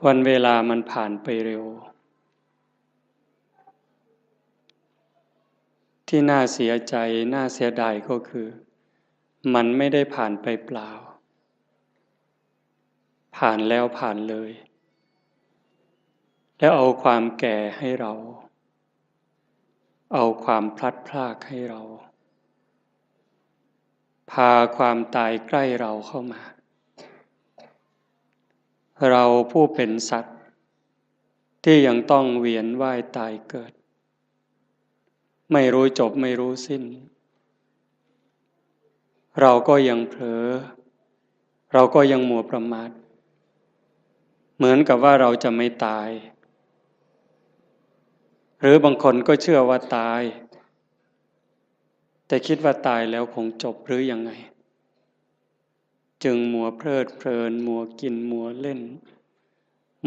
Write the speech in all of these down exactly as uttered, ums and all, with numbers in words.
วันเวลามันผ่านไปเร็ว ที่น่าเสียใจ น่าเสียดายก็คือ มันไม่ได้ผ่านไปเปล่า ผ่านแล้วผ่านเลย แล้วเอาความแก่ให้เรา เอาความพลัดพรากให้เรา พาความตายใกล้เราเข้ามา เราผู้เป็นสัตว์ ที่ยังต้องเวียนว่ายตายเกิด ไม่รู้จบไม่รู้สิ้น เราก็ยังเผลอ เราก็ยังมัวประมาท เหมือนกับว่าเราจะไม่ตาย หรือบางคนก็เชื่อว่าตาย แต่คิดว่าตายแล้วคงจบหรือยังไง จึงมัวเพลิดเพลิน มัวกิน มัวเล่น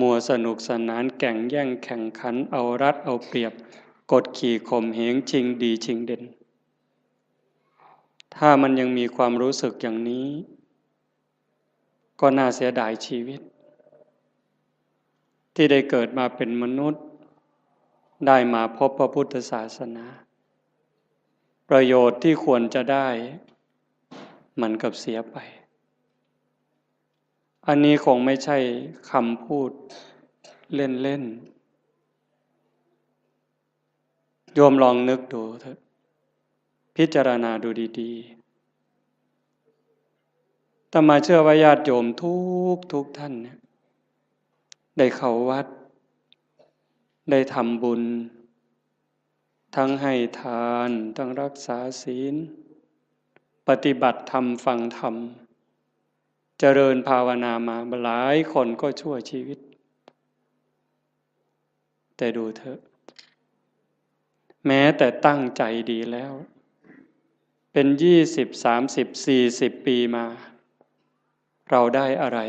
มัวสนุกสนาน แก่งแย่งแข่งขัน เอารัดเอาเปรียบ กดขี่ข่มเหง ชิงดีชิงเด่น ถ้ามันยังมีความรู้สึกอย่างนี้ ก็น่าเสียดายชีวิต ที่ได้เกิดมาเป็นมนุษย์ ได้มาพบพระพุทธศาสนา ประโยชน์ที่ควรจะได้ มันกลับเสียไป อันนี้คงไม่ใช่คำพูดเล่นๆ โยมลองนึกดูเถอะ พิจารณาดูดีๆ อาตมาเชื่อว่าญาติโยมทุกทุกท่านเนี่ย ได้เข้าวัด ได้ทำบุญ ทั้งให้ทาน ทั้งรักษาศีล ปฏิบัติธรรม ฟังธรรม เจริญภาวนามาหลายคนก็ชั่วชีวิต แต่ดูเถอะ แม้แต่ตั้งใจดีแล้ว เป็นยี่สิบ สามสิบ สี่สิบ ปีมา เราได้อะไร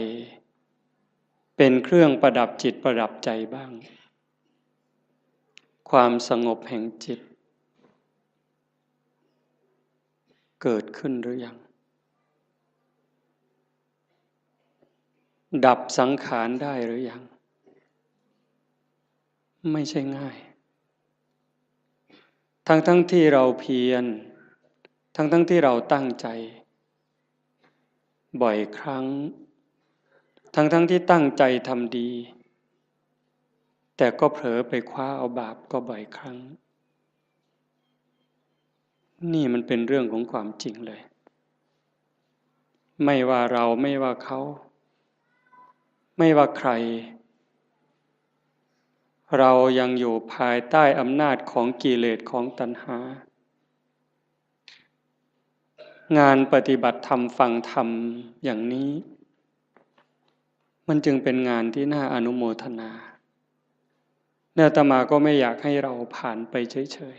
เป็นเครื่องประดับจิตประดับใจบ้าง ความสงบแห่งจิต เกิดขึ้นหรือยัง ดับสังขารได้หรือยัง ไม่ใช่ง่าย ทั้งๆ ที่เราเพียร ทั้งๆ ที่เราตั้งใจ บ่อยครั้ง ทั้งๆ ที่ตั้งใจทำดี แต่ก็เผลอไปคว้าเอาบาปก็บ่อยครั้ง นี่มันเป็นเรื่องของความจริงเลย ไม่ว่าเรา ไม่ว่าเขา ไม่ว่าใคร เรายังอยู่ภายใต้อำนาจของกิเลส ของตัณหา งานปฏิบัติธรรม ฟังธรรมอย่างนี้ มันจึงเป็นงานที่น่าอนุโมทนา และอาตมาก็ไม่อยากให้เราผ่านไปเฉย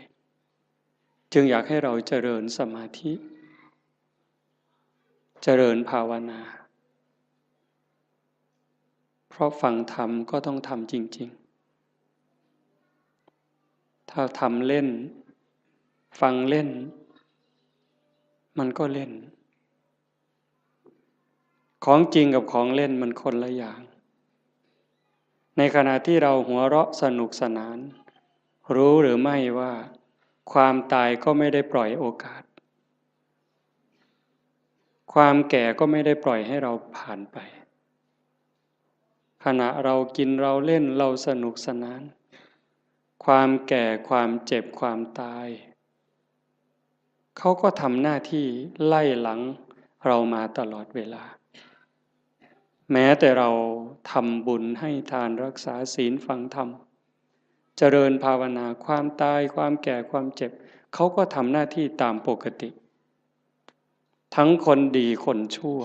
ๆ จึงอยากให้เราเจริญสมาธิ เจริญภาวนา เพราะฟังธรรมก็ต้องทำจริงๆ ถ้าทำเล่น ฟังเล่น มันก็เล่น ของจริงกับของเล่นมันคนละอย่าง ในขณะที่เราหัวเราะสนุกสนาน รู้หรือไม่ว่าความตายก็ไม่ได้ปล่อยโอกาส ความแก่ก็ไม่ได้ปล่อยให้เราผ่านไป ขณะเรากินเราเล่นเราสนุกสนาน ความแก่ ความเจ็บ ความตาย เขาก็ทำหน้าที่ไล่หลังเรามาตลอดเวลา แม้แต่เราทำบุญให้ทาน รักษาศีล ฟังธรรม เจริญภาวนา ความตาย ความแก่ ความเจ็บ เขาก็ทำหน้าที่ตามปกติ ทั้งคนดีคนชั่ว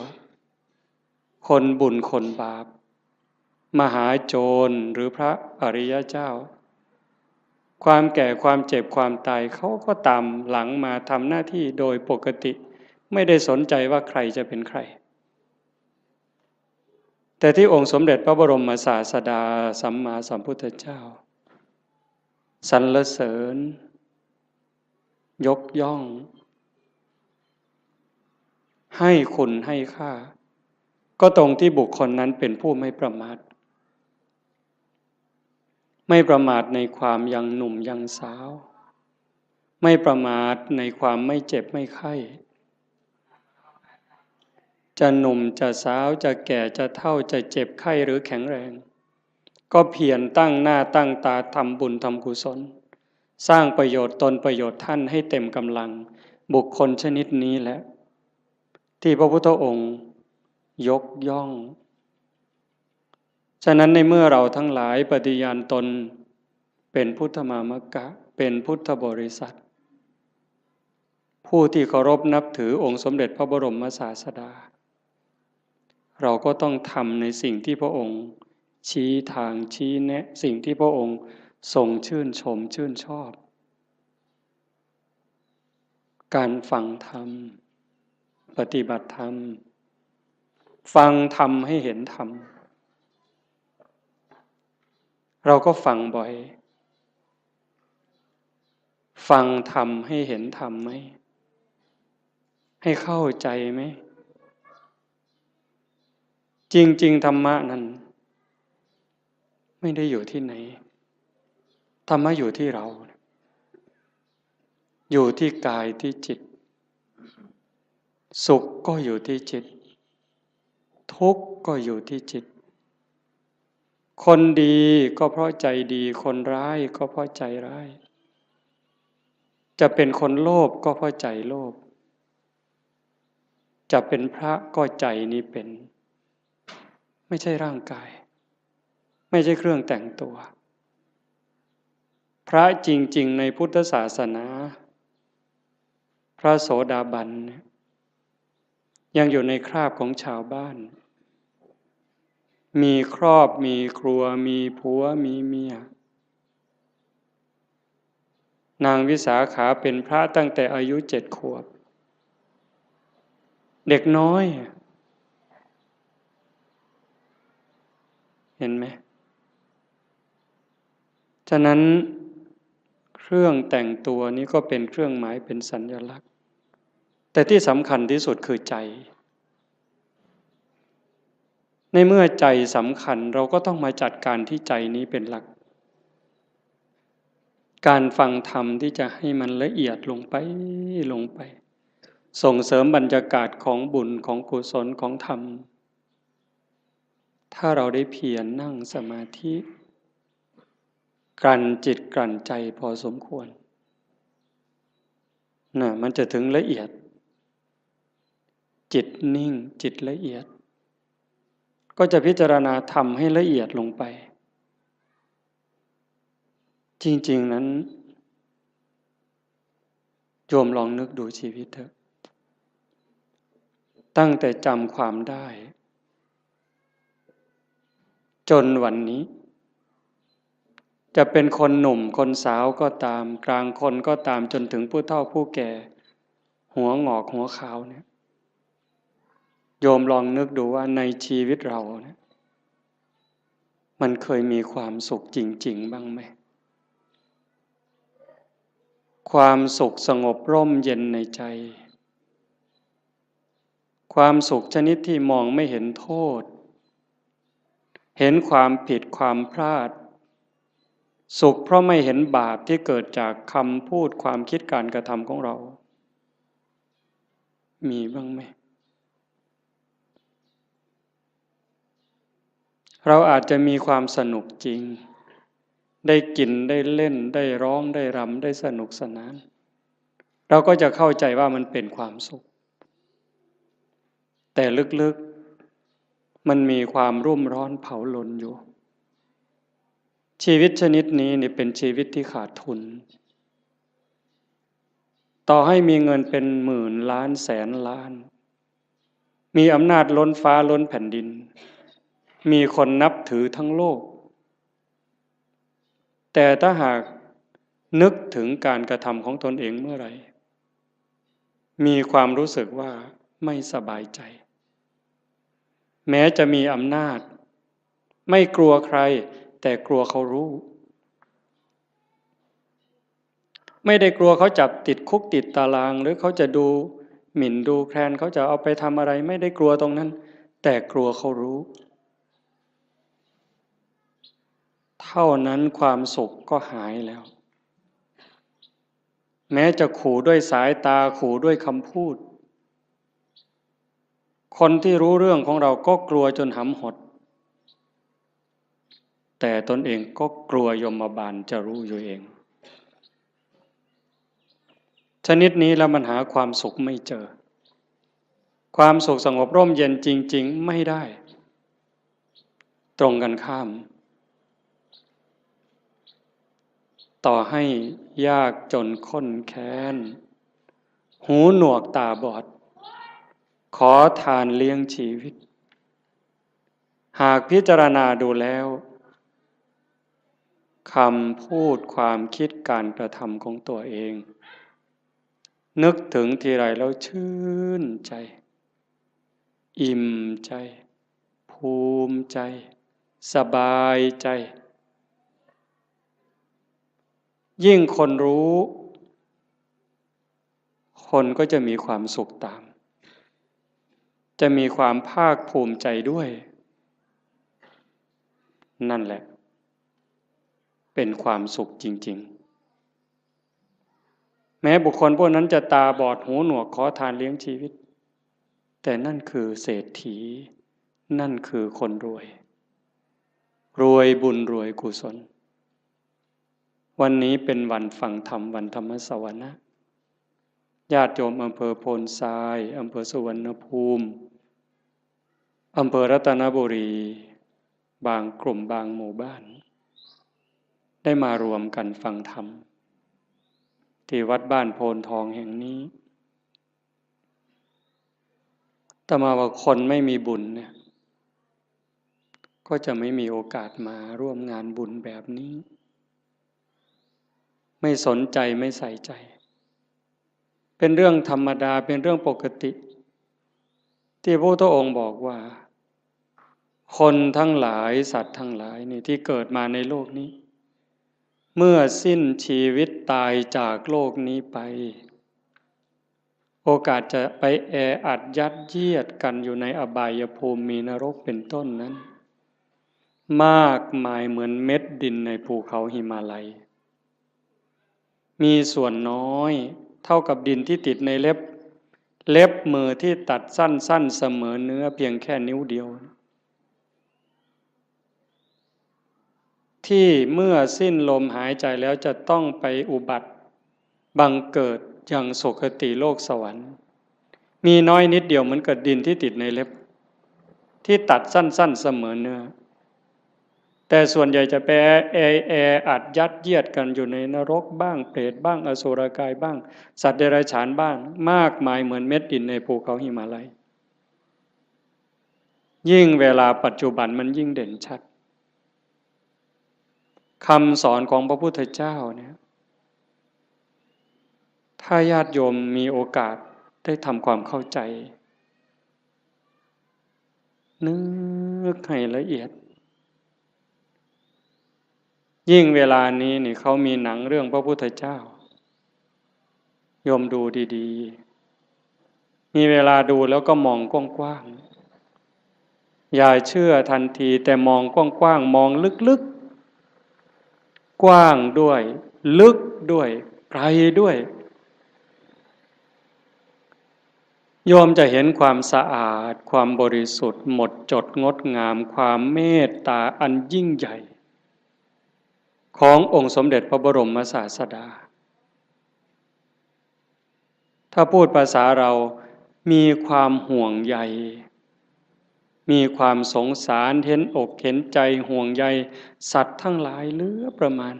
คนบุญคนบาป มหาโจรหรือพระอริยเจ้า ความแก่ ความเจ็บ ความตาย เขาก็ตามหลังมาทำหน้าที่โดยปกติ ไม่ได้สนใจว่าใครจะเป็นใคร แต่ที่องค์สมเด็จพระบรมศาสดาสัมมาสัมพุทธเจ้า สรรเสริญ ยกย่อง ให้คุณให้ค่า ก็ตรงที่บุคคลนั้นเป็นผู้ไม่ประมาท ไม่ประมาทในความยังหนุ่มยังสาว ไม่ประมาทในความไม่เจ็บไม่ไข้ จะหนุ่มจะสาว จะแก่จะเฒ่า จะเจ็บไข้หรือแข็งแรง ก็เพียรตั้งหน้าตั้งตาทำบุญทำกุศล สร้างประโยชน์ตนประโยชน์ท่านให้เต็มกำลัง บุคคลชนิดนี้แหละ ที่พระพุทธองค์ยกย่อง ฉะนั้นในเมื่อเราทั้งหลายปฏิญาณตนเป็นพุทธมามกะ เป็นพุทธบริษัท ผู้ที่เคารพนับถือองค์สมเด็จพระบรมศาสดา เราก็ต้องทำในสิ่งที่พระองค์ชี้ทางชี้แนะ สิ่งที่พระองค์ทรงชื่นชมชื่นชอบ การฟังธรรม ปฏิบัติธรรม ฟังธรรมให้เห็นธรรม เราก็ฟังบ่อย ฟังธรรมให้เห็นธรรมไหม ให้เข้าใจไหม จริงๆ ธรรมะนั้น ไม่ได้อยู่ที่ไหน ธรรมะอยู่ที่เรา อยู่ที่กายที่จิต สุขก็อยู่ที่จิต ทุกข์ก็อยู่ที่จิต คนดีก็เพราะใจดี คนร้ายก็เพราะใจร้าย จะเป็นคนโลภก็เพราะใจโลภ จะเป็นพระก็ใจนี้เป็น ไม่ใช่ร่างกาย ไม่ใช่เครื่องแต่งตัว พระจริงๆ ในพุทธศาสนา พระโสดาบันเนี่ย ยังอยู่ในคราบของชาวบ้าน มีครอบ มีครัว มีผัว มีเมีย นางวิสาขาเป็นพระตั้งแต่อายุเจ็ดขวบ เด็กน้อย เห็นไหม ฉะนั้นเครื่องแต่งตัวนี้ก็เป็นเครื่องหมาย เป็นสัญลักษณ์ แต่ที่สำคัญที่สุดคือใจ ในเมื่อใจสำคัญ เราก็ต้องมาจัดการที่ใจนี้เป็นหลัก การฟังธรรมที่จะให้มันละเอียดลงไป ลงไป ส่งเสริมบรรยากาศของบุญ ของกุศล ของธรรม ถ้าเราได้เพียรนั่งสมาธิ กลั่นจิตกลั่นใจพอสมควร น่ะ มันจะถึงละเอียด จิตนิ่ง จิตละเอียด ก็จะพิจารณาธรรมให้ละเอียดลงไป จริงๆ นั้น โยมลองนึกดูชีวิตเถอะ ตั้งแต่จำความได้ จนวันนี้ จะเป็นคนหนุ่มคนสาวก็ตาม กลางคนก็ตาม จนถึงผู้เฒ่าผู้แก่ หัวหงอกหัวขาวเนี่ย โยมลองนึกดูว่าในชีวิตเราเนี่ย มันเคยมีความสุขจริงๆ บ้างไหม ความสุขสงบร่มเย็นในใจ ความสุขชนิดที่มองไม่เห็นโทษ เห็นความผิดความพลาด สุขเพราะไม่เห็นบาปที่เกิดจากคำพูด ความคิด การกระทำของเรา มีบ้างไหม เราอาจจะมีความสนุกจริง ได้กิน ได้เล่น ได้ร้อง ได้รำ ได้สนุกสนาน เราก็จะเข้าใจว่ามันเป็นความสุข แต่ลึกๆ มันมีความรุ่มร้อนเผาลนอยู่ ชีวิตชนิดนี้นี่เป็นชีวิตที่ขาดทุน ต่อให้มีเงินเป็นหมื่นล้านแสนล้าน มีอำนาจล้นฟ้าล้นแผ่นดิน มีคนนับถือทั้งโลก แต่ถ้าหากนึกถึงการกระทำของตนเองเมื่อไหร่ มีความรู้สึกว่าไม่สบายใจ แม้จะมีอำนาจ ไม่กลัวใคร แต่กลัวเขารู้ ไม่ได้กลัวเขาจับติดคุกติดตาราง หรือเขาจะดูหมิ่นดูแคลน เขาจะเอาไปทำอะไร ไม่ได้กลัวตรงนั้น แต่กลัวเขารู้ ท เท่านั้นความสุขก็หายแล้ว แม้จะขู่ด้วยสายตา ขู่ด้วยคำพูด คนที่รู้เรื่องของเราก็กลัวจนหำหด แต่ตนเองก็กลัวยมบาลจะรู้อยู่เอง ชนิดนี้แล้วมันหาความสุขไม่เจอ ความสุขสงบร่มเย็นจริงๆ ไม่ได้ ตรงกันข้าม ต่อให้ยากจนข้นแค้น หูหนวกตาบอด ขอทานเลี้ยงชีวิต หากพิจารณาดูแล้ว คำพูด ความคิด การกระทำของตัวเอง นึกถึงทีไรแล้วชื่นใจ อิ่มใจ ภูมิใจ สบายใจ ยิ่งคนรู้ คนก็จะมีความสุขตาม จะมีความภาคภูมิใจด้วย นั่นแหละ เป็นความสุขจริงๆ แม้บุคคลพวกนั้นจะตาบอดหูหนวกขอทานเลี้ยงชีวิต แต่นั่นคือเศรษฐี นั่นคือคนรวย รวยบุญรวยกุศล วันนี้เป็นวันฟังธรรม วันธรรมสวนะ ญาติโยมอำเภอโพนทราย อำเภอสุวรรณภูมิ อำเภอรัตนบุรี บางกลุ่มบางหมู่บ้าน ได้มารวมกันฟังธรรม ที่วัดบ้านโพนทองแห่งนี้ อาตมาว่าคนไม่มีบุญเนี่ย ก็จะไม่มีโอกาสมาร่วมงานบุญแบบนี้ ไม่สนใจ ไม่ใส่ใจ เป็นเรื่องธรรมดา เป็นเรื่องปกติ ที่พระพุทธองค์บอกว่า คนทั้งหลาย สัตว์ทั้งหลายนี่ที่เกิดมาในโลกนี้ เมื่อสิ้นชีวิตตายจากโลกนี้ไป โอกาสจะไปแออัดยัดเยียดกันอยู่ในอบายภูมิ มีนรกเป็นต้นนั้น มากมายเหมือนเม็ดดินในภูเขาหิมาลัย มีส่วนน้อยเท่ากับดินที่ติดในเล็บ เล็บมือที่ตัดสั้นๆ เสมอเนื้อเพียงแค่นิ้วเดียว ที่เมื่อสิ้นลมหายใจแล้วจะต้องไปอุบัติบังเกิดยังสุคติโลกสวรรค์ มีน้อยนิดเดียวเหมือนกับดินที่ติดในเล็บ ที่ตัดสั้นๆ เสมอเนื้อ แต่ส่วนใหญ่จะไปแอ แออัดยัดเยียดกันอยู่ในนรกบ้าง เปรตบ้าง อสุรกายบ้าง สัตว์เดรัจฉานบ้าง มากมายเหมือนเม็ดดินในภูเขาหิมาลัย ยิ่งเวลาปัจจุบันมันยิ่งเด่นชัด คำสอนของพระพุทธเจ้าเนี่ย ถ้าญาติโยมมีโอกาสได้ทำความเข้าใจ นึกให้ละเอียด ยิ่งเวลานี้นี่เขามีหนังเรื่องพระพุทธเจ้า โยมดูดีๆ มีเวลาดูแล้วก็มองกว้างๆ อย่าเชื่อทันที แต่มองกว้างๆ มองลึกๆ กว้างด้วย ลึกด้วย ไกลด้วย โยมจะเห็นความสะอาด ความบริสุทธิ์ หมดจดงดงาม ความเมตตาอันยิ่งใหญ่ ขององค์สมเด็จพระบรมศาสดา ถ้าพูดภาษาเรา มีความห่วงใย มีความสงสาร เห็นอกเห็นใจ ห่วงใยสัตว์ทั้งหลายเหลือประมาณ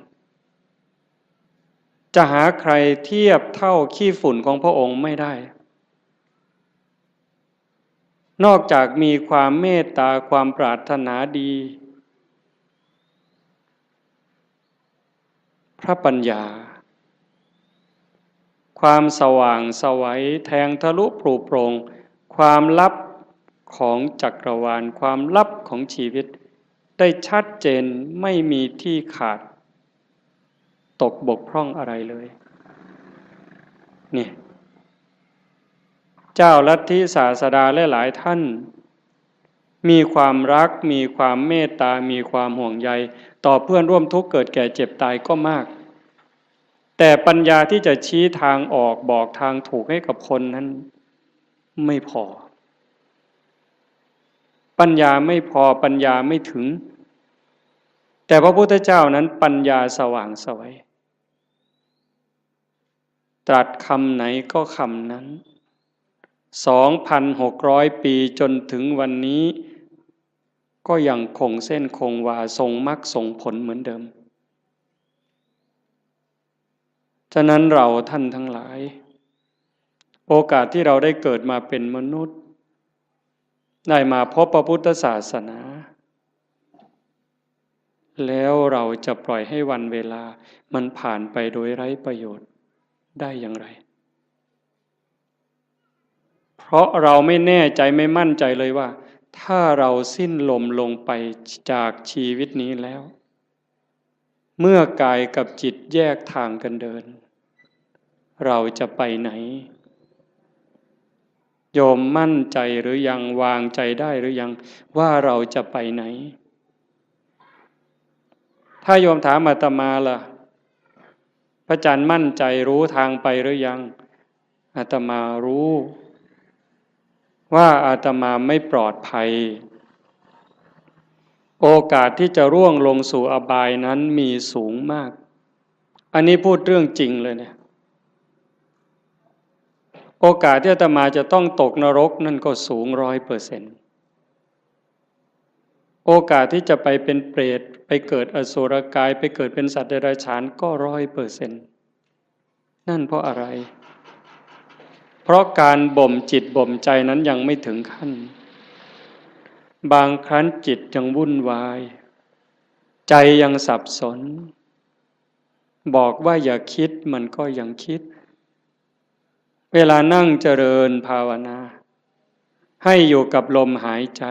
จะหาใครเทียบเท่าขี้ฝุ่นของพระองค์ไม่ได้ นอกจากมีความเมตตา ความปรารถนาดี พระปัญญา ความสว่างไสว แทงทะลุปรุโปร่ง ความลับของจักรวาล ความลับของชีวิต ได้ชัดเจน ไม่มีที่ขาด ตกบกพร่องอะไรเลย นี่ เจ้าลัทธิศาสดาหลายๆ ท่าน มีความรัก มีความเมตตา มีความห่วงใย ต่อเพื่อนร่วมทุกข์เกิดแก่เจ็บตายก็มาก แต่ปัญญาที่จะชี้ทางออกบอกทางถูกให้กับคนนั้นไม่พอ ปัญญาไม่พอ ปัญญาไม่ถึง แต่พระพุทธเจ้านั้นปัญญาสว่างไสว ตรัสคำไหนก็คำนั้น สองพันหกร้อย ปีจนถึงวันนี้ ก็ยังคงเส้นคงวาทรงมรรคทรงผลเหมือนเดิม ฉะนั้นเราท่านทั้งหลาย โอกาสที่เราได้เกิดมาเป็นมนุษย์ ได้มาพบพระพุทธศาสนา แล้วเราจะปล่อยให้วันเวลามันผ่านไปโดยไร้ประโยชน์ได้อย่างไร เพราะเราไม่แน่ใจไม่มั่นใจเลยว่า ถ้าเราสิ้นลมลงไปจากชีวิตนี้แล้ว เมื่อกายกับจิตแยกทางกันเดิน เราจะไปไหน โยมมั่นใจหรือยัง วางใจได้หรือยัง ว่าเราจะไปไหน ถ้าโยมถามอาตมาล่ะ พระอาจารย์มั่นใจรู้ทางไปหรือยัง อาตมารู้ ว่าอาตมาไม่ปลอดภัย โอกาสที่จะร่วงลงสู่อบายนั้นมีสูงมาก อันนี้พูดเรื่องจริงเลยเนี่ย โอกาสที่อาตมาจะต้องตกนรกนั่นก็สูงร้อยเปอร์เซ็นต์ โอกาสที่จะไปเป็นเปรต ไปเกิดอสุรกาย ไปเกิดเป็นสัตว์เดรัจฉานก็ร้อยเปอร์เซ็นต์ นั่นเพราะอะไร เพราะการบ่มจิตบ่มใจนั้นยังไม่ถึงขั้น บางครั้งจิตยังวุ่นวาย ใจยังสับสน บอกว่าอย่าคิดมันก็ยังคิด เวลานั่งเจริญภาวนา ให้อยู่กับลมหายใจ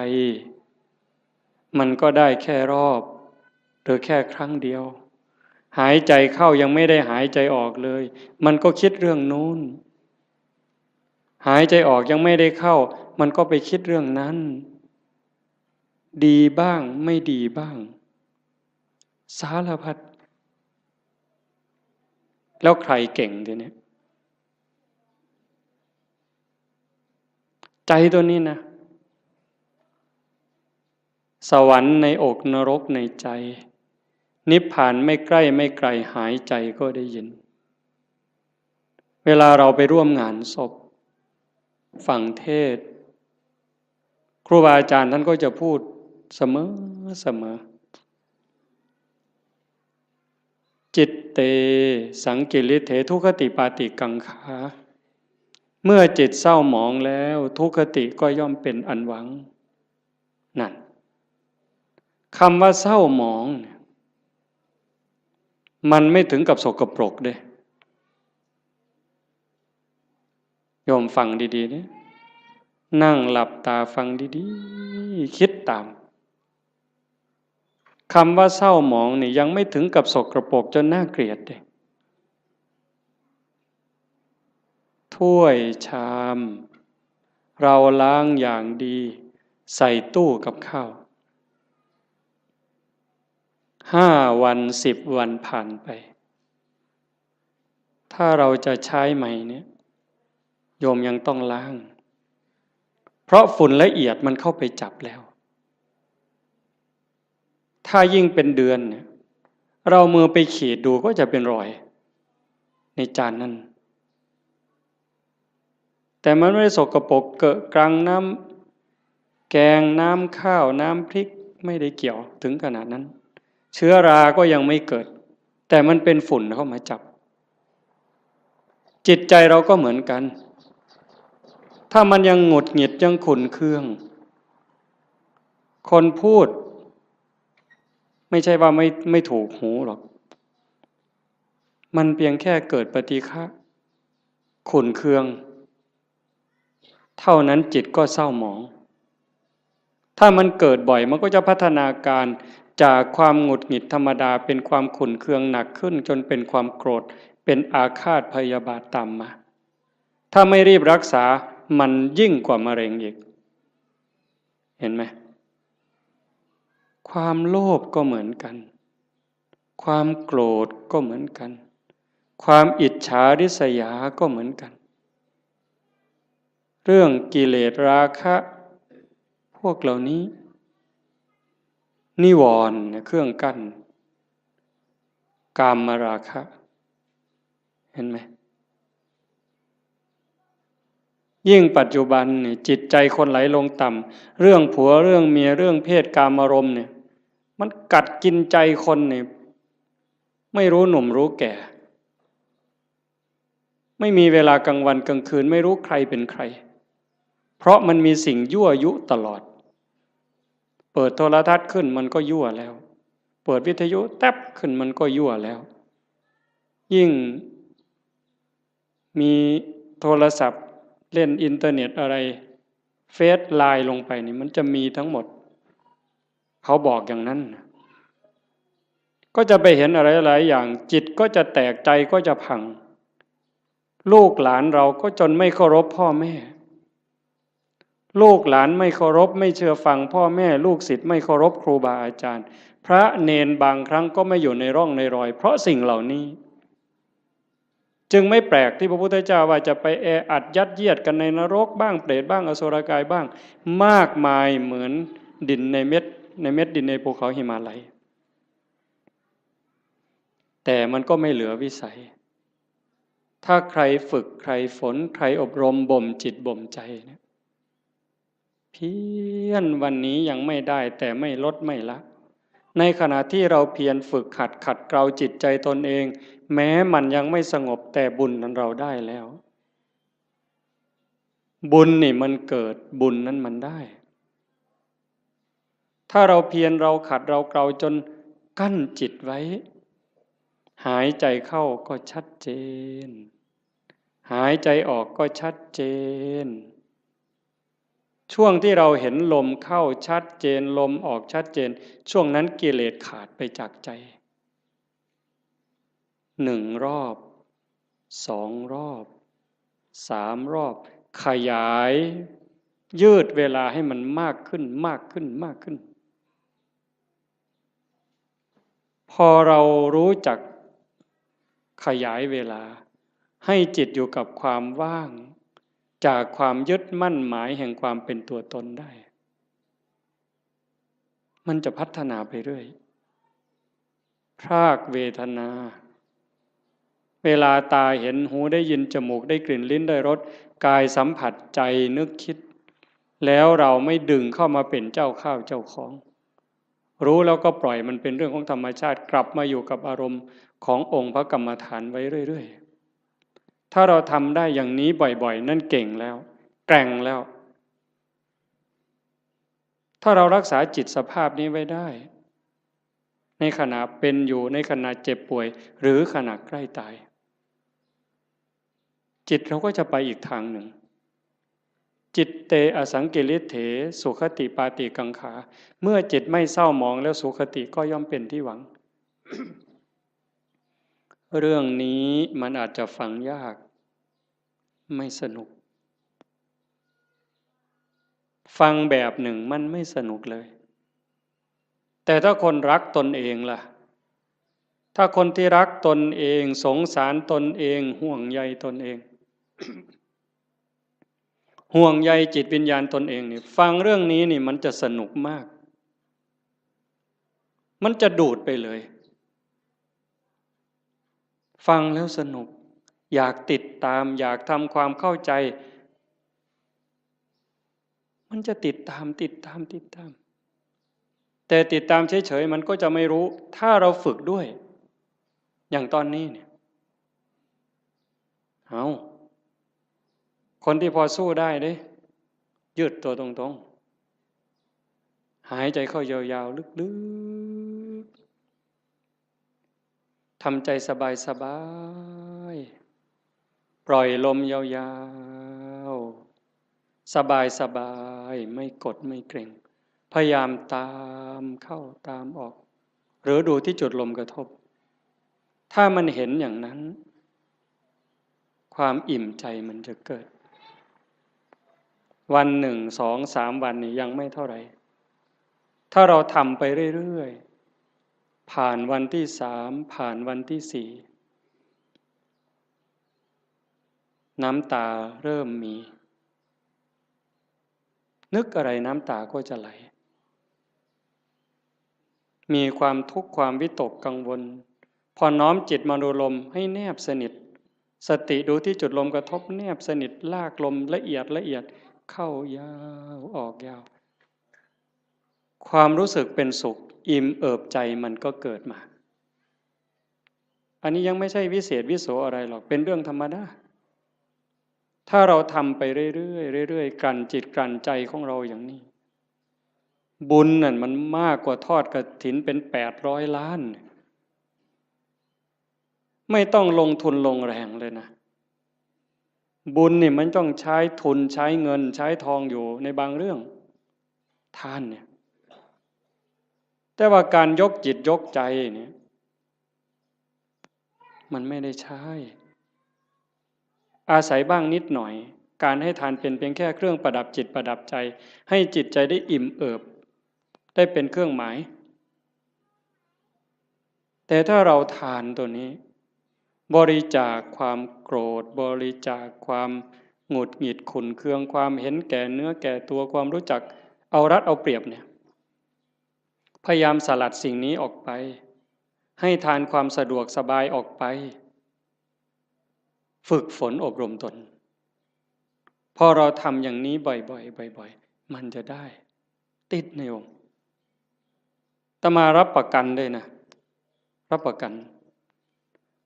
มันก็ได้แค่รอบ หรือแค่ครั้งเดียว หายใจเข้ายังไม่ได้หายใจออกเลย มันก็คิดเรื่องนู้น หายใจออกยังไม่ได้เข้า มันก็ไปคิดเรื่องนั้น ดีบ้างไม่ดีบ้าง สารพัด แล้วใครเก่งทีเนี้ย ใจตัวนี้นะ สวรรค์ในอกนรกในใจ นิพพานไม่ใกล้ไม่ไกลหายใจก็ได้ยิน เวลาเราไปร่วมงานศพ ฟังเทศน์ ครูบาอาจารย์ท่านก็จะพูดเสมอเสมอ จิตเต สังกิริเถ ทุคติปาติกังขา เมื่อจิตเศร้าหมองแล้ว ทุคติก็ย่อมเป็นอันหวัง นั่น คำว่าเศร้าหมองเนี่ย มันไม่ถึงกับสกปรกเด้ โยมฟังดีๆเนี่ย นั่งหลับตาฟังดีๆ คิดตาม คำว่าเศร้าหมองนี่ยังไม่ถึงกับสกปรกจนน่าเกลียดเด้ ถ้วยชาม เราล้างอย่างดี ใส่ตู้กับข้าว ห้าวัน สิบวันผ่านไป ถ้าเราจะใช้ใหม่เนี่ย โยมยังต้องล้าง เพราะฝุ่นละเอียดมันเข้าไปจับแล้ว ถ้ายิ่งเป็นเดือนเนี่ย เรามือไปขีดดูก็จะเป็นรอย ในจานนั้น แต่มันไม่ได้สกปรกเกอะกรัง น้ำแกง น้ำข้าว น้ำพริก ไม่ได้เกี่ยวถึงขนาดนั้น เชื้อราก็ยังไม่เกิด แต่มันเป็นฝุ่นเข้ามาจับ จิตใจเราก็เหมือนกัน ถ้ามันยังหงุดหงิดยังขุ่นเคือง คนพูด ไม่ใช่ว่าไม่ไม่ถูกหูหรอก มันเพียงแค่เกิดปฏิฆะ ขุ่นเคือง เท่านั้นจิตก็เศร้าหมอง ถ้ามันเกิดบ่อยมันก็จะพัฒนาการจากความหงุดหงิดธรรมดาเป็นความขุ่นเคืองหนักขึ้นจนเป็นความโกรธ เป็นอาฆาตพยาบาทตามมา ถ้าไม่รีบรักษามันยิ่งกว่ามะเร็งอีก เห็นไหม ความโลภก็เหมือนกัน ความโกรธก็เหมือนกัน ความอิจฉาริษยาก็เหมือนกัน เรื่องกิเลสราคะ พวกเหล่านี้ นิวรณ์เนี่ยเครื่องกั้น กามราคะ เห็นไหม ยิ่งปัจจุบันเนี่ยจิตใจคนไหลลงต่ำ เรื่องผัวเรื่องเมียเรื่องเพศกามารมณ์เนี่ย มันกัดกินใจคนเนี่ย ไม่รู้หนุ่มรู้แก่ ไม่มีเวลากลางวันกลางคืน ไม่รู้ใครเป็นใคร เพราะมันมีสิ่งยั่วยุตลอด เปิดโทรทัศน์ขึ้นมันก็ยั่วแล้ว เปิดวิทยุแต๊บขึ้นมันก็ยั่วแล้ว ยิ่งมีโทรศัพท์เล่นอินเทอร์เน็ตอะไร เฟซไลน์ลงไปนี่มันจะมีทั้งหมด เขาบอกอย่างนั้นนะ ก็จะไปเห็นอะไรหลายอย่าง จิตก็จะแตก ใจก็จะพัง ลูกหลานเราก็จนไม่เคารพพ่อแม่ ลูกหลานไม่เคารพไม่เชื่อฟังพ่อแม่ ลูกศิษย์ไม่เคารพครูบาอาจารย์ พระเณรบางครั้งก็ไม่อยู่ในร่องในรอย เพราะสิ่งเหล่านี้ จึงไม่แปลกที่พระพุทธเจ้าว่าจะไปแออัดยัดเยียดกันในนรกบ้าง เปรตบ้าง อสุรกายบ้าง มากมายเหมือนดินในเม็ด ในเม็ดดินในภูเขาหิมาลัย แต่มันก็ไม่เหลือวิสัย ถ้าใครฝึก ใครฝน ใครอบรมบ่มจิตบ่มใจเนี่ย เพียรวันนี้ยังไม่ได้ แต่ไม่ลดไม่ละ ในขณะที่เราเพียรฝึกหัดขัดเกลาจิตใจตนเอง แม้มันยังไม่สงบ แต่บุญนั้นเราได้แล้ว บุญนี่มันเกิด บุญนั้นมันได้ ถ้าเราเพียร เราขัด เราเกลาจนกั้นจิตไว้ หายใจเข้าก็ชัดเจน หายใจออกก็ชัดเจน ช่วงที่เราเห็นลมเข้าชัดเจน ลมออกชัดเจน ช่วงนั้นกิเลสขาดไปจากใจ หนึ่งรอบ สองรอบ สามรอบ ขยาย ยืดเวลาให้มันมากขึ้น มากขึ้น มากขึ้น พอเรารู้จักขยายเวลา ให้จิตอยู่กับความว่าง จากความยึดมั่นหมายแห่งความเป็นตัวตนได้ มันจะพัฒนาไปเรื่อย พรากเวทนา เวลาตาเห็น หูได้ยิน จมูกได้กลิ่น ลิ้นได้รส กายสัมผัส ใจนึกคิด แล้วเราไม่ดึงเข้ามาเป็นเจ้าข้าวเจ้าของ รู้แล้วก็ปล่อยมันเป็นเรื่องของธรรมชาติ กลับมาอยู่กับอารมณ์ขององค์พระกรรมฐานไว้เรื่อยๆ ถ้าเราทำได้อย่างนี้บ่อยๆ นั่นเก่งแล้ว แกร่งแล้ว ถ้าเรารักษาจิตสภาพนี้ไว้ได้ ในขณะเป็นอยู่ ในขณะเจ็บป่วย หรือขณะใกล้ตาย จิตเราก็จะไปอีกทางหนึ่ง จิตเตอสังกิริเถ สุขติปาติกังขา เมื่อจิตไม่เศร้าหมองแล้ว สุขติก็ย่อมเป็นที่หวัง เรื่องนี้มันอาจจะฟังยาก ไม่สนุก ฟังแบบหนึ่งมันไม่สนุกเลย แต่ถ้าคนรักตนเองล่ะ ถ้าคนที่รักตนเอง สงสารตนเอง ห่วงใยตนเอง ห่วงใยจิตวิญญาณตนเองนี่ ฟังเรื่องนี้นี่มันจะสนุกมาก มันจะดูดไปเลย ฟังแล้วสนุก อยากติดตาม อยากทำความเข้าใจ มันจะติดตาม ติดตาม ติดตาม แต่ติดตามเฉยๆ มันก็จะไม่รู้ ถ้าเราฝึกด้วย อย่างตอนนี้เนี่ย เอา คนที่พอสู้ได้เด้ ยืดตัวตรงๆ หายใจเข้ายาวๆ ลึกๆ ทำใจสบายๆ ปล่อยลมยาวๆ สบายๆ ไม่กดไม่เกร็ง พยายามตามเข้าตามออก หรือดูที่จุดลมกระทบ ถ้ามันเห็นอย่างนั้น ความอิ่มใจมันจะเกิด วันหนึ่ง สอง สามวันนี่ยังไม่เท่าไหร่ ถ้าเราทำไปเรื่อยๆ ผ่านวันที่สาม ผ่านวันที่สี่ น้ำตาเริ่มมี นึกอะไรน้ำตาก็จะไหล มีความทุกข์ความวิตกกังวล พอน้อมจิตมาดูลมให้แนบสนิท สติดูที่จุดลมกระทบแนบสนิท ลากลมละเอียดละเอียด เข้ายาวออกยาว ความรู้สึกเป็นสุขอิ่มเอิบใจมันก็เกิดมา อันนี้ยังไม่ใช่วิเศษวิโสอะไรหรอก เป็นเรื่องธรรมดา ถ้าเราทำไปเรื่อยๆ เรื่อยๆ กลั่นจิตกลั่นใจของเราอย่างนี้ บุญนั่นมันมากกว่าทอดกฐินเป็นแปดร้อยล้าน ไม่ต้องลงทุนลงแรงเลยนะ บุญนี่มันต้องใช้ทุนใช้เงินใช้ทองอยู่ในบางเรื่อง ทานเนี่ย แต่ว่าการยกจิตยกใจเนี่ย มันไม่ได้ใช้ อาศัยบ้างนิดหน่อย การให้ทานเป็นเพียงแค่เครื่องประดับจิตประดับใจ ให้จิตใจได้อิ่มเอิบ ได้เป็นเครื่องหมาย แต่ถ้าเราทานตัวนี้ บริจาคความโกรธ บริจาคความหงุดหงิดขุ่นเคือง ความเห็นแก่เนื้อแก่ตัว ความรู้จักเอารัดเอาเปรียบเนี่ย พยายามสลัดสิ่งนี้ออกไป ให้ทานความสะดวกสบายออกไป ฝึกฝนอบรมตน พอเราทำอย่างนี้บ่อยๆ บ่อยๆ มันจะได้ ติดในองค์ อาตมารับประกันเลยนะ รับประกัน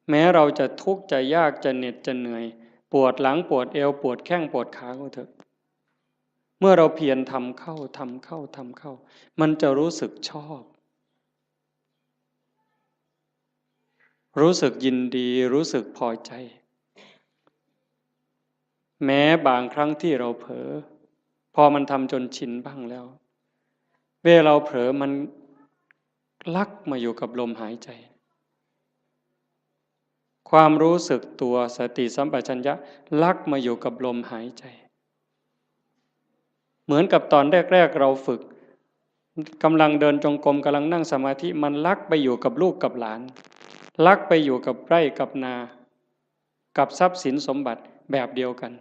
แม้เราจะทุกข์จะยากจะเหน็ดจะเหนื่อย ปวดหลังปวดเอวปวดแข้งปวดขาก็เถอะ เมื่อเราเพียรทำเข้าทำเข้าทำเข้า มันจะรู้สึกชอบ รู้สึกยินดี รู้สึกพอใจ แม้บางครั้งที่เราเผลอ พอมันทำจนชินบ้างแล้ว เวลาเราเผลอมันลักมาอยู่กับลมหายใจ ความรู้สึกตัวสติสัมปชัญญะลักมาอยู่กับลมหายใจ เหมือนกับตอนแรกๆ เราฝึก กำลังเดินจงกรม กำลังนั่งสมาธิ มันลักไปอยู่กับลูกกับหลาน ลักไปอยู่กับไร่กับนา กับทรัพย์สินสมบัติแบบเดียวกัน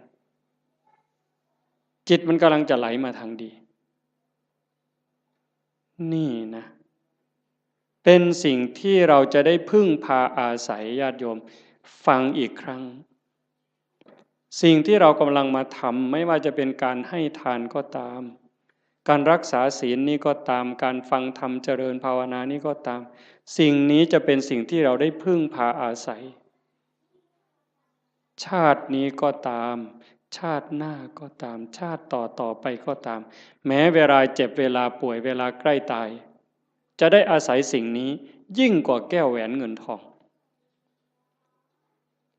จิตมันกำลังจะไหลมาทางดี นี่นะ เป็นสิ่งที่เราจะได้พึ่งพาอาศัย ญาติโยม ฟังอีกครั้ง สิ่งที่เรากำลังมาทำ ไม่ว่าจะเป็นการให้ทานก็ตาม การรักษาศีลนี้ก็ตาม การฟังธรรมเจริญภาวนานี้ก็ตาม สิ่งนี้จะเป็นสิ่งที่เราได้พึ่งพาอาศัย ชาตินี้ก็ตาม ชาติหน้าก็ตาม ชาติต่อต่อไปก็ตาม แม้เวลาเจ็บ เวลาป่วย เวลาใกล้ตาย จะได้อาศัยสิ่งนี้ยิ่งกว่าแก้วแหวนเงินทอง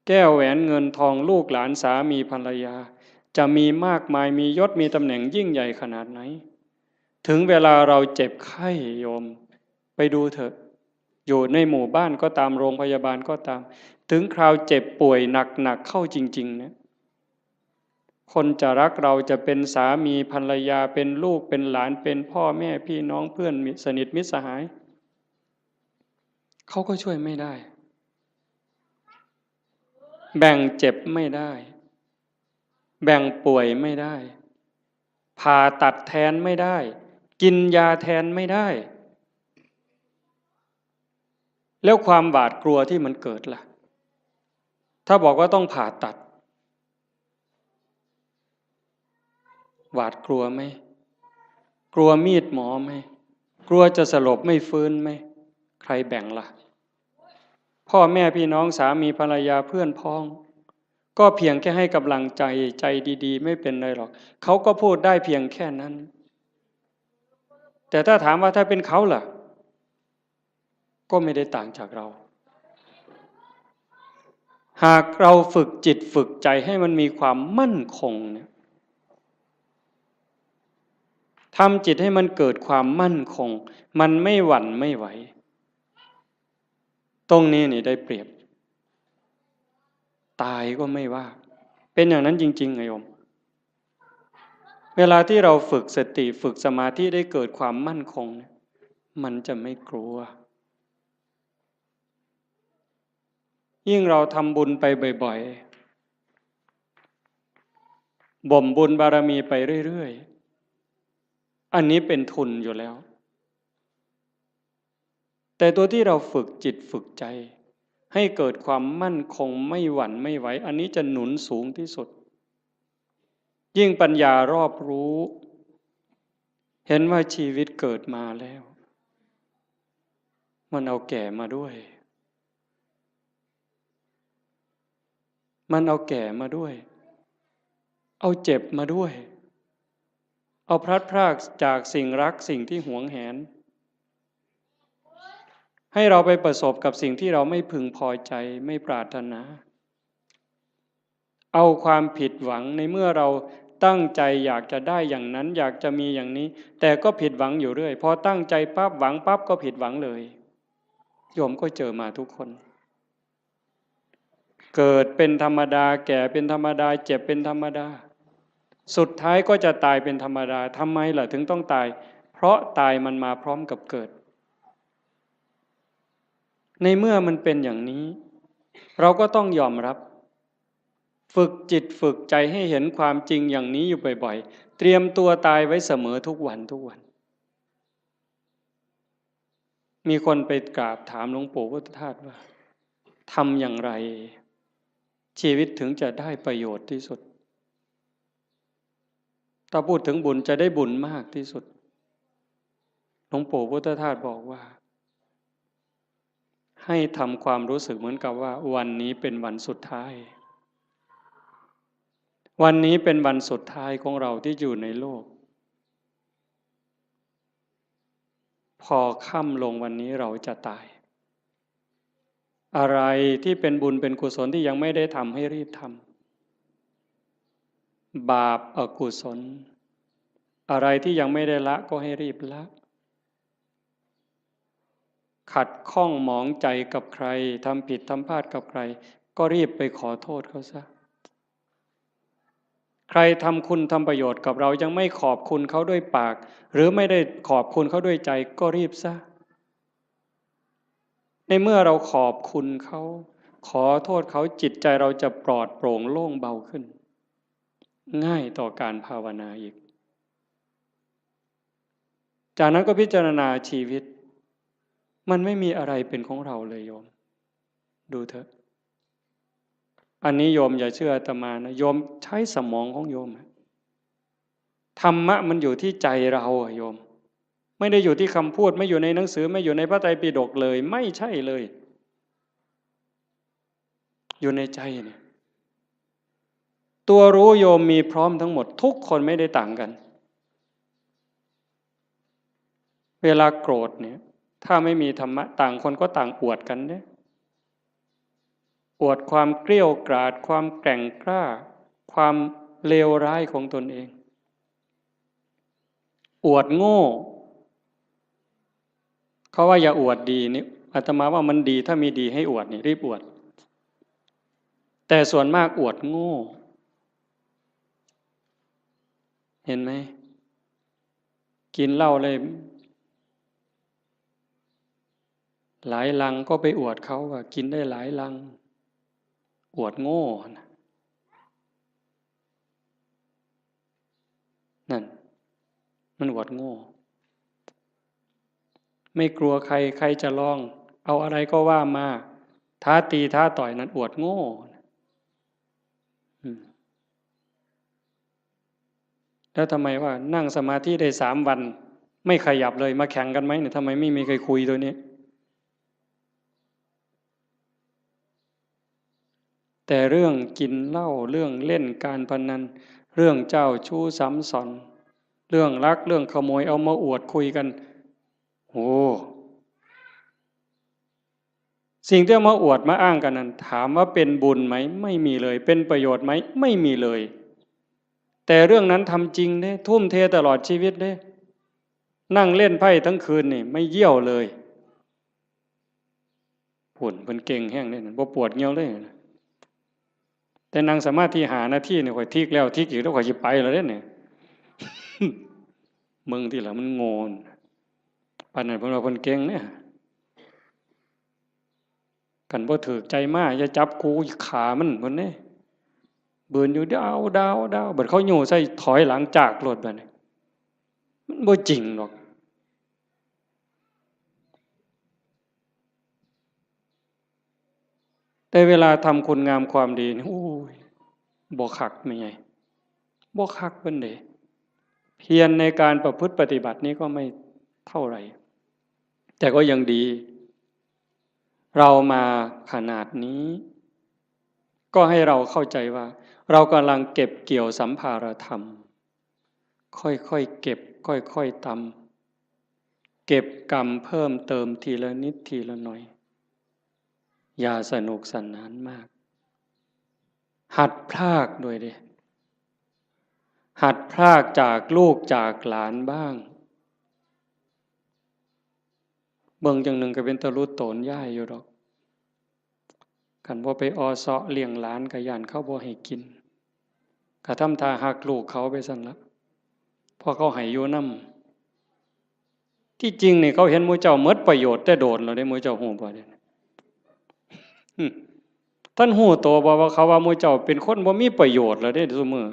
แก้วแหวนเงินทอง ลูกหลานสามีภรรยา จะมีมากมาย มียศมีตำแหน่งยิ่งใหญ่ขนาดไหน ถึงเวลาเราเจ็บไข้ โยม ไปดูเถอะ อยู่ในหมู่บ้านก็ตาม โรงพยาบาลก็ตาม ถึงคราวเจ็บป่วยหนักๆ เข้าจริงๆ เนี่ย คนจะรักเรา จะเป็นสามีภรรยา เป็นลูกเป็นหลาน เป็นพ่อแม่พี่น้อง เพื่อนมิตรสนิทมิตรสหาย เขาก็ช่วยไม่ได้ แบ่งเจ็บไม่ได้ แบ่งป่วยไม่ได้ ผ่าตัดแทนไม่ได้ กินยาแทนไม่ได้ แล้วความหวาดกลัวที่มันเกิดล่ะ ถ้าบอกว่าต้องผ่าตัด หวาดกลัวไหม กลัวมีดหมอไหม กลัวจะสลบไม่ฟื้นไหม ใครแบ่งล่ะ พ่อแม่พี่น้อง สามีภรรยา เพื่อนพ้อง ก็เพียงแค่ให้กำลังใจ ใจดีๆ ไม่เป็นไรหรอก เขาก็พูดได้เพียงแค่นั้น แต่ถ้าถามว่าถ้าเป็นเขาล่ะ ก็ไม่ได้ต่างจากเรา หากเราฝึกจิตฝึกใจให้มันมีความมั่นคงเนี่ย ทำจิตให้มันเกิดความมั่นคง มันไม่หวั่นไม่ไหว ตรงนี้นี่ได้เปรียบ ตายก็ไม่ว่า เป็นอย่างนั้นจริงๆ ไงโยม เวลาที่เราฝึกสติฝึกสมาธิได้เกิดความมั่นคงเนี่ย มันจะไม่กลัว ยิ่งเราทำบุญไปบ่อยๆ บ่มบุญบารมีไปเรื่อยๆ อันนี้เป็นทุนอยู่แล้ว แต่ตัวที่เราฝึกจิตฝึกใจ ให้เกิดความมั่นคงไม่หวั่นไม่ไหว อันนี้จะหนุนสูงที่สุด ยิ่งปัญญารอบรู้ เห็นว่าชีวิตเกิดมาแล้ว มันเอาแก่มาด้วย มันเอาแก่มาด้วย เอาเจ็บมาด้วย เอาพลัดพรากจากสิ่งรักสิ่งที่หวงแหน ให้เราไปประสบกับสิ่งที่เราไม่พึงพอใจไม่ปรารถนา เอาความผิดหวังในเมื่อเราตั้งใจอยากจะได้อย่างนั้น อยากจะมีอย่างนี้ แต่ก็ผิดหวังอยู่เรื่อย พอตั้งใจปั๊บหวังปั๊บก็ผิดหวังเลย โยมก็เจอมาทุกคน เกิดเป็นธรรมดา แก่เป็นธรรมดา เจ็บเป็นธรรมดา สุดท้ายก็จะตายเป็นธรรมดา ทำไมล่ะถึงต้องตาย เพราะตายมันมาพร้อมกับเกิด ในเมื่อมันเป็นอย่างนี้ เราก็ต้องยอมรับ ฝึกจิตฝึกใจให้เห็นความจริงอย่างนี้อยู่บ่อยๆ เตรียมตัวตายไว้เสมอทุกวันทุกวัน มีคนไปกราบถามหลวงปู่พุทธทาสว่า ทำอย่างไร ชีวิตถึงจะได้ประโยชน์ที่สุด ถ้าพูดถึงบุญจะได้บุญมากที่สุด หลวงปู่พุทธทาสบอกว่า ให้ทำความรู้สึกเหมือนกับว่าวันนี้เป็นวันสุดท้าย วันนี้เป็นวันสุดท้ายของเราที่อยู่ในโลก พอค่ำลงวันนี้เราจะตาย อะไรที่เป็นบุญเป็นกุศลที่ยังไม่ได้ทำให้รีบทำ บาปอกุศล อะไรที่ยังไม่ได้ละก็ให้รีบละ ขัดข้องหมองใจกับใคร ทำผิดทำพลาดกับใคร ก็รีบไปขอโทษเขาซะ ใครทำคุณทำประโยชน์กับเรายังไม่ขอบคุณเขาด้วยปาก หรือไม่ได้ขอบคุณเขาด้วยใจ ก็รีบซะ ในเมื่อเราขอบคุณเขา ขอโทษเขา จิตใจเราจะปลอดโปร่งโล่งเบาขึ้น ง่ายต่อการภาวนาอีก จากนั้นก็พิจารณาชีวิต มันไม่มีอะไรเป็นของเราเลยโยม ดูเถอะ อันนี้โยมอย่าเชื่ออาตมานะ โยมใช้สมองของโยมอะ ธรรมะมันอยู่ที่ใจเราอะโยม ไม่ได้อยู่ที่คำพูด ไม่อยู่ในหนังสือ ไม่อยู่ในพระไตรปิฎกเลย ไม่ใช่เลย อยู่ในใจเนี่ย ตัวรู้โยมมีพร้อมทั้งหมด ทุกคนไม่ได้ต่างกัน เวลาโกรธเนี่ย ถ้าไม่มีธรรมะ ต่างคนก็ต่างอวดกันเนี่ย อวดความเกรี้ยวกราด ความแกร่งกล้า ความเลวร้ายของตนเอง อวดโง่ เขาว่าอย่าอวดดีนี่ อาตมาว่ามันดี ถ้ามีดีให้อวดนี่ รีบอวด แต่ส่วนมากอวดโง่ เห็นไหม กินเหล้าเลย หลายลังก็ไปอวดเขาว่ากินได้หลายลัง อวดโง่นะ นั่น มันอวดโง่ ไม่กลัวใคร ใครจะลอง เอาอะไรก็ว่ามา ท้าตีท้าต่อย นั่นอวดโง่ อืม แล้วทำไมว่านั่งสมาธิได้สามวัน ไม่ขยับเลย มาแข่งกันไหมเนี่ย ทำไมไม่มีใครคุยตัวนี้ แต่เรื่องกินเหล้า เรื่องเล่นการพนัน เรื่องเจ้าชู้ซ้ำซ้อน เรื่องลัก เรื่องขโมย เอามาอวดคุยกัน โอ้ สิ่งที่เอามาอวดมาอ้างกันนั้น ถามว่าเป็นบุญไหม ไม่มีเลย เป็นประโยชน์ไหม ไม่มีเลย แต่เรื่องนั้นทำจริงเด้ ทุ่มเทตลอดชีวิตเด้ นั่งเล่นไพ่ทั้งคืนนี่ ไม่เยี่ยวเลย ผุ่นเพิ่นเก่งแฮงเด้ บ่ปวดเยี่ยวเลย แต่นั่งสมาธิห้านาทีนี่ ข้อยทิกแล้วทิกอีก แล้วข้อยสิไปแล้วเด้เนี่ย มึงที่ละมันโง่น ปานนั้นเพิ่นว่าเพิ่นเก่งเด้ คันบ่ถูกใจมา อย่าจับกู ฆ่ามัน เพิ่นเด้ บืนอยู่ดาว ดาว ดาว บัดเขาโย่ใส่ ถอยหลังจากโลดบัดนี้ มันบ่จริงดอก แต่เวลาทำคุณงามความดีนี่ โอ้ย บ่คักแม่ใหญ่ บ่คักปานใด เพียรในการประพฤติปฏิบัตินี้ก็ไม่เท่าไหร่ แต่ก็ยังดี เรามาขนาดนี้ ก็ให้เราเข้าใจว่า เรากำลังเก็บเกี่ยวสัมภารธรรม ค่อยๆเก็บ ค่อยๆตำ เก็บกำเพิ่มเติมทีละนิดทีละหน่อย อย่าสนุกสนานมาก หัดพรากด้วยเด้ หัดพรากจากลูกจากหลานบ้าง เบิ่งจั่งหนึ่งก็เป็นตาหลุดโตนยายอยู่ดอก คันบ่ไปออเซาะเลี้ยงหลานก็ย้านเขาบ่ให้กิน ก็ทำท่าฮักลูกเขาไปซั่นละ เพราะเขาให้อยู่นำ ที่จริงนี่เขาเห็นหมู่เจ้าหมดประโยชน์แต่โดนแล้วเด้ หมู่เจ้าฮู้บ่เด้ อืม ท่านฮู้โตบ่ว่าเขาว่าหมู่เจ้าเป็นคนบ่มีประโยชน์แล้วเด้ซุมื้อ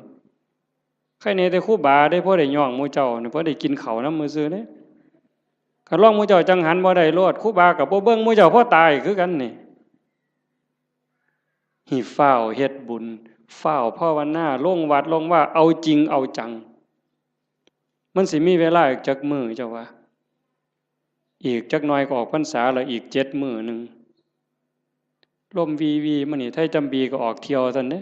ใครแหน่แต่ครูบาเด้ พอได้ย่องหมู่เจ้านี่ พอได้กินข้าวนำมื้อซื่อเด้ คันลองหมู่เจ้าจั่งหันบ่ได้โลด ครูบาก็บ่เบิ่งหมู่เจ้าพอตายคือกันนี่ ให้ฟ้าวเฮ็ดบุญ ฟ้าวภาวนา ลงวัดลงวา เอาจริงเอาจัง มันสิมีเวลาอีกจักมื้อเจ้าว่า อีกจักหน่อยก็ออกพรรษาแล้ว อีกเจ็ดมื้อหนึ่ง ลมวีวีมานี่ ไทยจำบีก็ออกเที่ยวซั่นเด้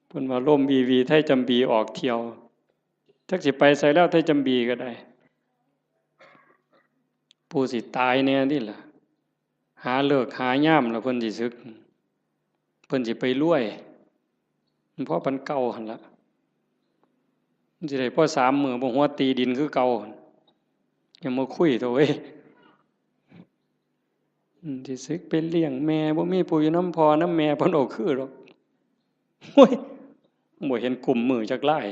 เพิ่นว่าลมวีวี ไทยจำบีออกเที่ยว จักสิไปไสแล้ว ไทยจำบีก็ได้ ผู้สิตายแหน่นี่ล่ะ หาฤกษ์หายามแล้วเพิ่นสิสึก เพิ่นสิไปรวย มันพอปานเก่าหั่นละ มันสิได้พอสามมื้อบ่ หัวตีดินคือเก่าหั่น อย่ามาคุยเถาะเว้ย อืม สิสึกไปเลี้ยงแม่ บ่มีผู้อยู่นำพ่อนำแม่ เพิ่นบ่คือดอก โอ้ย บ่เห็นกุมมือจักลาย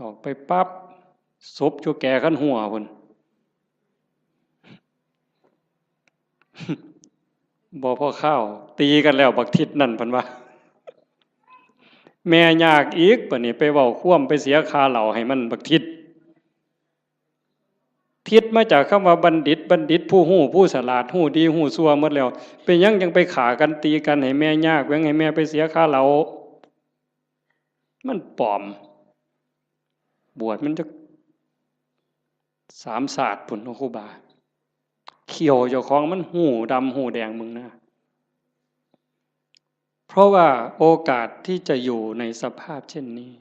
ออกไปปั๊บ ศพอยู่แก่คันหัวพุ้น บ่พอคาว ตีกันแล้วบักทิศนั่น เพิ่นว่า แม่ยากอีก บัดนี้ไปเว้าความ ไปเสียค่าเหล้าให้มัน บักทิศ ทิศมาจากคำว่าบัณฑิต บัณฑิตผู้ฮู้ ผู้ฉลาด ฮู้ดีฮู้ชั่วหมดแล้ว เป็นหยังจั่งไปฆ่ากันตีกันให้แม่ยาก แหว่งให้แม่ไปเสียค่าเหล้า มันปลอม บวชมันจักสามชาติพุ้นเนาะครูบา เขี้ยวเจ้าของมันฮู้ดำฮู้แดงมึงนะ เพราะว่าโอกาสที่จะอยู่ในสภาพเช่นนี้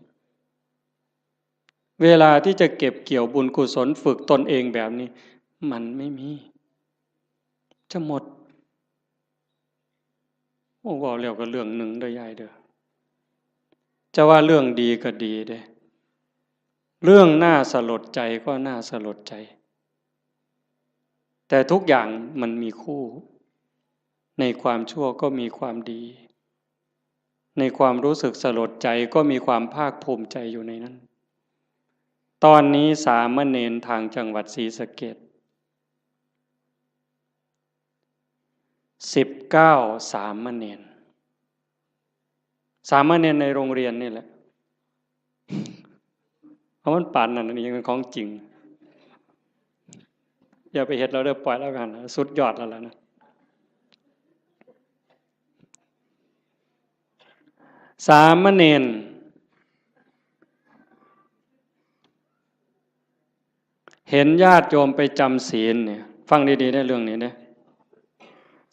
เวลาที่จะเก็บเกี่ยวบุญกุศลฝึกตนเองแบบนี้ มันไม่มี จะหมด โอ้ เว้าแล้วก็เรื่องหนึ่งเด้อยายเด้อ จะว่าเรื่องดีก็ดีเด้ เรื่องน่าสลดใจก็น่าสลดใจ แต่ทุกอย่างมันมีคู่ ในความชั่วก็มีความดี ในความรู้สึกสลดใจก็มีความภาคภูมิใจอยู่ในนั้น ตอนนี้สามเณรทางจังหวัดศรีสะเกษ สิบเก้า สามเณร สามเณรในโรงเรียนนี่แหละ เอามันปานนั้น อันนี้ยังเป็นของจริง อย่าไปเฮ็ดแล้วเด้อ ปล่อยแล้วกัน สุดยอดแล้วล่ะนะ สามเณร เห็นญาติโยมไปจำศีลเนี่ย ฟังดีๆนะเรื่องนี้นะ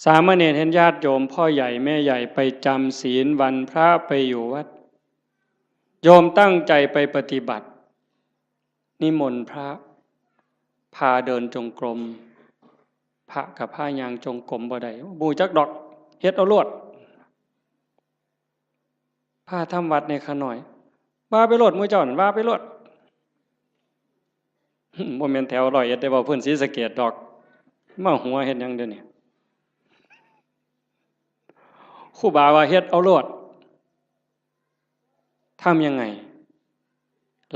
สามเณรเห็นญาติโยมพ่อใหญ่แม่ใหญ่ไปจำศีลวันพระไปอยู่วัด โยมตั้งใจไปปฏิบัติ นิมนต์พระ พาเดินจงกรม พระกับพาย่างจงกรมบ่ได้ บ่ฮู้จักดอก เฮ็ดเอาโลด พาทำวัดในข้าน้อย ว่าไปโลด หมู่เจ้านั่น ว่าไปโลด บ่แม่นแถวร้อยเอ็ดเด้ เว้าพื้นศรีสะเกษดอก มาหัวเฮ็ดหยังเดี๋ยวนี้ ครูบาว่าเฮ็ดเอาโลด ทำยังไง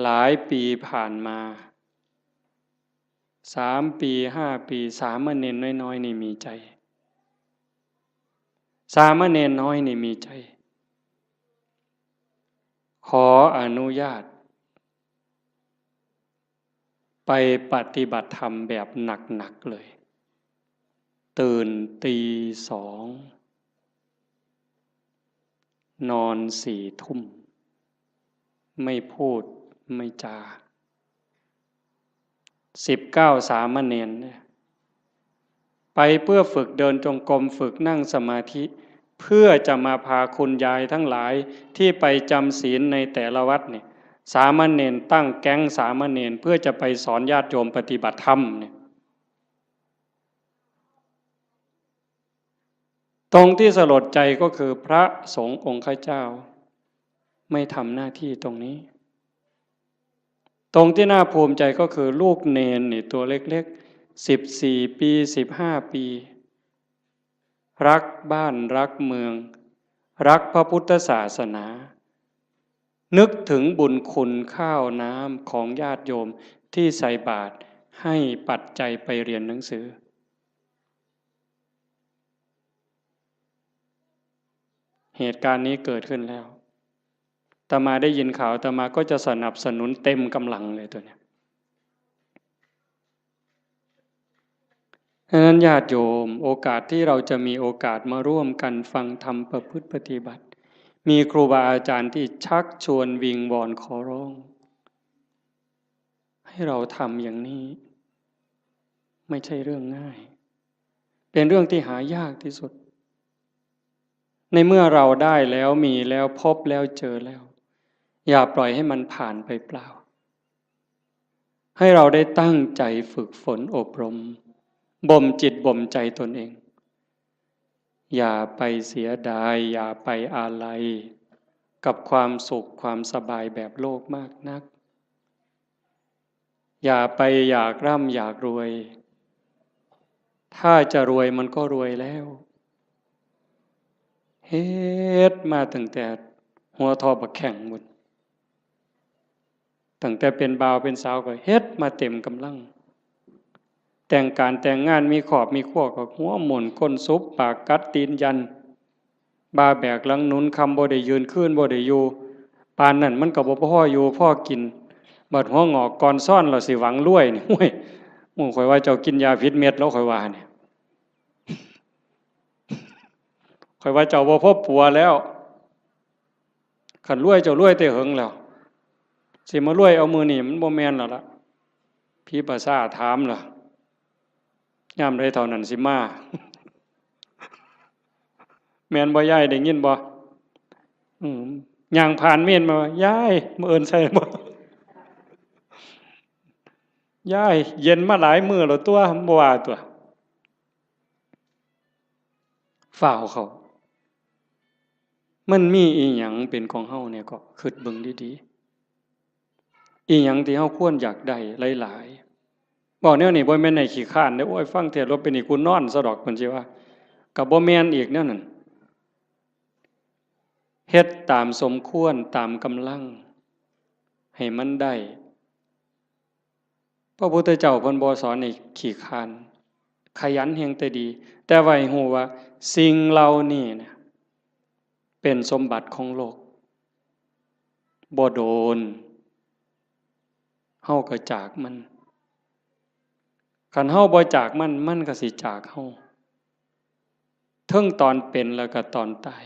หลายปีผ่านมา สามปี ห้าปี สามเณรน้อยๆ นี่มีใจ สามเณรน้อยนี่มีใจ ขออนุญาต ไปปฏิบัติธรรมแบบหนักๆ เลย ตื่นตีสอง นอนสี่ทุ่ม ไม่พูดไม่จา สิบเก้าสามเณรเนี่ย ไปเพื่อฝึกเดินจงกรม ฝึกนั่งสมาธิ เพื่อจะมาพาคุณยายทั้งหลายที่ไปจำศีลในแต่ละวัดเนี่ย สามเณรตั้งแก๊งสามเณรเพื่อจะไปสอนญาติโยมปฏิบัติธรรมเนี่ย ตรงที่สลดใจก็คือพระสงฆ์องค์ข้าเจ้า ไม่ทำหน้าที่ตรงนี้ ตรงที่น่าภูมิใจก็คือลูกเณรนี่ตัวเล็กๆ สิบสี่ปี สิบห้าปี รักบ้านรักเมือง รักพระพุทธศาสนา นึกถึงบุญคุณข้าวน้ำของญาติโยมที่ใส่บาตรให้ปัจจัยไปเรียนหนังสือ เหตุการณ์นี้เกิดขึ้นแล้ว อาตมาได้ยินข่าว อาตมาก็จะสนับสนุนเต็มกำลังเลยตัวเนี้ย ฉะนั้นญาติโยม โอกาสที่เราจะมีโอกาสมาร่วมกันฟังธรรมประพฤติปฏิบัติ มีครูบาอาจารย์ที่ชักชวนวิงวอนขอร้อง ให้เราทำอย่างนี้ ไม่ใช่เรื่องง่าย เป็นเรื่องที่หายากที่สุด ในเมื่อเราได้แล้ว มีแล้ว พบแล้ว เจอแล้ว อย่าปล่อยให้มันผ่านไปเปล่า ให้เราได้ตั้งใจฝึกฝนอบรม บ่มจิตบ่มใจตนเอง อย่าไปเสียดาย อย่าไปอาลัย กับความสุขความสบายแบบโลกมากนัก อย่าไปอยากร่ำอยากรวย ถ้าจะรวยมันก็รวยแล้ว เฮ็ดมาตั้งแต่หัวทอบักแข้งพุ้น ตั้งแต่เป็นบ่าวเป็นสาวก็เฮ็ดมาเต็มกำลัง แต่งการแต่งงานมีครอบมีครัวก็หัวหมุนก้นสุบปากกัดตีนยัน บ่าแบกหลังหนุน ค่ำบ่ได้ยืน คืนบ่ได้อยู่ ปานนั้นมันก็บ่พออยู่พอกิน บัดหัวงอกก่อนซ้อนแล้วสิหวังรวยนี่ โอ้ย หมู่ข้อยว่าเจ้ากินยาผิดเม็ดแล้ว ข้อยว่านี่ ข้อยว่าเจ้าบ่พอปัวแล้ว คันรวยเจ้ารวยแต่เหิงแล้ว สิมารวยเอามื้อนี้มันบ่แม่นแล้วล่ะ ผีป่าช้าถามล่ะ ยามใดเฒ่านั้นสิมา แม่นบ่ยาย ได้ยินบ่ อืม ย่างผ่านเมนมาว่า ยาย มื้ออื่นใส่บ่ ยาย เย็นมาหลายมื้อแล้วตั๊ว บ่ว่าตั๊ว ฟ้าวเข้า มันมีอีหยังเป็นของเฮาเนี่ย ก็คิดเบิ่งดีๆ อีหยังที่เฮาควรอยากได้หลายๆ เว้าแนวนี้บ่แม่นให้ขี้คร้านเด้อ โอ้ย ฟังเทศน์แล้วเป็นนี่กูนอนซะดอก เพิ่นสิว่า ก็บ่แม่นอีกแนวนั้น เฮ็ดตามสมควร ตามกำลัง ให้มันได้ พระพุทธเจ้าเพิ่นบ่สอนให้ขี้คร้าน ขยันแฮ่งแต่ดี แต่ว่าให้ฮู้ว่าสิ่งเหล่านี้นะ เป็นสมบัติของโลก บ่โดน เฮาก็จากมัน คันเฮาบ่จากมัน มันก็สิจากเฮา เทิงตอนเป็นแล้วก็ตอนตาย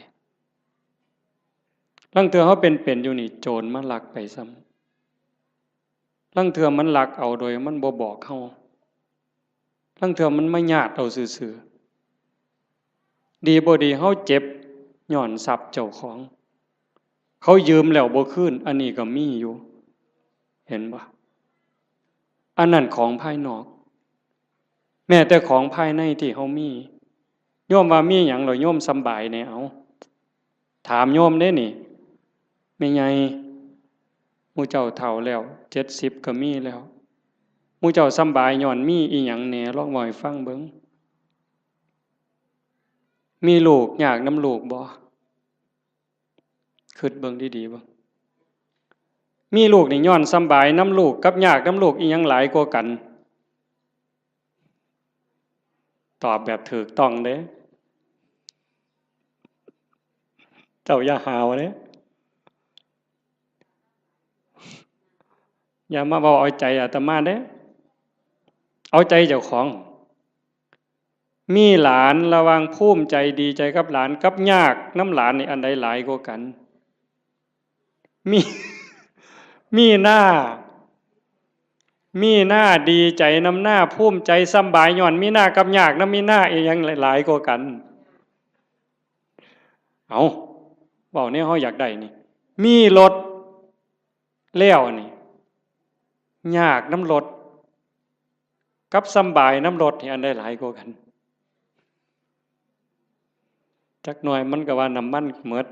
ลางเทื่อเฮาเป็นๆ อยู่นี่ โจรมาลักไปซ้ำ ลางเทื่อมันลักเอาโดยมันบ่บอกเฮา ลางเทื่อมันมาญาติเอาซื่อๆ ดีบ่ดีเฮาเจ็บย้อนทรัพย์เจ้าของ เขายืมแล้วบ่คืน อันนี้ก็มีอยู่ เห็นบ่ อันนั้นของภายนอก แม้แต่ของภายในที่เฮามี โยมว่ามีหยังแล้วโยมสำบายแหน่ เอา ถามโยมเด้นี่ แม่ใหญ่ หมู่เจ้าเฒ่าแล้ว เจ็ดสิบก็มีแล้ว หมู่เจ้าสำบายย้อนมีอีหยังแหน่ ลองเว้าให้ฟังเบิ่ง มีลูกยากนำลูกบ่ คิดเบิ่งดีๆ เบิ่ง มีลูกนี่ย้อนสำบายนำลูกกับยากนำลูก อีหยังหลายกว่ากัน? ตอบแบบถูกต้องเด้ เจ้าอย่าหาวเด้ อย่ามาเว้าเอาใจอาตมาเด้ เอาใจเจ้าของ มีหลาน ระหว่างภูมิใจดีใจกับหลานกับยากนำหลานนี่ อันใดหลายกว่ากัน? มี มีนา มีนาดีใจนำนา ภูมิใจสำบายย้อนมีนากับยากนำมีนา อีหยังหลายกว่ากัน? เอา เว้าแนวเฮาอยากได้นี่ มีรถแล้วนี่ ยากนำรถ กับสำบายนำรถนี่ อันใดหลายกว่ากัน? จักหน่อยมันก็ว่าน้ำมันหมด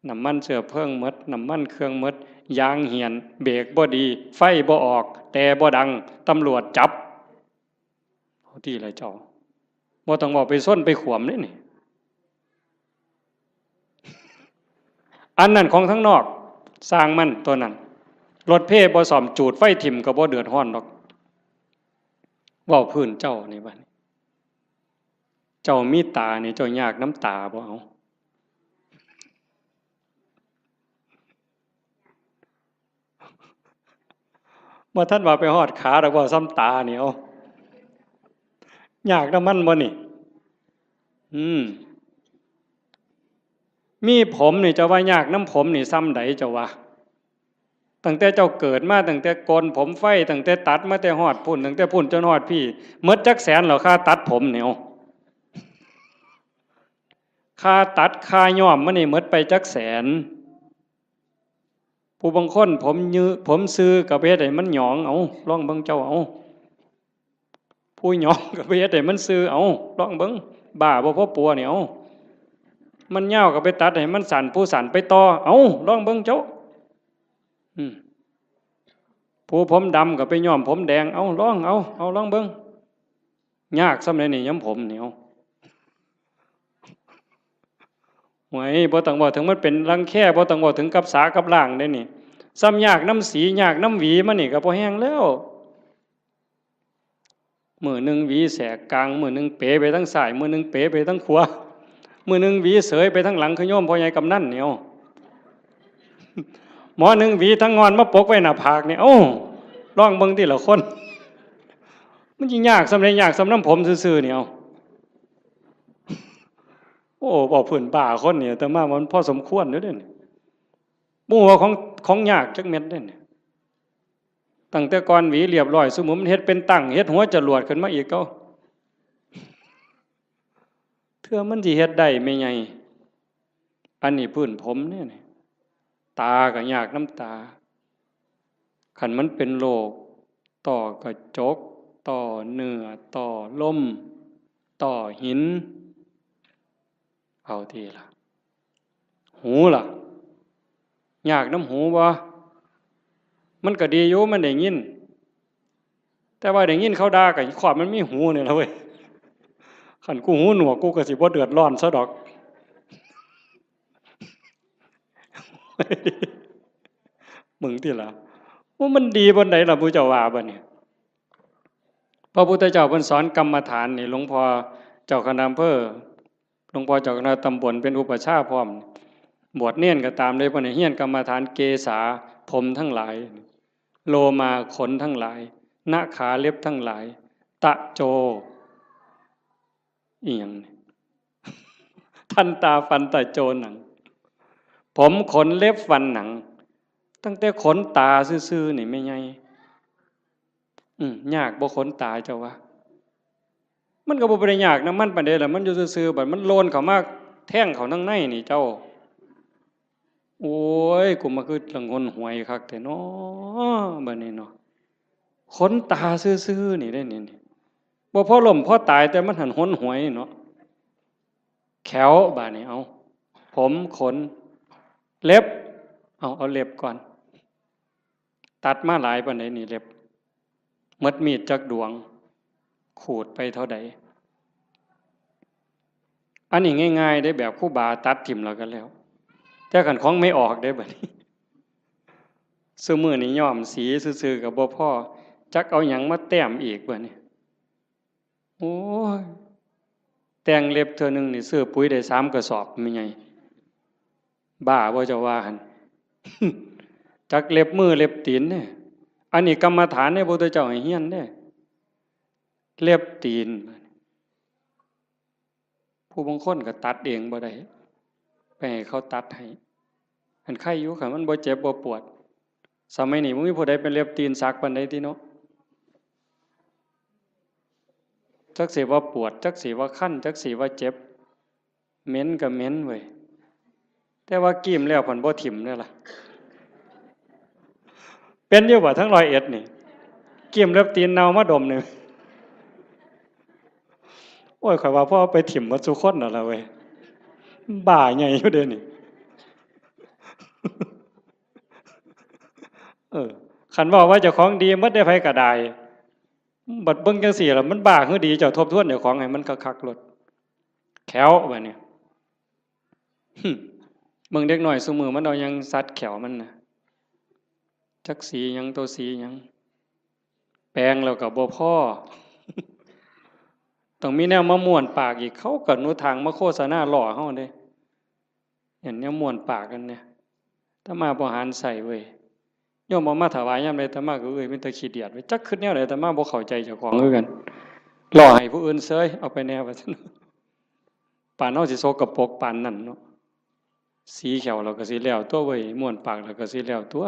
น้ำมันเชื้อเพลิงหมด น้ำมันเครื่องหมด ยางเหี่ยน เบรกบ่ดี ไฟบ่ออก แต่บ่ดัง ตำรวจจับ เอาติล่ะเจ้า บ่ต้องเว้าไปชนไปขวมเด้นี่ อันนั้นของทางนอก ซ่างมันตัวนั้น รถเพบ่ซ่อม จูดไฟถิ่มก็บ่เดือดร้อนดอก เว้าพื้นเจ้านี่บัดนี้ เจ้ามีตานี่ เจ้ายากนำตาบ่ เอา บ่ทันว่าไปฮอดขาดอก เว้าส่ำตานี่ เอา ยากนำมันบ่นี่? อืม มีผมนี่ เจ้าว่ายากนำผมนี่ส่ำใดเจ้าว่า? ตั้งแต่เจ้าเกิดมา ตั้งแต่โกนผมไฟ ตั้งแต่ตัดมาแต่ฮอดพุ้น ตั้งแต่พุ้นจนฮอดพี้ หมดจักแสนแล้ว ค่าตัดผมนี่ เอา ค่าตัด ค่าย้อมมันนี่ หมดไปจักแสน? ผู้บางคนผมยื ผมซื่อก็ไปเฮ็ดให้มันหยอง เอา ลองเบิ่งเจ้า เอา ผู้หยองก็ไปเฮ็ดให้มันซื่อ เอา ลองเบิ่ง บ้าบ่พอปัวนี่ เอา มันยาวก็ไปตัดให้มันสั้น ผู้สั้นไปต่อ เอา ลองเบิ่งเจ้า อืม ผู้ผมดำก็ไปย้อมผมแดง เอา ลอง เอา เอา ลองเบิ่ง ยากส่ำใดนี่ ย้อมผมนี่ เอา โอ้ย บ่ต้องเว้าถึงมันเป็นรังแค บ่ต้องเว้าถึงกับสากับล้างเด้นี่ ส่ำยากนำสี ยากนำหวีมันนี่ก็พอแฮงแล้ว มื้อหนึ่งหวีแสกกลาง มื้อหนึ่งเป๋ไปทางซ้าย มื้อหนึ่งเป๋ไปทางขวา มื้อหนึ่งหวีเสยไปทางหลัง คือโยมพ่อใหญ่กำนันนี่ เอา หมอหนึ่งหวีทางงอนมาปกไว้หน้าผากนี่ เอ้า ลองเบิ่งติล่ะคน มันสิยากส่ำใด ยากส่ำนำผมซื่อๆนี่ เอา โอ้ เว้าพื้นบ้าคนนี่ อาตมามันพอสมควรอยู่เด้นี่ บ่ฮู้ว่าของ ของยากจักเม็ดเด้นี่ ตั้งแต่ก่อนหวีเรียบร้อย ซุมื้อมันเฮ็ดเป็นตั้ง เฮ็ดหัวจรวดขึ้นมาอีก เอ้า เทื่อมันสิเฮ็ดได้แม่ใหญ่ อันนี้พื้นผมเด้นี่ ตาก็ยากนำตา คันมันเป็นโรคต้อกระจก ต้อเนื้อ ต้อลม ต้อหิน เอาติล่ะ หูล่ะ ยากนำหูบ่? มันก็ดีอยู่ มันได้ยิน แต่ว่าได้ยินเขาด่าก็ขอบมันมีหูนี่ล่ะเว้ย คันกูหูหนวก กูก็สิบ่เดือดร้อนซะดอก มึงติล่ะ ว่ามันดีปานใดล่ะ ผู้เจ้าว่าบัดนี้ พระพุทธเจ้าเพิ่นสอนกรรมฐานนี่ หลวงพ่อเจ้าคณะอำเภอ หลวงพ่อเจ้าคณะตำบลเป็นอุปัชฌาย์พร้อม บวชเณรก็ตามเลย เพิ่นให้เฮียนกรรมฐาน เกสา ผมทั้งหลาย โลมา ขนทั้งหลาย นะขา เล็บทั้งหลาย ตะโจ อีหยังนี่ ทันตา ฟัน ตะโจ หนัง ผม ขน เล็บ ฟัน หนัง ตั้งแต่ขนตาซื่อๆนี่แม่ใหญ่ อืม ยากบ่ขนตาเจ้าว่า มันก็บ่ได้ยากนำมันปานใดล่ะ มันอยู่ซื่อๆ บัดมันโลนเข้ามาแทงเข้าทางในนี่เจ้า โอ้ย กูมาคือละงนหวยคักแท้น้อ บัดนี้เนาะ ขนตาซื่อๆนี่เด้นี่ นี่ บ่พอล้มพอตาย แต่มันหั้นหนหวยเนาะ แข้วบาดนี้ เอา ผม ขน เล็บ เอา เอาเล็บก่อน ตัดมาหลายปานใดนี่เล็บ หมดมีดจักดวง ขูดไปเท่าใด อันนี้ง่ายๆเด้ แบบครูบาตัดถิ่มแล้วก็แล้ว แต่คันของไม่ออกเด้บัดนี้ ซุมื้อนี้ย้อมสีซื่อๆก็บ่พอ จักเอาหยังมาแต้มอีกบัดนี้ โอ้ย แต่งเล็บเทื่อหนึ่งนี่ซื้อปุ๋ยได้สามกระสอบ แม่ใหญ่ บ้าบ่เจ้าว่าหั่น จักเล็บมือเล็บตีนเนี่ย อันนี้กรรมฐานเนี่ย พระพุทธเจ้าให้เฮียนเนี่ย เล็บตีน ผู้บางคนก็ตัดเองบ่ได้ ไปให้เขาตัดให้ อันไคอยู่ คันมันบ่เจ็บบ่ปวด สมัยนี้บ่มีผู้ใดเป็นเล็บตีนสักปานใดติเนาะ จักสิว่าปวด จักสิว่าคัน จักสิว่าเจ็บ เหม็นก็เหม็นเว้ย แต่ว่ากรีมแล้วพันบ่ถิ่มเด้อล่ะ เป็นอยู่บ่ทั้งร้อยเอ็ดนี่ กรีมเล็บตีนเน่ามาดมหนึ่ง โอ้ย ข้อยว่าพอเอาไปถิ่มหมดซุคนนั่นล่ะเว้ย บ้าใหญ่อยู่เด้นี่ เออ คันเว้าว่าเจ้าของดีหมดได้ ไผก็ได้ บัดเบิ่งจังซี่ล่ะ มันบ้าคือดี เจ้าทบทวนเจ้าของให้มันคักๆโลด แข้วบัดนี้ หึ เบิ่งเด็กน้อยซุมื้อมันเอาหยังสัดแข้วมันน่ะ จักสีหยัง ตัวสีหยัง แปรงแล้วก็บ่พอ ต้องมีแนวมาม้วนปากอีก เขาก็หนุทางมาโฆษณาล้อเฮาเด้ เห็นแนวม้วนปากกันเนี่ย อาตมาบ่หันใส่เว้ย โยมเอามาถวายยามใด อาตมาก็ เอ้ย มีแต่ขี้เดียดเว้ย จักคิดแนวใด อาตมาบ่เข้าใจเจ้าของคือกัน ล้อให้ผู้อื่นเซย เอาไปแน่ว่าซั่น ปานเฮาสิสกปรกปานนั้นเนาะ สีแข้วเราก็สิแล้วตัวเว้ย ม้วนปากเราก็สิแล้วตัว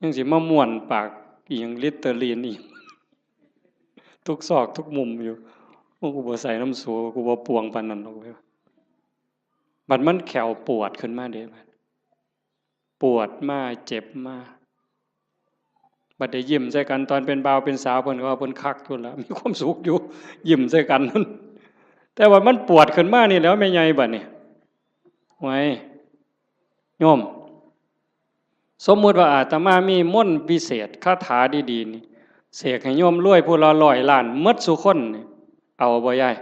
ยังสิมาม้วนปากอีหยัง ลิตเตอรีนอีก ทุกซอกทุกมุมอยู่ โอ้ กูบ่ใส่น้ำสู กูบ่ปวงปานนั้นดอกเว้ย บัดมันแข้วปวดขึ้นมาเด้ บัดปวดมา เจ็บมา บัดได้ยิ้มใส่กัน ตอนเป็นบ่าวเป็นสาว เพิ่นก็ว่าเพิ่นคักอยู่ล่ะ มีความสุขอยู่ ยิ้มใส่กันนั่น แต่ว่ามันปวดขึ้นมานี่แหล้ว แม่ใหญ่บัดนี้ ไว้ โยม สมมุติว่าอาตมามีมนต์วิเศษ คาถาดีๆนี่ เสกให้โยมรวยผู้ละร้อยล้านหมดซุคนนี่ เอาบ่ยาย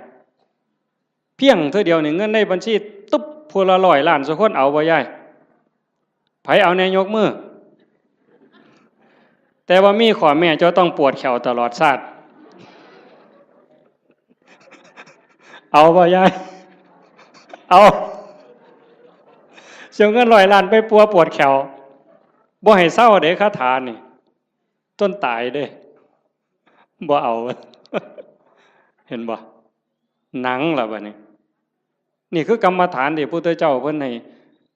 เพียงเทื่อเดียวนี่ เงินในบัญชีตุ๊บ ผู้ละร้อยล้านซุคน เอาบ่ยาย ไผเอาแน่ยกมือ แต่ว่ามีข้อแม้ เจ้าต้องปวดแข้วตลอดชาติ เอาบ่ยาย เอา เสียเงินร้อยล้านไปปัวปวดแข้ว บ่ให้เซาเด้ คาถานี่ จนตายเด้ บ่เอา เห็นบ่ หนังล่ะบัดนี้ นี่คือกรรมฐานที่พระพุทธเจ้าเพิ่นให้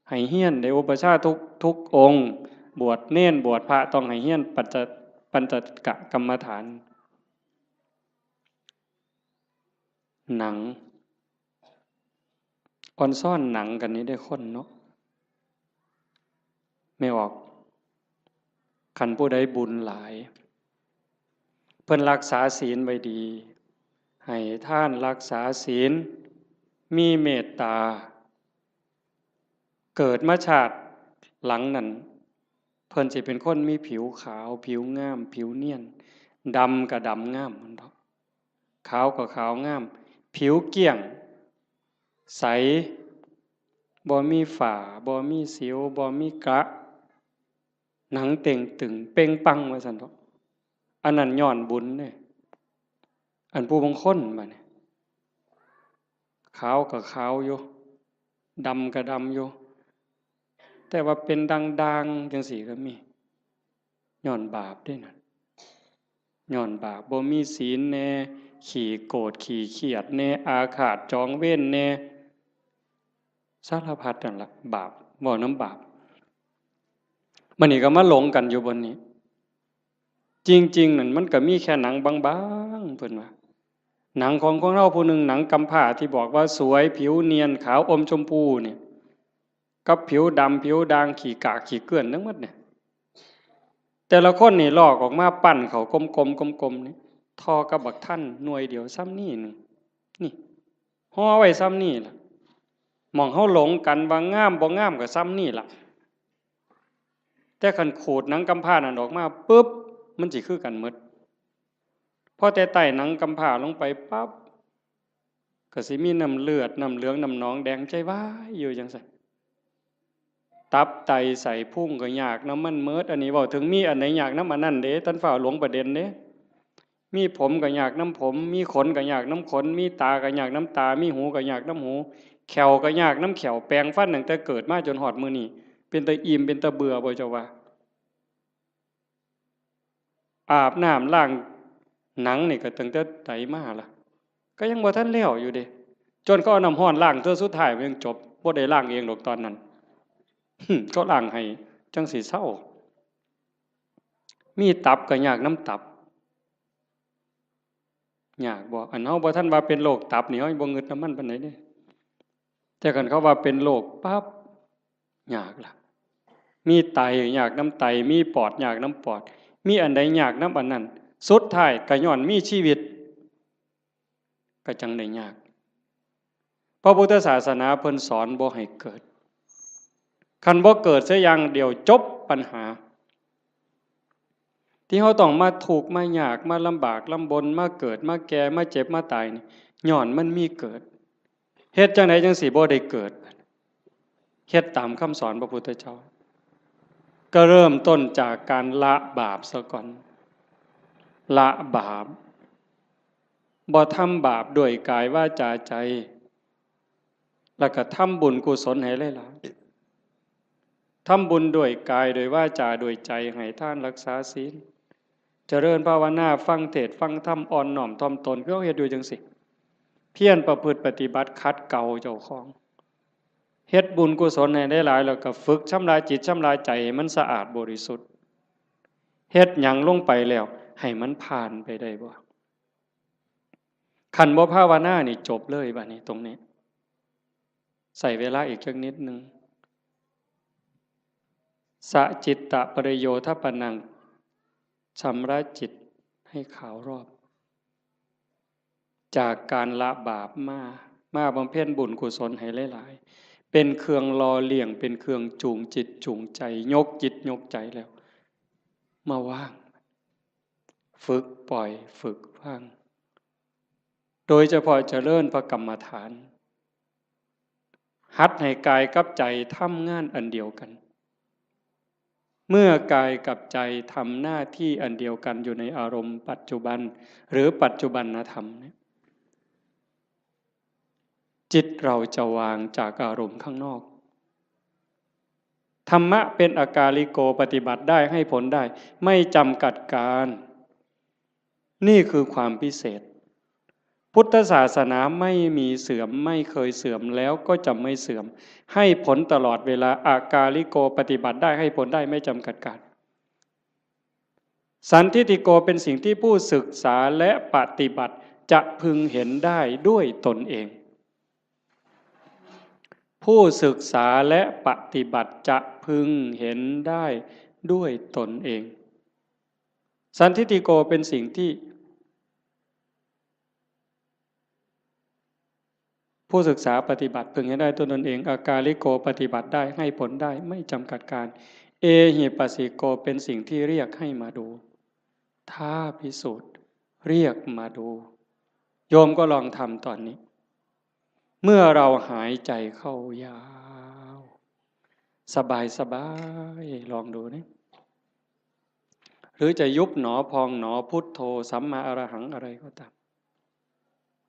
ให้เฮียน ได้อุปัชฌาย์ทุก ทุกองค์ บวชเณร บวชพระ ต้องให้เฮียนปัญจ ปัญจกกรรมฐาน หนัง ออนซอนหนังกันนี่ได้คนเนาะ แม่ออก คันผู้ใดบุญหลาย เพิ่นรักษาศีลไว้ดี ให้ทานรักษาศีล มีเมตตา เกิดมาชาติหลังนั้น เพิ่นสิเป็นคนมีผิวขาว ผิวงาม ผิวเนียน ดำก็ดำงาม มันเถาะ ขาวก็ขาวงาม ผิวเกลี้ยง ใส บ่มีฝ้า บ่มีสิว บ่มีกระ หนังเต่งตึงเป่งปัง ว่าซั่นเถาะ อันนั้นย้อนบุญเด้ อันผู้บางคนบัดนี้ ขาวก็ขาวอยู่ ดำก็ดำอยู่ แต่ว่าเป็นด่างๆจังซี่ก็มี ย้อนบาปเด้นั่น ย้อนบาป บ่มีศีลแน่ ขี้โกรธ ขี้เครียดแน่ อาฆาตจองเวรแน่ สารพัดนั่นล่ะ บาป เว้านำบาป บัดนี้ก็มาหลงกันอยู่บนนี้ จริงๆนั่นมันก็มีแค่หนังบางๆ เพิ่นว่า หนังของคนเฮาผู้หนึ่ง หนังกำพร้าที่บอกว่าสวย ผิวเนียน ขาวอมชมพูเนี่ย กับผิวดำ ผิวด่าง ขี้กาก ขี้เกื้อนทั้งหมดเนี่ย แต่ละคนนี่ลอกออกมาปั้นเข้ากลมๆ กลมๆ นี่ ท่อกับบักทันหน่วยเดียวส่ำนี้หนึ่ง นี่ ห่อไว้ส่ำนี้ล่ะ หม่องเฮาหลงกันว่างามบ่งามก็ส่ำนี้ล่ะ แต่คันขูดหนังกำพร้านั่นออกมาปุ๊บ มันสิคือกันหมด พอแต่ใต้หนังกำพร้าลงไปปั๊บ ก็สิมีน้ำเลือด น้ำเหลือง น้ำหนองแดงใจวายอยู่จังซั่น ตับไตไส้พุงก็ยากนำมันเมิด อันนี้เว้าถึงมีอันใดยากนำอันนั้นเด้ ท่านฟ้าวหลงประเด็นเด้ มีผมก็ยากนำผม มีขนก็ยากนำขน มีตาก็ยากนำตา มีหูก็ยากนำหู แข้วก็ยากนำแข้ว แปรงฟันตั้งแต่เกิดมาจนฮอดมื้อนี้ เป็นตาอิ่ม เป็นตาเบื่อบ่เจ้าว่า อาบน้ำล้างหนังนี่ก็ตั้งแต่ใดมาล่ะ ก็ยังบ่ทันแล้วอยู่เด้ จนเขาเอาน้ำร้อนล้างเทื่อสุดท้ายมันยังจบ บ่ได้ล้างเองดอกตอนนั้น เขาล้างให้จั่งสิเซา มีตับก็ยากนำตับ ยากบ่ อันเฮาบ่ทันว่าเป็นโรคตับนี่ เฮาบ่งึดนำมันปานใดเด้ แต่คันเขาว่าเป็นโรคปั๊บ ยากล่ะ มีไตยากนำไต มีปอดยากนำปอด มีอันใดยากนำอันนั้น สุดท้ายก็ย้อนมีชีวิต ก็จั่งได้ยาก พระพุทธศาสนาเพิ่นสอนบ่ให้เกิด คันบ่เกิดเสียอย่างเดียวจบปัญหา ที่เฮาต้องมาทุกข์มายาก มาลำบากลำบน มาเกิด มาแก่ มาเจ็บ มาตายนี่ ย้อนมันมีเกิด เฮ็ดจั่งใดจั่งสิบ่ได้เกิด เฮ็ดตามคำสอนพระพุทธเจ้า ก็เริ่มต้นจากการละบาปซะก่อน ละบาป บ่ทำบาปด้วยกายวาจาใจ แล้วก็ทำบุญกุศลให้หลายๆ ทำบุญด้วยกาย ด้วยวาจา ด้วยใจ ให้ทาน รักษาศีล เจริญภาวนา ฟังเทศน์ ฟังธรรม อ่อนน้อมถ่อมตน คือเฮาเฮ็ดอยู่จั่งซี้ เพียรประพฤติปฏิบัติขัดเกลาเจ้าของ เฮ็ดบุญกุศลให้หลายๆ แล้วก็ฝึกชำระจิตชำระใจให้มันสะอาดบริสุทธิ์ เฮ็ดหยังลงไปแล้วให้มันผ่านไปได้บ่ คันบ่ภาวนานี่จบเลยบัดนี้ตรงนี้ ใช้เวลาอีกจักนิดหนึ่ง สะจิตตะปริโยทปนัง ชำระจิตให้ขาวรอบ จากการละบาปมา มาบำเพ็ญบุญกุศลให้หลายๆ เป็นเครื่องหล่อเลี้ยง เป็นเครื่องจูงจิตจูงใจ ยกจิตยกใจแล้ว มาวาง ฝึกปล่อย ฝึกวาง โดยเฉพาะเจริญพระกรรมฐาน หัดให้กายกับใจทำงานอันเดียวกัน เมื่อกายกับใจทำหน้าที่อันเดียวกันอยู่ในอารมณ์ปัจจุบัน หรือปัจจุบันธรรมเนี่ย จิตเราจะวางจากอารมณ์ข้างนอก ธรรมะเป็นอากาลิโก ปฏิบัติได้ ให้ผลได้ ไม่จำกัดการ นี่คือความพิเศษ พุทธศาสนาไม่มีเสื่อม ไม่เคยเสื่อม แล้วก็จะไม่เสื่อม ให้ผลตลอดเวลา อากาลิโก ปฏิบัติได้ ให้ผลได้ ไม่จำกัดการ สันทิฏฐิโก เป็นสิ่งที่ผู้ศึกษาและปฏิบัติจะพึงเห็นได้ด้วยตนเอง ผู้ศึกษาและปฏิบัติจะพึงเห็นได้ด้วยตนเอง สันทิฏฐิโก เป็นสิ่งที่ ผู้ศึกษาปฏิบัติพึงเห็นได้ด้วยตนเอง อากาลิโก ปฏิบัติได้ ให้ผลได้ ไม่จำกัดการ เอหิปัสสิโก เป็นสิ่งที่เรียกให้มาดู ท้าพิสูจน์ เรียกมาดู โยมก็ลองทำตอนนี้ เมื่อเราหายใจเข้ายาว สบายสบาย ลองดูนะ หรือจะยุบหนอพองหนอ พุทโธ สัมมาอรหัง อะไรก็ตาม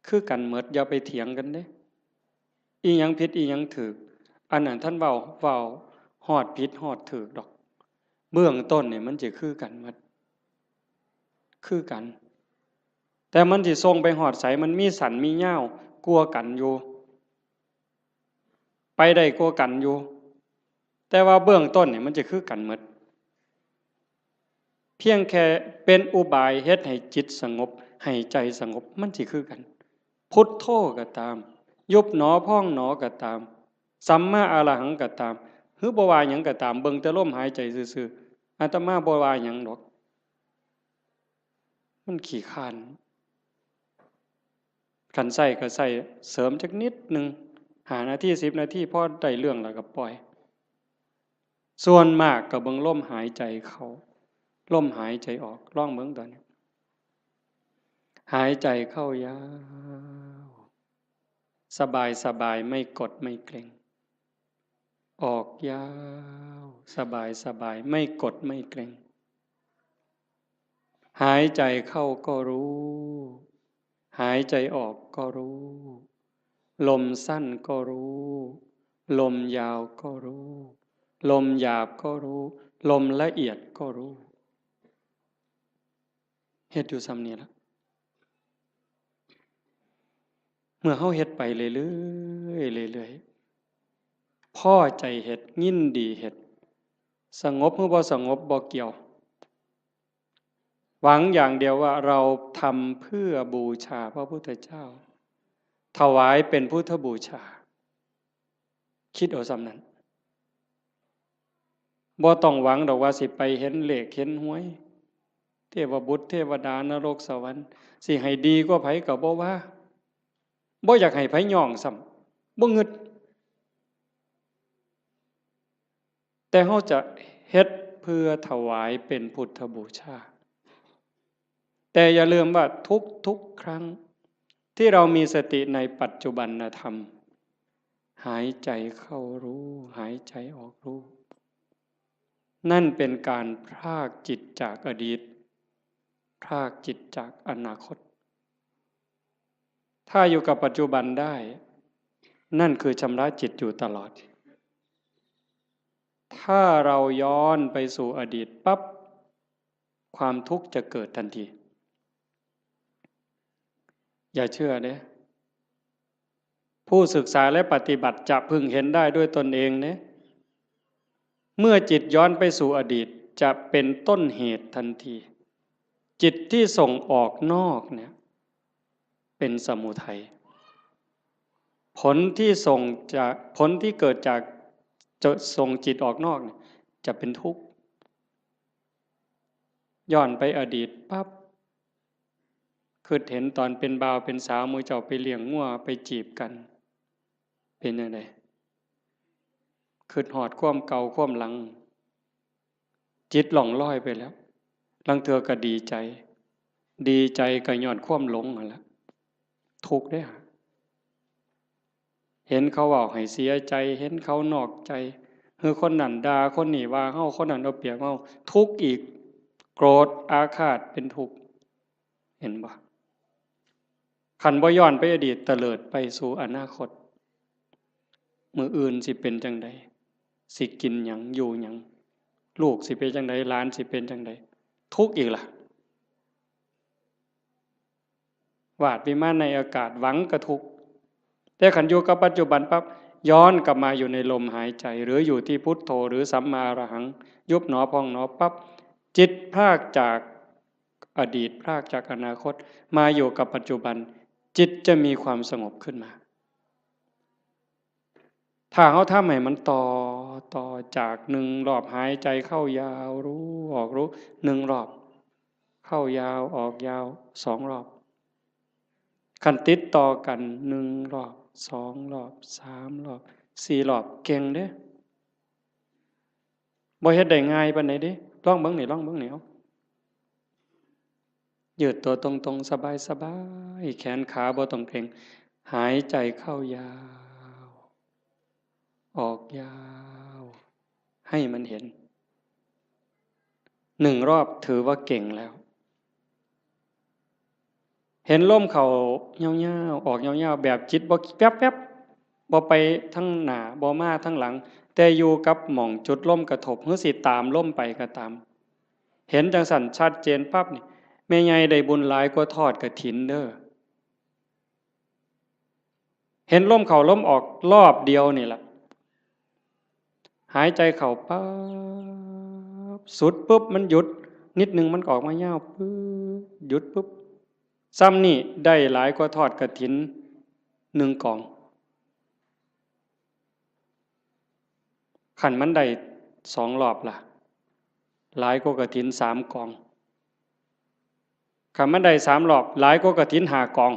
คือกันหมด อย่าไปเถียงกันเด้ อีหยังผิดอีหยังถูก อันนั้นท่านเว้า เว้าฮอดผิดฮอดถูกดอก เบื้องต้นเนี่ยมันจะคือกันหมด คือกัน แต่มันสิส่งไปฮอดไส มันมีสั้นมียาวกว่ากันอยู่ ไปได้กว่ากันอยู่ แต่ว่าเบื้องต้นเนี่ยมันจะคือกันหมด เพียงแค่เป็นอุบายเฮ็ดให้จิตสงบ ให้ใจสงบ มันสิคือกัน พุทโธก็ตาม ยุบหนอพองหนอก็ตาม สัมมาอรหังก็ตาม หรือบ่ว่าหยังก็ตาม เบิ่งแต่ลมหายใจซื่อๆ อาตมาบ่ว่าหยังดอก มันขี้คร้าน คันใช้ก็ใช้เสริมจักนิดหนึ่ง ห้านาที สิบนาที พอได้เรื่องแล้วก็ปล่อย ส่วนมากก็เบิ่งลมหายใจเข้า ลมหายใจออก ลองเบิ่งตอนนี้ หายใจเข้ายาว สบายสบาย ไม่กดไม่เกร็ง ออกยาว สบายสบาย ไม่กดไม่เกร็ง หายใจเข้าก็รู้ หายใจออกก็รู้ ลมสั้นก็รู้ ลมยาวก็รู้ ลมหยาบก็รู้ ลมละเอียดก็รู้ เฮ็ดอยู่ส่ำนี้ล่ะ เมื่อเฮาเฮ็ดไปเรื่อยๆ เรื่อยๆ พอใจเฮ็ด ยินดีเฮ็ด สงบหรือบ่สงบบ่เกี่ยว หวังอย่างเดียวว่าเราทำเพื่อบูชาพระพุทธเจ้า ถวายเป็นพุทธบูชา คิดเอาส่ำนั้น บ่ต้องหวังดอกว่าสิไปเห็นเลขเห็นหวย เทวบุตรเทวดานรกสวรรค์ สิให้ดีกว่าไผก็บ่ว่า บ่อยากให้ไผย้องซ้ำ บ่งึด แต่เฮาจะเฮ็ดเพื่อถวายเป็นพุทธบูชา แต่อย่าลืมว่าทุกๆ ครั้ง ที่เรามีสติในปัจจุบันธรรม หายใจเข้ารู้ หายใจออกรู้ นั่นเป็นการพรากจิตจากอดีต พรากจิตจากอนาคต ถ้าอยู่กับปัจจุบันได้ นั่นคือชำระจิตอยู่ตลอด ถ้าเราย้อนไปสู่อดีตปั๊บ ความทุกข์จะเกิดทันที อย่าเชื่อเด้ ผู้ศึกษาและปฏิบัติจะพึงเห็นได้ด้วยตนเองเด้ เมื่อจิตย้อนไปสู่อดีต จะเป็นต้นเหตุทันที จิตที่ส่งออกนอกเนี่ย เป็นสมุทัย ผลที่ส่งจาก ผลที่เกิดจาก จะส่งจิตออกนอกเนี่ย จะเป็นทุกข์ ย้อนไปอดีตปั๊บ คิดเห็นตอนเป็นบ่าวเป็นสาว หมู่เจ้าไปเลี้ยงงัวไปจีบกัน เป็นจั่งใด คิดฮอดความเก่าความหลัง จิตล่องลอยไปแล้ว ลางเทื่อก็ดีใจ ดีใจก็ย้อนความหลงนั่นแหละ ทุกข์เด้อ เห็นเขาเว้าให้เสียใจ เห็นเขานอกใจ หรือคนนั้นด่า คนนี้ว่าเฮา คนนั้นเอาเปรียบเฮา ทุกข์อีก โกรธอาฆาตเป็นทุกข์ เห็นบ่ คันบ่ย้อนไปอดีต เตลิดไปสู่อนาคต มื้ออื่นสิเป็นจั่งใด สิกินหยัง อยู่หยัง ลูกสิเป็นจั่งใด หลานสิเป็นจั่งใด ทุกข์อีกล่ะ วาดวิมานในอากาศ หวังก็ทุกข์ แต่คันอยู่กับปัจจุบันปั๊บ ย้อนกลับมาอยู่ในลมหายใจ หรืออยู่ที่พุทโธ หรือสัมมาอรหัง ยุบหนอพองหนอปั๊บ จิตพรากจากอดีต พรากจากอนาคต มาอยู่กับปัจจุบัน จิตจะมีความสงบขึ้นมา ถ้าเฮาทำให้มันต่อ ต่อจากหนึ่งรอบหายใจเข้ายาวรู้ ออกรู้ หนึ่งรอบ เข้ายาว ออกยาว สองรอบ คันติดต่อกัน หนึ่งรอบ สองรอบ สามรอบ สี่รอบ เก่งเด้ บ่เฮ็ดได้ง่ายปานใดเด้ ลองเบิ่งนี่ ลองเบิ่งนี่ เอา ยืดตัวตรงๆ สบายๆ แขนขาบ่ต้องเกร็ง หายใจเข้ายาว ออกยาว ให้มันเห็น หนึ่งรอบถือว่าเก่งแล้ว เห็นลมเข้ายาวๆ ออกยาวๆ แบบจิตบ่แป๊บๆ บ่ไปทางหน้า บ่มาทางหลัง แต่อยู่กับหม่องจุดลมกระทบ หรือสิตามลมไปก็ตาม เห็นจั่งซั้นชัดเจนปั๊บนี่ แม่ใหญ่ได้บุญหลายกว่าทอดกฐินเด้อ เห็นลมเข้าลมออกรอบเดียวนี่ล่ะ หายใจเข้าปั๊บ สุดปุ๊บ มันหยุด นิดนึงมันก็ออกมายาวปุ๊บ หยุดปุ๊บ ซ่ำนี่ได้หลายกว่าทอดกฐินหนึ่งกอง คันมันได้สองรอบล่ะ หลายกว่ากฐินสามกอง คันมันได้สามรอบ หลายกว่ากฐินห้ากอง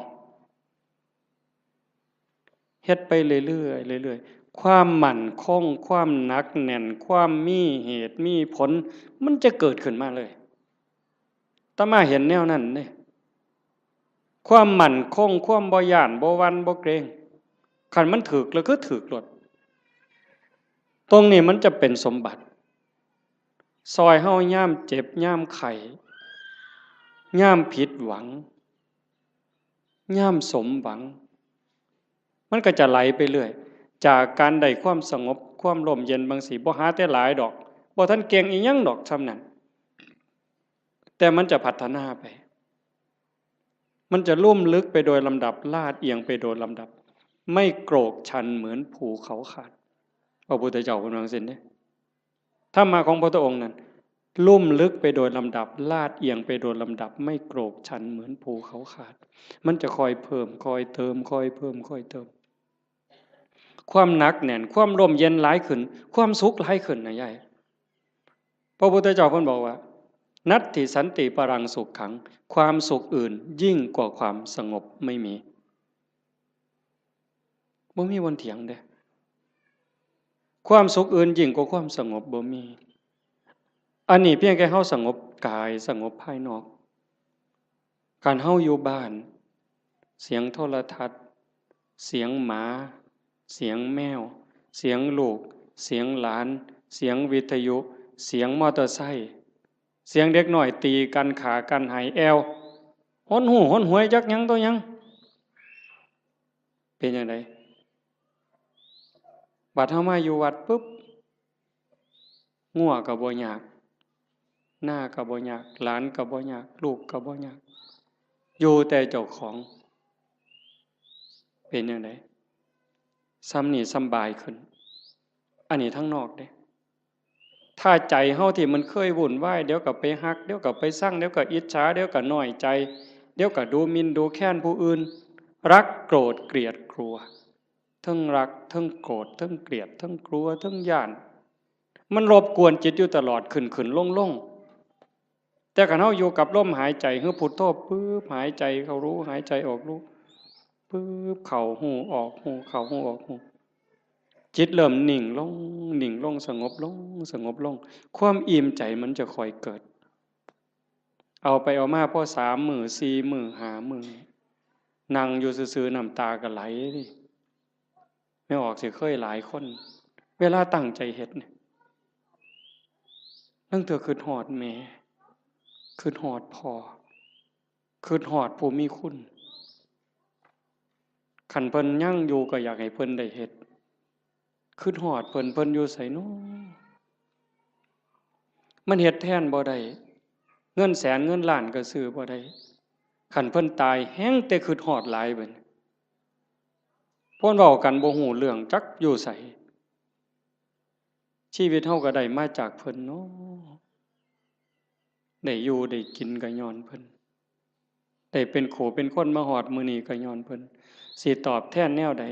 เฮ็ดไปเรื่อยๆ เรื่อยๆ ความมั่นคง ความหนักแน่น ความมีเหตุมีผล มันจะเกิดขึ้นมาเลย อาตมาเห็นแนวนั้นเด้ ความมั่นคง ความบ่ย้าน บ่หวั่น บ่เกรง คันมันถืกแล้วคือถืกโลด ตรงนี้มันจะเป็นสมบัติ ซอยเฮายามเจ็บ ยามไข้ ยามผิดหวัง ยามสมหวัง มันก็จะไหลไปเรื่อย จากการได้ความสงบ ความร่มเย็นบางสิ บ่หาแต่หลายดอก บ่ทันเก่งอีหยังดอกส่ำนั้น แต่มันจะพัฒนาไป มันจะลุ่มลึกไปโดยลำดับ ลาดเอียงไปโดยลำดับ ไม่โกรกชันเหมือนภูเขาขาด พระพุทธเจ้าเพิ่นว่าจั่งซี้เด้ ธรรมะของพระพุทธองค์นั้น ลุ่มลึกไปโดยลำดับ ลาดเอียงไปโดยลำดับ ไม่โกรกชันเหมือนภูเขาขาด มันจะค่อยเพิ่ม ค่อยเติม ค่อยเพิ่ม ค่อยเติม ความหนักแน่น ความร่มเย็นหลายขึ้น ความสุขหลายขึ้นนะยาย พระพุทธเจ้าเพิ่นบอกว่า นัตถิสันติปรังสุขขัง ความสุขอื่นยิ่งกว่าความสงบไม่มี บ่มีวันเถียงเด้ ความสุขอื่นยิ่งกว่าความสงบบ่มี อันนี้เพียงแค่เฮาสงบกาย สงบภายนอก คันเฮาอยู่บ้าน เสียงโทรทัศน์ เสียงหมา เสียงแมว เสียงลูก เสียงหลาน เสียงวิทยุ เสียงมอเตอร์ไซค์ เสียงเด็กน้อยตีกัน ฆ่ากัน ไห้แอ่ว หนหู้หนหวย จักหยังต่อหยัง เป็นจั่งใด บัดเฮามาอยู่วัดปุ๊บ งัวก็บ่ยาก นาก็บ่ยาก หลานก็บ่ยาก ลูกก็บ่ยาก อยู่แต่เจ้าของ เป็นจั่งใด ส่ำนี้สำบายขึ้น อันนี้ทางนอกเด้ ถ้าใจเฮาที่มันเคยวุ่นวาย เดี๋ยวก็ไปฮัก เดี๋ยวก็ไปซัง เดี๋ยวก็อิจฉา เดี๋ยวก็น้อยใจ เดี๋ยวก็ดูหมิ่นดูแคลนผู้อื่น รักโกรธเกลียดกลัว เทิงรัก เทิงโกรธ เทิงเกลียด เทิงกลัว เทิงย้าน มันรบกวนจิตอยู่ตลอด ขึ้นขึ้นลงลง แต่คันเฮาอยู่กับลมหายใจ คือพุทโธ ปึ๊บ หายใจเข้ารู้ หายใจออกรู้ ปึ๊บ เข้าฮู้ ออกฮู้ เข้าฮู้ ออกฮู้ จิตเริ่มนิ่งลง นิ่งลง สงบลง สงบลง ความอิ่มใจมันจะค่อยเกิด เอาไปเอามาพอสามมื้อ สี่มื้อ ห้ามื้อ นั่งอยู่ซื่อๆ น้ำตาก็ไหล แม่ออกสิเคยหลายคน เวลาตั้งใจเฮ็ดเนี่ย ลางเทื่อคิดฮอดแม่ คิดฮอดพ่อ คิดฮอดผู้มีคุณ คันเพิ่นยังอยู่ก็อยากให้เพิ่นได้เฮ็ด คิดฮอดเพิ่น เพิ่นอยู่ไสน้อ มันเฮ็ดแทนบ่ได้ เงินแสนเงินล้านก็ซื้อบ่ได้ คันเพิ่นตายแฮ่งแต่คิดฮอดหลายบัดนี้ เพิ่นเว้ากันบ่ฮู้เรื่อง จักอยู่ไส ชีวิตเฮาก็ได้มาจากเพิ่นเนาะ ได้อยู่ได้กินก็ย้อนเพิ่น ได้เป็นคู่เป็นคนมาฮอดมื้อนี้ก็ย้อนเพิ่น สิตอบแทนแนวใด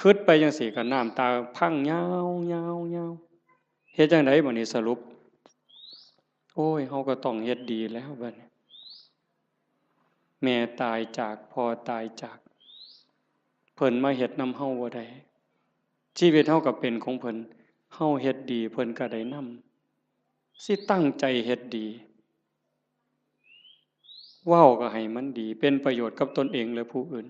คิดไปจั่งซี้ก็น้ำตาพังยาวๆๆ เฮ็ดจั่งใดบัดนี้สรุป โอ้ย เฮาก็ต้องเฮ็ดดีแล้วบัดนี้ แม่ตายจาก พ่อตายจาก เพิ่นมาเฮ็ดนำเฮาบ่ได้ ชีวิตเฮาก็เป็นของเพิ่น เฮาเฮ็ดดี เพิ่นก็ได้นำ สิตั้งใจเฮ็ดดี เว้าก็ให้มันดี เป็นประโยชน์กับตนเองและผู้อื่น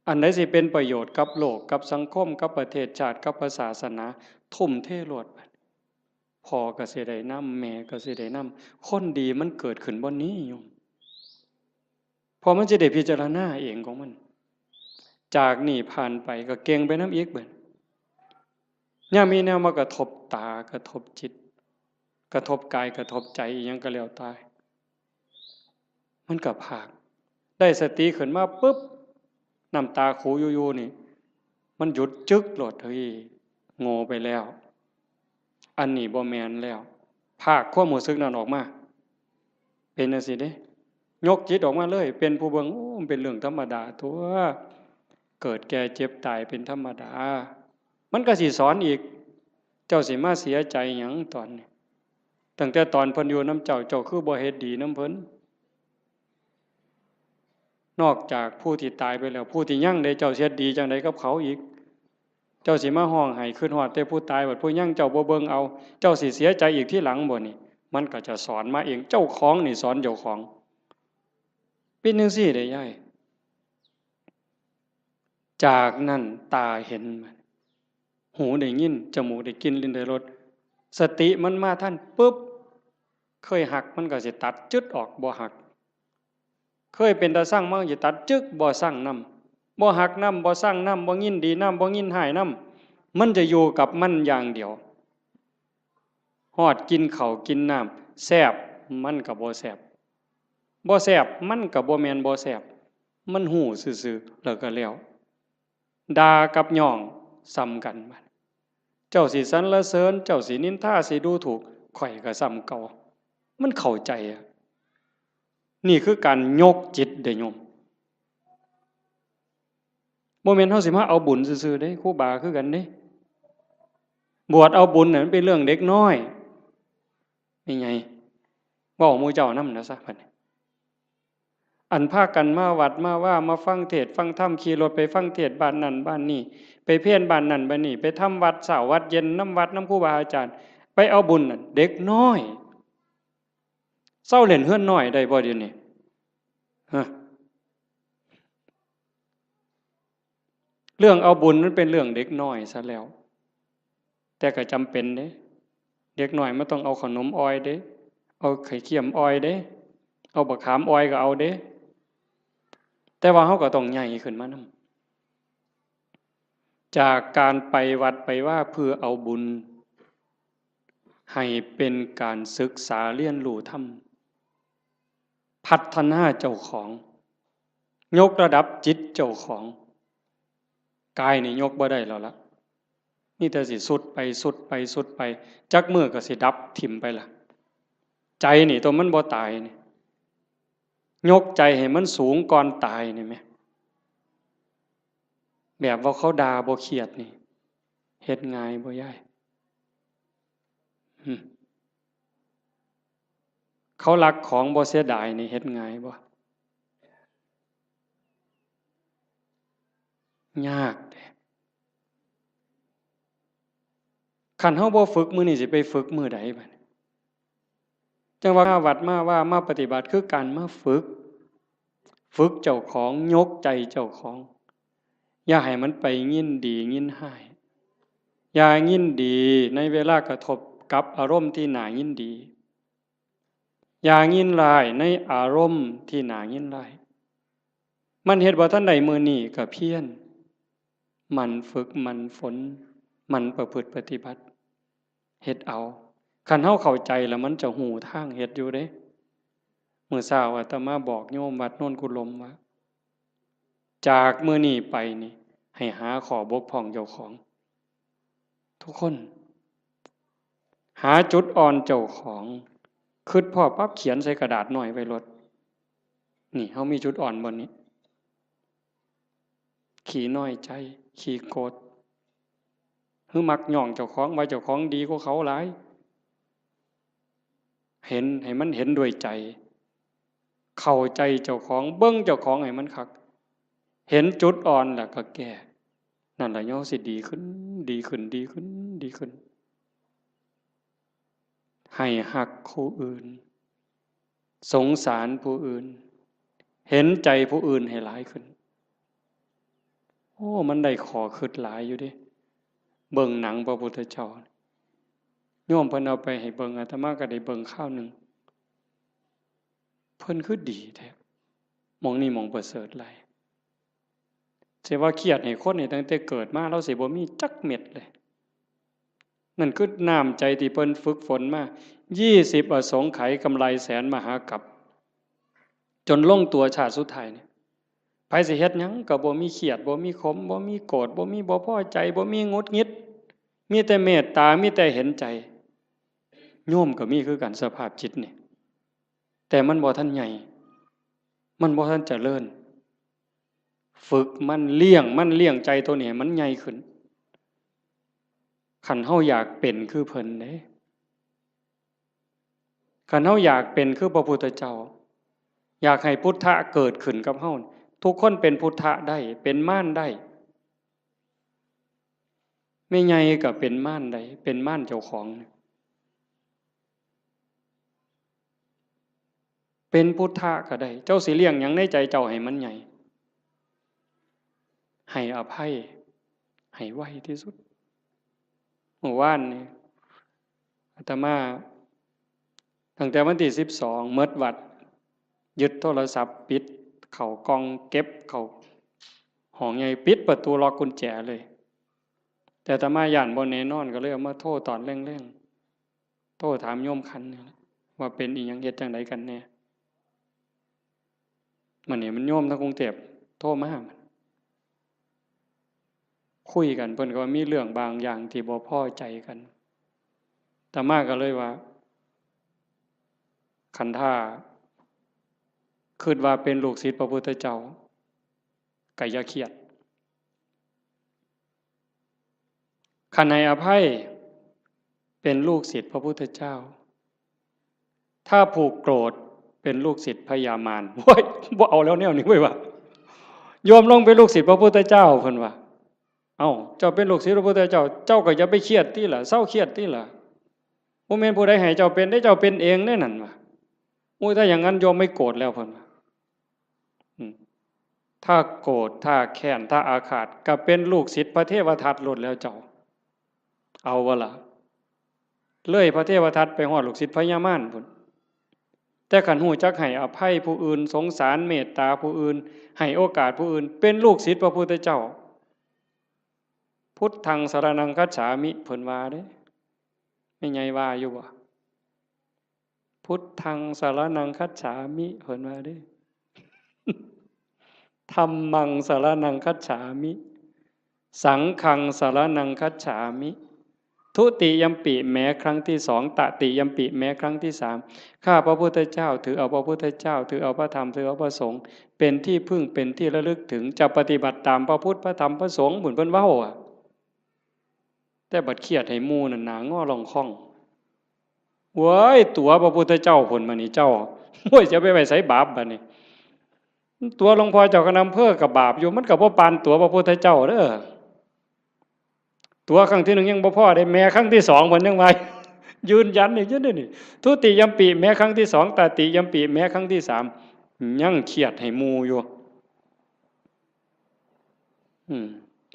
อันใดสิเป็นประโยชน์กับโลก กับสังคม กับประเทศชาติ กับพระศาสนา ทุ่มเทโลด พ่อก็สิได้นำ แม่ก็สิได้นำ คนดีมันเกิดขึ้นบ่อนนี้โยม เพราะมันสิได้พิจารณาเองของมัน จากนี้ผ่านไปก็เก่งไปนำอีกบัด ยามมีแนวมากระทบตา กระทบจิต กระทบกาย กระทบใจ อีหยังก็แล้วแต่ มันก็พาก ได้สติขึ้นมาปุ๊บ น้ำตาคูอยู่ๆ นี่ มันหยุดจึ๊กโลด เฮ้ย โง่ไปแล้ว อันนี้บ่แม่นแล้ว พากความรู้สึกนั้นออกมา เป็นจั่งซี้เด้ ยกจิตออกมาเลย เป็นผู้เบิ่ง โอ้ มันเป็นเรื่องธรรมดาตั๊ว เกิดแก่เจ็บตายเป็นธรรมดา มันก็สิสอนอีก เจ้าสิมาเสียใจหยังตอนนี้ ตั้งแต่ตอนเพิ่นอยู่นำเจ้า เจ้าคือบ่เฮ็ดดีนำเพิ่น นอกจากผู้ที่ตายไปแล้ว ผู้ที่ยังเด้ เจ้าสิเฮ็ดดีจั่งใดกับเขาอีก เจ้าสิมาฮ้องไห้คิดฮอดแต่ผู้ตาย บัดผู้ยังเจ้าบ่เบิ่งเอา เจ้าสิเสียใจอีกทีหลังบ่นี่ มันก็จะสอนมาเอง เจ้าของนี่สอนเจ้าของ เป็นจั่งซี้เด้ยาย จากนั้นตาเห็น หูได้ยิน จมูกได้กลิ่น ลิ้นได้รส สติมันมาทันปุ๊บ เคยฮักมันก็สิตัดจึ๊ดออก บ่ฮัก เคยเป็นตาซังมันก็สิตัดจึ๊ก บ่ซังนำ บ่ฮักนำ บ่ซังนำ บ่ยินดีนำ บ่ยินร้ายนำ มันจะอยู่กับมันอย่างเดียว ฮอดกินข้าวกินน้ำ แซ่บ มันก็บ่แซ่บ บ่แซ่บ มันก็บ่แม่นบ่แซ่บ มันฮู้ซื่อๆ แล้วก็แล้ว ด่ากับย่องส่ำกัน เจ้าสิสรรเสริญ เจ้าสินินทา สิดูถูก ข้อยก็ส่ำเก่า มันเข้าใจอะ นี่คือการยกจิตเด้อโยม บ่แม่นเฮาสิมาเอาบุญซื่อๆเด้ ครูบาคือกันเด้ บวชเอาบุญน่ะมันเป็นเรื่องเด็กน้อย แม่ใหญ่ เว้าหมู่เจ้านำนะซะบัดนี้ อันพากันมาวัดมาวา มาฟังเทศน์ฟังธรรม ขี่รถไปฟังเทศน์บ้านนั่นบ้านนี่ ไปเพลบ้านนั่นบ้านนี่ ไปทำวัดเช้าวัดเย็นนำวัดนำครูบาอาจารย์ ไปเอาบุญนั่น เด็กน้อย เซาเล่นเฮือนน้อยได้บ่เดี๋ยวนี้ ฮะ เรื่องเอาบุญมันเป็นเรื่องเด็กน้อยซะแล้ว แต่ก็จำเป็นเด้ เด็กน้อยมันต้องเอาขนมอ่อยเด้ เอาไข่เค็มอ่อยเด้ เอาบักขามอ่อยก็เอาเด้ แต่ว่าเฮาก็ต้องใหญ่ขึ้นมานำ จากการไปวัดไปวาเพื่อเอาบุญ ให้เป็นการศึกษาเรียนรู้ธรรม พัฒนาเจ้าของ ยกระดับจิตเจ้าของ กายนี่ยกบ่ได้แล้วละ มีแต่สิทรุดไปทรุดไปทรุดไป จักมื้อก็สิดับถิ่มไปละ ใจนี่ตัวมันบ่ตายนี่ ยกใจให้มันสูงก่อนตายนี่แหม แบบว่าเขาด่าบ่เครียดนี่ เฮ็ดง่ายบ่ยาย หึ เขาลักของบ่เสียดายนี่เฮ็ดง่ายบ่ ยากเด้ คันเฮาบ่ฝึกมื้อนี้สิไปฝึกมื้อใดบัดนี้ จั่งว่ามาวัดมาวา มาปฏิบัติคือการมาฝึก ฝึกเจ้าของ ยกใจเจ้าของ อย่าให้มันไปยินดียินร้าย อย่ายินดีในเวลากระทบกับอารมณ์ที่น่ายินดี อย่ายินร้ายในอารมณ์ที่น่ายินร้าย มันเฮ็ดบ่ทันได้มื้อนี้ก็เพียร หมั่นฝึก หมั่นฝน หมั่นประพฤติปฏิบัติ เฮ็ดเอา คันเฮาเข้าใจแล้วมันจะฮู้ทางเฮ็ดอยู่เด้ มื้อเช้าอาตมาบอกโยมวัดโนนกุลมว่า จากมื้อนี้ไปนี่ ให้หาข้อบกพร่องเจ้าของ ทุกคน หาจุดอ่อนเจ้าของ คิดพ้อปั๊บเขียนใส่กระดาษน้อยไว้โลด นี่ เฮามีจุดอ่อนบ่นี้ ขี้น้อยใจ ขี้โกรธ หรือมักย่องเจ้าของ ว่าเจ้าของดีกว่าเขาหลาย เห็น ให้มันเห็นด้วยใจ เข้าใจเจ้าของ เบิ่งเจ้าของให้มันคัก เห็นจุดอ่อนแล้วก็แก้ นั่นล่ะเฮาสิดีขึ้น ดีขึ้น ดีขึ้น ดีขึ้น ให้ฮักผู้อื่น สงสารผู้อื่น เห็นใจผู้อื่นให้หลายขึ้น โอ้ มันได้ข้อคิดหลายอยู่เด้ เบิ่งหนังพระพุทธเจ้า โยมเพิ่นเอาไปให้เบิ่ง อาตมาก็ได้เบิ่งคราวหนึ่ง เพิ่นคือดีแท้ หม่องนี้หม่องประเสริฐหลาย สิว่าเครียดให้คนนี่ตั้งแต่เกิดมา ลาวสิบ่มีจักเม็ดเลย นั่นคือน้ำใจที่เพิ่นฝึกฝนมา ยี่สิบอสงไขยกำไรแสนมหากัป จนลงตัวชาติสุดท้ายนี่ ไผสิเฮ็ดหยังก็บ่มีเครียด บ่มีขม บ่มีโกรธ บ่มีบ่พอใจ บ่มีหงุดหงิด มีแต่เมตตา มีแต่เห็นใจ โยมก็มีคือกันสภาพจิตนี่ แต่มันบ่ทันใหญ่ มันบ่ทันเจริญ ฝึกมัน เลี้ยงมัน เลี้ยงใจตัวนี้ให้มันใหญ่ขึ้น คันเฮาอยากเป็นคือเพิ่นเด้ คันเฮาอยากเป็นคือพระพุทธเจ้า อยากให้พุทธะเกิดขึ้นกับเฮา ทุกคนเป็นพุทธะได้ เป็นมารได้ แม่ใหญ่ก็เป็นมารได้ เป็นมารเจ้าของ เป็นพุทธะก็ได้ เจ้าสิเลี้ยงหยังในใจเจ้าให้มันใหญ่ ให้อภัย ให้ไวที่สุด เมื่อวานนี่ อาตมา ตั้งแต่วันที่สิบสอง หมดวัด ยึดโทรศัพท์ ปิดเข้ากล่อง เก็บเข้าห้องใหญ่ ปิดประตู ล็อกกุญแจเลย แต่อาตมาย้านบ่แน่นอน ก็เลยเอามาโทรตอนแลงๆ โทรถามโยมขันนี่แหละ ว่าเป็นอีหยัง เฮ็ดจั่งใดกันแน่ มื้อนี้มันโยมทางกรุงเทพฯ โทรมา คุยกัน เพิ่นก็ว่ามีเรื่องบางอย่างที่บ่พอใจกัน อาตมาก็เลยว่า คันถ้าคิดว่าเป็นลูกศิษย์พระพุทธเจ้า ก็อย่าเครียด คันให้อภัย เป็นลูกศิษย์พระพุทธเจ้า ถ้าผูกโกรธ เป็นลูกศิษย์พญามาร โอ้ย บ่เอาแล้วแนวนี้เว้ยว่ะ โยมลงเป็นลูกศิษย์พระพุทธเจ้า เพิ่นว่า เอ้า เจ้าเป็นลูกศิษย์พระพุทธเจ้า เจ้าก็อย่าไปเครียดติล่ะ เซาเครียดติล่ะ บ่แม่นผู้ใดให้เจ้าเป็นเด้ เจ้าเป็นเองเด้นั่นว่ะ โอ้ย ถ้าอย่างนั้นโยมไม่โกรธแล้ว เพิ่นว่า อืม ถ้าโกรธ ถ้าแค้น ถ้าอาฆาต ก็เป็นลูกศิษย์พระเทวทัตโลดแล้วเจ้า เอาบ่ล่ะ เลยพระเทวทัตไปฮอดลูกศิษย์พญามารพุ้น แต่คันฮู้จักให้อภัยผู้อื่น สงสารเมตตาผู้อื่น ให้โอกาสผู้อื่น เป็นลูกศิษย์พระพุทธเจ้า พุทธังสรณังคัจฉามิ เพิ่นว่าเด้ แม่ใหญ่ว่าอยู่บ่ พุทธังสรณังคัจฉามิ เพิ่นว่าเด้ ธัมมังสรณังคัจฉามิ สังฆังสรณังคัจฉามิ ทุติยัมปิ แม้ครั้งที่สอง ตติยัมปิ แม้ครั้งที่สาม ข้าพระพุทธเจ้า ถือเอาพระพุทธเจ้า ถือเอาพระธรรม ถือเอาพระสงฆ์ เป็นที่พึ่ง เป็นที่ระลึกถึง จะปฏิบัติตามพระพุทธ พระธรรม พระสงฆ์ พุ้นเพิ่นเว้าอะ แต่บัดเครียดให้หมู่นั่น หน้างอล่องค่อง เว้ย ตั๋วพระพุทธเจ้าพุ้น บัดนี้เจ้า โอ้ย จะไปไว้ไสบาปบัดนี้ ตั๋วหลวงพ่อเจ้าคณะอำเภอก็บาปอยู่ มันก็บ่ปานตั๋วพระพุทธเจ้าเด้อ ตั๋วครั้งที่หนึ่งยังบ่พอเด้ แม้ครั้งที่สองเพิ่นยังว่า ยืนยันอีกอยู่เด้นี่ ทุติยัมปิ แม้ครั้งที่สอง ตติยัมปิ แม้ครั้งที่สาม ยังเครียดให้หมู่อยู่ อืม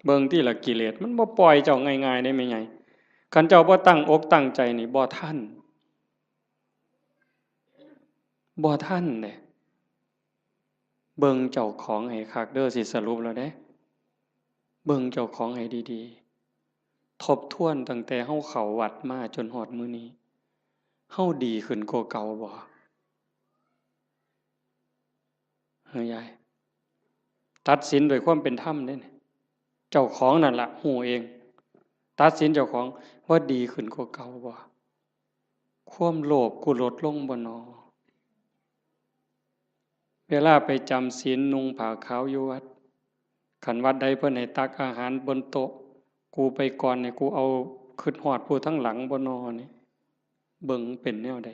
เบิ่งติล่ะ กิเลสมันบ่ปล่อยเจ้าง่ายๆเด้แม่ใหญ่ คันเจ้าบ่ตั้งอกตั้งใจนี่ บ่ทัน บ่ทันเด้ เบิ่งเจ้าของให้คักเด้อ สิสรุปแล้วเด้ เบิ่งเจ้าของให้ดีๆ ทบทวนตั้งแต่เฮาเข้าวัดมาจนฮอดมื้อนี้ เฮาดีขึ้นกว่าเก่าบ่ เฮ้ยยาย ตัดสินด้วยความเป็นธรรมเด้นี่ เจ้าของนั่นล่ะฮู้เอง ตัดสินเจ้าของว่าดีขึ้นกว่าเก่าบ่ ความโลภกูลดลงบ่นอ เวลาไปจำศีลนุ่งผ้าขาวอยู่วัด คันวัดใดเพิ่นให้ตักอาหารบนโต๊ะ กูไปก่อนนี่ กูเอา คิดฮอดผู้ทางหลังบ่นอนี่ เบิ่งเป็นแนวใด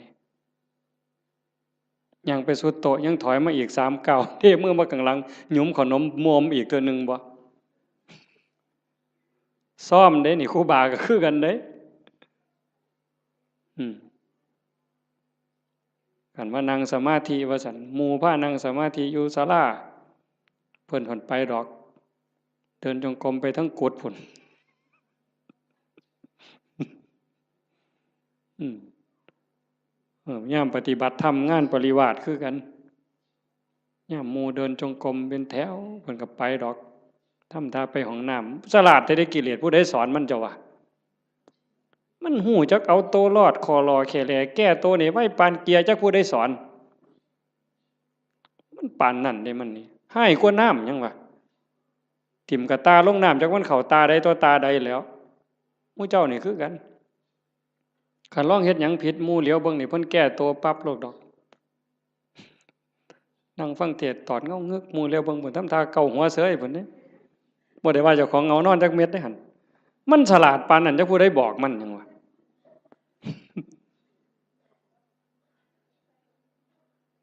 ย่างไปสุดโต๊ะ ยังถอยมาอีกสามก้าว เทมือมาข้างหลัง หยุมขนมมวมอีกเทื่อหนึ่งบ่ ซ้อมเด้นี่ ครูบาก็คือกันเด้ อืม คันว่านั่งสมาธิว่าซั่น หมู่พานั่งสมาธิอยู่ศาลา เพิ่นผ่อนไปดอก เดินจงกรมไปทั้งกุฏิพุ้น อืม เออ ยามปฏิบัติธรรมงานปริวาสคือกัน ยามหมู่เดินจงกรมเป็นแถว เพิ่นก็ไปดอก ทำท่าไปห้องน้ำ ฉลาดแท้เด้ กิเลสผู้ใดสอนมันเจ้าวะ มันฮู้จักเอาตัวรอด ข้อหล่อแค่แหล่แก้ตัวนี่ไวปานเกียร์ จักผู้ใดสอน มันปานนั่นเด้มันนี่ ฮ้ายกว่าน้ำหยังวะ ถิ่มกะตาลงน้ำ จักมันเข้าตาใดต่อตาใดแล้ว หมู่เจ้านี่คือกัน คันลองเฮ็ดหยังผิด หมู่เหลียวเบิ่งนี่ เพิ่นแก้ตัวปั๊บโลดดอก นั่งฟังเทศน์ตอดเหงางึก หมู่เหลียวเบิ่งพุ้น ทำท่าเกาหัวเสยพุ้นเด้ บ่ได้ว่าเจ้าของเหงานอนจักเม็ดเด้หั่น มันฉลาดปานนั้น จักผู้ใดบอกมันหยังวะ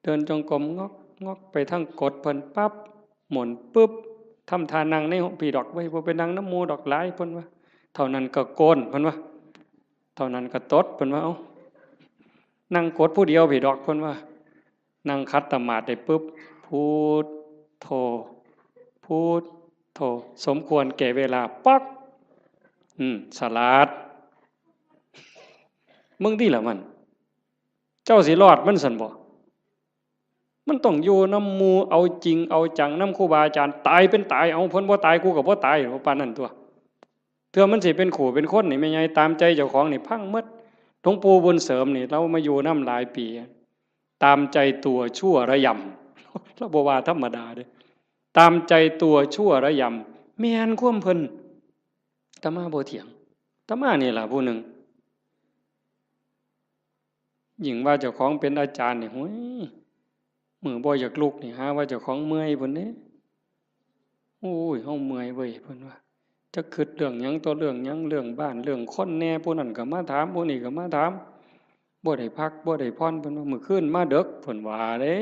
เดินจงกรมงอกงอกไปทางกุฏิเพิ่นปั๊บ หมุนปึ๊บ ทำท่านั่งในพี้ดอก เว้ย บ่ไปนั่งนำหมู่ดอก หลาย เพิ่นว่า เท่านั้นก็โกน เพิ่นว่า เท่านั้นก็ตด เพิ่นว่า เอ้า นั่งกุฏิผู้เดียวพี้ดอก เพิ่นว่า นั่งขัดสมาธิได้ปึ๊บ พุทโธ พุทโธ สมควรแก่เวลา ป๊อก อืม ฉลาด มึงติล่ะมัน เจ้าสิรอดมันซั่นบ่ มันต้องอยู่นำหมู่ เอาจริงเอาจังนำครูบาอาจารย์ ตายเป็นตาย เอา เพิ่นบ่ตาย กูก็บ่ตาย ปานนั้นตั่ว เทื่อมันสิเป็นคู่เป็นคนนี่ แม่ใหญ่ ตามใจเจ้าของนี่พังหมด หลวงปู่บุญเสริมนี่ ลาวมาอยู่นำหลายปี ตามใจตัวชั่วระยำ ลาวบ่ว่าธรรมดาเด้ ตามใจตัวชั่วระยำ แม่นความเพิ่น อาตมาบ่เถียง อาตมานี่ล่ะผู้หนึ่ง ยิ่งว่าเจ้าของเป็นอาจารย์นี่ โอ้ย มื้อบ่อยากลุกนี่ หาว่าเจ้าของเมื่อยพุ้นเด้ โอ้ย เฮาเมื่อยเว้ย เพิ่นว่า จักคิดเรื่องหยังต่อเรื่องหยัง เรื่องบ้าน เรื่องคนแหน่ ผู้นั้นก็มาถาม ผู้นี้ก็มาถาม บ่ได้พัก บ่ได้ผ่อน เพิ่นว่า มื้อคืนมาดึก เพิ่นว่าเด้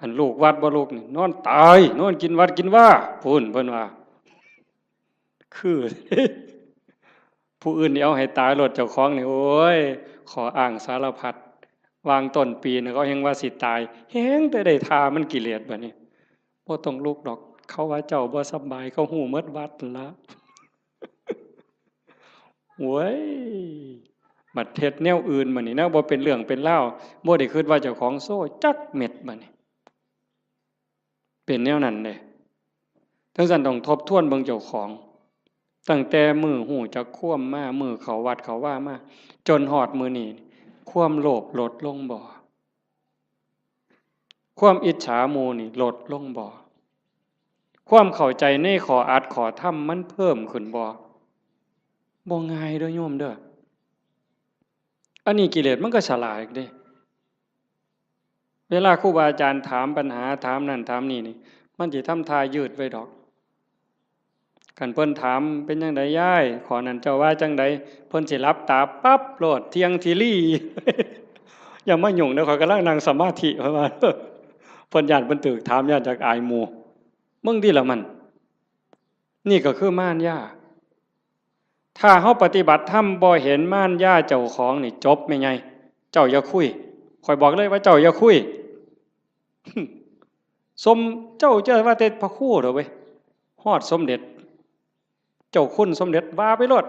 อันลูกวัดบ่ลุกนี่ นอนตาย นอนกินวัดกินวา พุ้น เพิ่นว่า คือ ผู้อื่นนี่เอาให้ตายโลด เจ้าของนี่ โอ้ย ข้ออ้างสารพัด วางต้นปีนี่ เขาแฮ่งว่าสิตาย แฮ่งแต่ได้ท่ามันกิเลสบัดนี้ บ่ต้องลุกดอก เขาว่าเจ้าบ่สำบาย เขาฮู้หมดวัดละ โว้ย บัดเฮ็ดแนวอื่นบัดนี้นะ บ่เป็นเรื่องเป็นราว บ่ได้คิดว่าเจ้าของโซ่จักเม็ดบัดนี้ เป็นแนวนั้นเด้ จั่งซั้นต้องทบทวนเบิ่งเจ้าของ ตั้งแต่มื้อฮู้จักความมา มื้อเข้าวัดเข้าวามา จนฮอดมื้อนี้ ความโลภลดลงบ่ ความอิจฉาหมู่นี่ลดลงบ่ ความเข้าใจในข้ออัดข้อธรรมมันเพิ่มขึ้นบ่ บ่ง่ายเด้อโยมเด้อ อันนี้กิเลสมันก็ฉลาดเด้ เวลาครูบาอาจารย์ถามปัญหา ถามนั่นถามนี่นี่ มันสิทำท่ายืดไว้ดอก คันเพิ่นถาม เป็นจั่งใดยาย ข้อนั้นเจ้าว่าจั่งใด เพิ่นสิหลับตาปั๊บโลด เที่ยงทีรี อย่ามายุ่งเด้อ ข้อยกำลังนั่งสมาธิ เพิ่นว่า เพิ่นย้านเพิ่นถูกถาม ย้านจักอายหมู่ มึงติล่ะมัน นี่ก็คือมารยา ถ้าเฮาปฏิบัติธรรมบ่เห็นมารยาเจ้าของนี่จบแม่ใหญ่ เจ้าอย่าคุย ข้อยบอกเลยว่าเจ้าอย่าคุย สม เจ้าจะว่าแต่พระครูเด้อเว้ย ฮอดสมเด็จ เจ้าคุณสมเด็จว่าไปโลด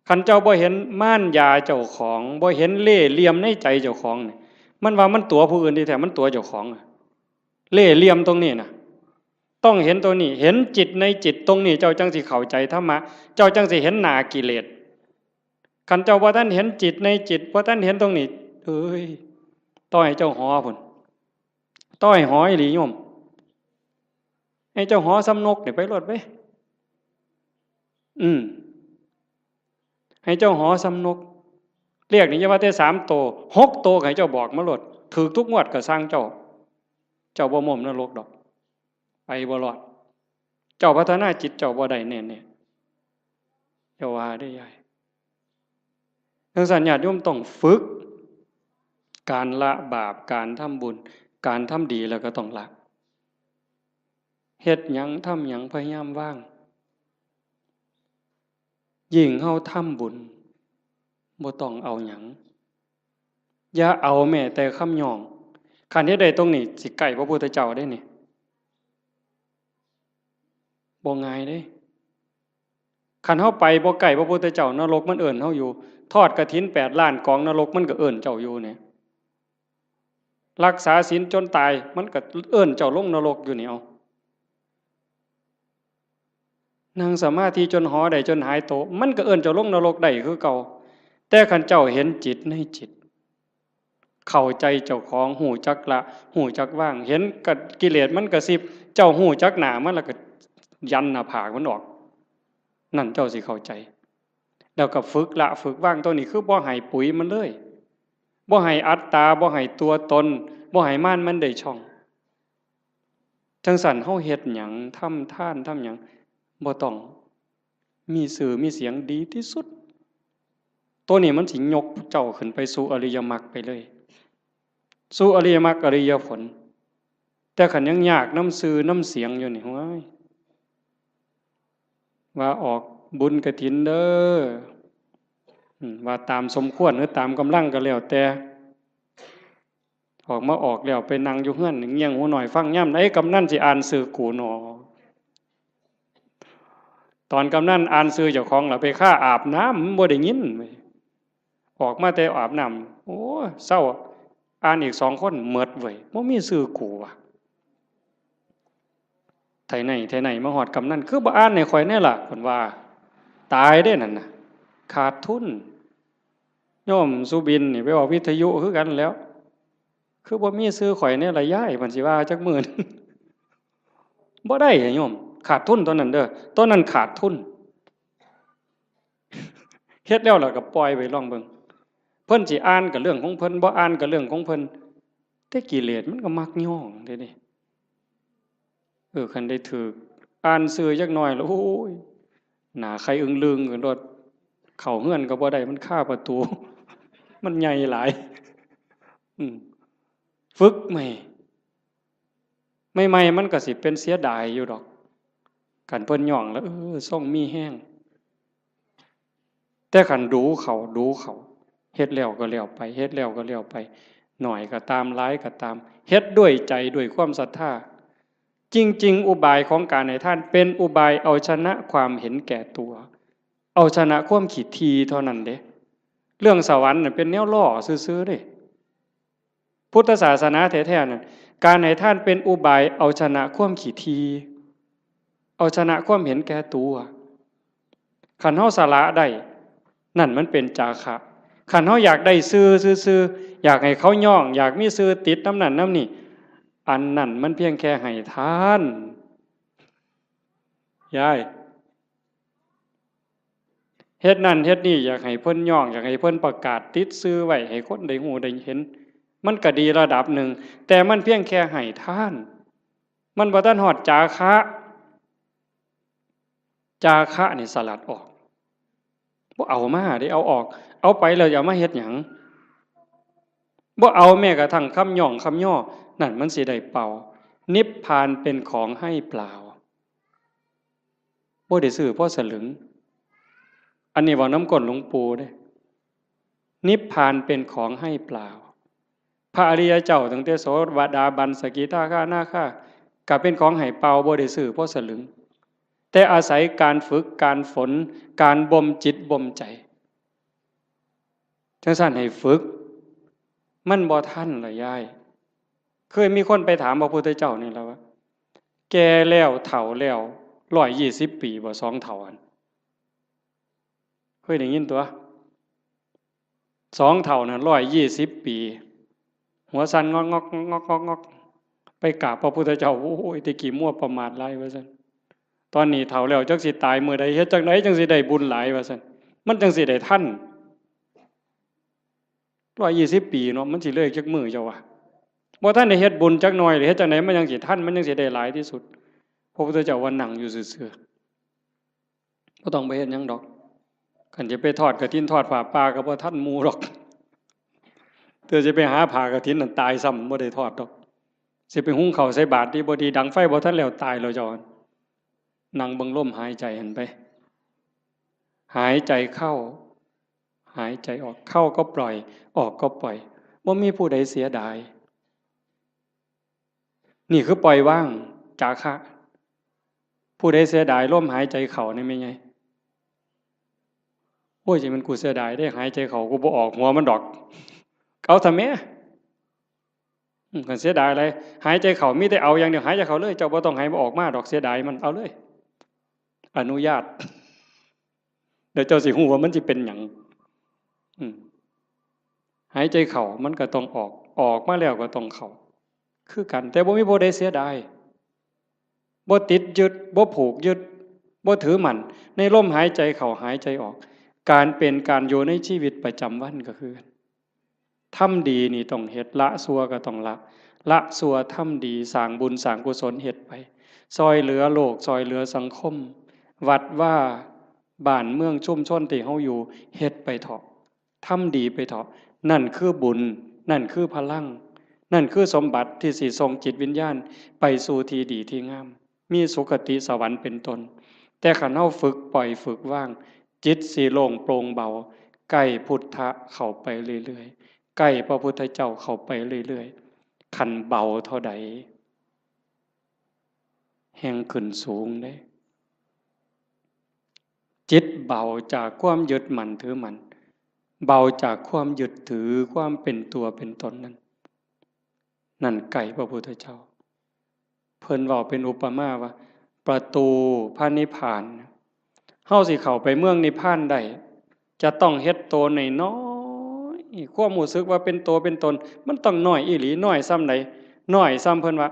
คันเจ้าบ่เห็นมารยาเจ้าของ บ่เห็นเล่ห์เหลี่ยมในใจเจ้าของนี่ มันว่ามันตั๋วผู้อื่นที่แท้มันตั๋วเจ้าของอะ เล่ห์เหลี่ยมตรงนี้นะ ต้องเห็นตรงนี้ เห็นจิตในจิตตรงนี้ เจ้าจั่งสิเข้าใจธรรมะ เจ้าจั่งสิเห็นหน้ากิเลส คันเจ้าบ่ทันเห็นจิตในจิต บ่ทันเห็นตรงนี้ เอ้ย ต่อให้เจ้าหอพุ้น ต่อให้หออีหลีโยม ให้เจ้าหอส่ำนกนี่ไปโลดเว้ย อืม ให้เจ้าหอส่ำนก เลขนี่อย่าว่าแต่สามโต หกโตก็ให้เจ้าบอกมาโลด ถูกทุกงวดก็ซ่างเจ้า เจ้าบ่ม่มนรกดอก ไปบ่รอด เจ้าพัฒนาจิตเจ้าบ่ได้แน่ๆ อย่าว่าเด้อยาย จั่งซั้นญาติโยมต้องฝึก การละบาป การทำบุญ การทำดีแล้วก็ต้องละ เฮ็ดหยังทำหยังพยายามวาง ยิ่งเฮาทำบุญ บ่ต้องเอาหยัง อย่าเอาแม้แต่คำย่อง คันเฮ็ดได้ตรงนี้ สิใกล้พระพุทธเจ้าเด้นี่ บ่ง่ายเด้ คันเฮาไปบ่ใกล้พระพุทธเจ้า นรกมันเอิ้นเฮาอยู่ ทอดกฐินแปดล้านกอง นรกมันก็เอิ้นเจ้าอยู่เนี่ย รักษาศีลจนตาย มันก็เอิ้นเจ้าลงนรกอยู่นี่ เอา นั่งสมาธิจนหอได้จนหายโต มันก็เอิ้นเจ้าลงนรกได้คือเก่า แต่คันเจ้าเห็นจิตในจิต เข้าใจเจ้าของ ฮู้จักละ ฮู้จักวาง เห็นกะ กิเลสมันกระซิบ เจ้าฮู้จักหน้ามันแล้วก็ยันหน้าผากมันออก นั่นเจ้าสิเข้าใจ แล้วก็ฝึกละฝึกวาง ตัวนี้คือบ่ให้ปุ๋ยมันเลย บ่ให้อัตตา บ่ให้ตัวตน บ่ให้มารมันได้ช่อง จั่งซั้นเฮาเฮ็ดหยัง ทำทาน ทำหยัง บ่ต้องมีชื่อมีเสียง ดีที่สุด ตัวนี้มันสิยกเจ้าขึ้นไปสู่อริยมรรคไปเลย สู่อริยมรรคอริยผล แต่คันยังยากนำชื่อนำเสียงอยู่นี่ โอ้ย ว่าออกบุญกฐินเด้อ อืม ว่าตามสมควรหรือตามกำลังก็แล้วแต่ ออกมาออกแล้วไปนั่งอยู่เฮือนเงี่ยงหูน้อยฟังยามใดกำนันสิอ่านชื่อกูหนอ ตอนกำนันอ่านชื่อเจ้าของล่ะไปคาอาบน้ำ มันบ่ได้ยินเว้ย ออกมาแต่อาบน้ำ โอ้ เซา อ่านอีกสองคน หมดเว้ย บ่มีชื่อกูว่ะ ไทไหน ไทไหน มาฮอดกำนัน คือบ่อ่านให้ข้อยแน่ล่ะ เพิ่นว่า ตายเด้นั่นน่ะ ขาดทุน โยมสุบินนี่ไปออกวิทยุคือกันแหล้ว คือบ่มีชื่อข้อยแน่ล่ะยาย เพิ่นสิว่าจักมื้อหนึ่ง บ่ได้อะโยม ขาดทุนตอนนั้นเด้อ ตอนนั้นขาดทุน เฮ็ดแล้วล่ะก็ปล่อยไปลองเบิ่ง เพิ่นสิอ่านก็เรื่องของเพิ่น บ่อ่านก็เรื่องของเพิ่น แต่กิเลสมันก็มักย้องเด้นี่ เออ คันได้ถืกอ่านชื่อจักหน่อยแล้ว โอ้ย หน้าไข่อึ้งลึงขึ้นโลด เข้าเฮือนก็บ่ได้ มันคาประตู มันใหญ่หลาย อืม ฝึกใหม่ ใหม่ๆ มันก็สิเป็นเสียดายอยู่ดอก คันเพิ่นย้องแล้ว เออ ทรงมีแฮง แต่คันดูเขา ดูเขา เฮ็ดแล้วก็แล้วไป เฮ็ดแล้วก็แล้วไป น้อยก็ตาม หลายก็ตาม เฮ็ดด้วยใจ ด้วยความศรัทธา จริงๆ อุบายของการให้ทานเป็นอุบายเอาชนะความเห็นแก่ตัว เอาชนะความขี้ถี่เท่านั้นเด้ เรื่องสวรรค์น่ะเป็นแนวล้อซื่อๆ เด้ พุทธศาสนาแท้ๆ นั่น การให้ทานเป็นอุบายเอาชนะความขี้ถี่ เอาชนะความเห็นแก่ตัว คันเฮาสละได้ นั่นมันเป็นจาคะ คันเฮาอยากได้ชื่อซื่อๆ อยากให้เขาย้อง อยากมีชื่อติดนำนั่นนำนี่ อันนั้นมันเพียงแค่ให้ทาน ยาย เฮ็ดนั่นเฮ็ดนี่ อยากให้เพิ่นย้อง อยากให้เพิ่นประกาศติดชื่อไว้ ให้คนได้ฮู้ได้เห็น มันก็ดีระดับหนึ่ง แต่มันเพียงแค่ให้ทาน มันบ่ทันฮอดจาคะ จาคะนี่สลัดออก บ่เอามาเด้ เอาออก เอาไปแล้วจะเอามาเฮ็ดหยัง บ่เอาแม้กระทั่งคำย้องคำย่อ นั่นมันสิได้เป่า นิพพานเป็นของให้เปล่า บ่ได้ซื้อพอสลึง อันนี้เว้านำก้นหลวงปู่เด้ นิพพานเป็นของให้เปล่า พระอริยเจ้าตั้งแต่โสดาบัน สกิทาคา อนาคา ก็เป็นของให้เปล่า บ่ได้ซื้อพอสลึง แต่อาศัยการฝึก การฝน การบ่มจิตบ่มใจ จั่งซั้นให้ฝึก มันบ่ทันล่ะยาย เคยมีคนไปถามพระพุทธเจ้านี่ล่ะว่า แก่แล้วเฒ่าแล้ว ร้อยยี่สิบปีบ่ สองเฒ่าหั่น เคยได้ยินตั่ว สองเฒ่านั่น ร้อยยี่สิบปี หัวสั่นงอกๆ งอกๆ งอกๆ ไปกราบพระพุทธเจ้า โอ้ย แต่กี้มัวประมาทหลาย ว่าซั่น ตอนนี้เฒ่าแล้ว จักสิตายมื้อใด เฮ็ดจั่งใดจั่งสิได้บุญหลาย ว่าซั่น มันจั่งสิได้ทัน ร้อยยี่สิบปีเนาะ มันสิเลยจักมื้อเจ้าว่า บ่ทันได้เฮ็ดบุญจักหน่อยเลย เฮ็ดจั่งใดมันจั่งสิทัน มันจั่งสิได้หลายที่สุด พระพุทธเจ้าว่านั่งอยู่ซื่อๆ บ่ต้องไปเฮ็ดหยังดอก คันจะไปทอดกฐินทอดผ้าป่าก็บ่ทันหมู่ดอก เธอจะไปหาผ้ากฐินนั่นตายซ้ำ บ่ได้ทอดดอก สิไปหุงข้าวใส่บาตรดีบ่ดี ดังไฟบ่ทันแล้ว ตายแล้วเจ้า นั่งเบิ่งลมหายใจหั่นไป หายใจเข้า หายใจออก เข้าก็ปล่อย ออกก็ปล่อย บ่มีผู้ใดเสียดาย นี่คือปล่อยวาง จาคะ ผู้ใดเสียดายลมหายใจเข้านี่แม่นไง โอ้ย จะเป็นกูเสียดายได้ หายใจเข้ากูบ่ออกหัวมันดอก เอาซะแม่ อืม คันเสียดายอะไร หายใจเข้ามีแต่เอาอย่างเดียว หายใจเข้าเลย เจ้าบ่ต้องให้มันออกมาดอก เสียดายมัน เอาเลย อนุญาต เดี๋ยวเจ้าสิฮู้ว่ามันสิเป็นหยัง อืม หายใจเข้ามันก็ต้องออก ออกมาแล้วก็ต้องเข้า คือกัน แต่บ่มีผู้ใดเสียดาย บ่ติดยึด บ่ผูกยึด บ่ถือมั่น ในลมหายใจเข้าหายใจออก การเป็นการอยู่ในชีวิตประจำวันก็คือกัน ทำดีนี่ต้องเฮ็ด ละชั่วก็ต้องละ ละชั่วทำดี สร้างบุญสร้างกุศลเฮ็ดไป ซ่อยเหลือโลก ซ่อยเหลือสังคม วัดวา บ้านเมืองชุมชนที่เฮาอยู่ เฮ็ดไปเถาะ ทำดีไปเถาะ นั่นคือบุญ นั่นคือพลัง นั่นคือสมบัติที่สิส่งจิตวิญญาณไปสู่ที่ดีที่งาม มีสุคติสวรรค์เป็นต้น แต่คันเฮาฝึกปล่อยฝึกวาง จิตสิโล่งโปร่งเบา ใกล้พุทธะเข้าไปเรื่อยๆ ใกล้พระพุทธเจ้าเข้าไปเรื่อยๆ คันเบาเท่าใด แฮ่งขึ้นสูงเด้ จิตเบาจากความยึดมั่นถือมั่น เบาจากความยึดถือความเป็นตัวเป็นตนนั้น นั่นใกล้พระพุทธเจ้า เพิ่นเว้าเป็นอุปมาว่า ประตูพระนิพพาน เฮาสิเข้าไปเมืองนิพพานได้ จะต้องเฮ็ดโตน้อยๆ ความรู้สึกว่าเป็นโตเป็นตน มันต้องน้อยอีหลี น้อยส่ำใด น้อยส่ำเพิ่นว่า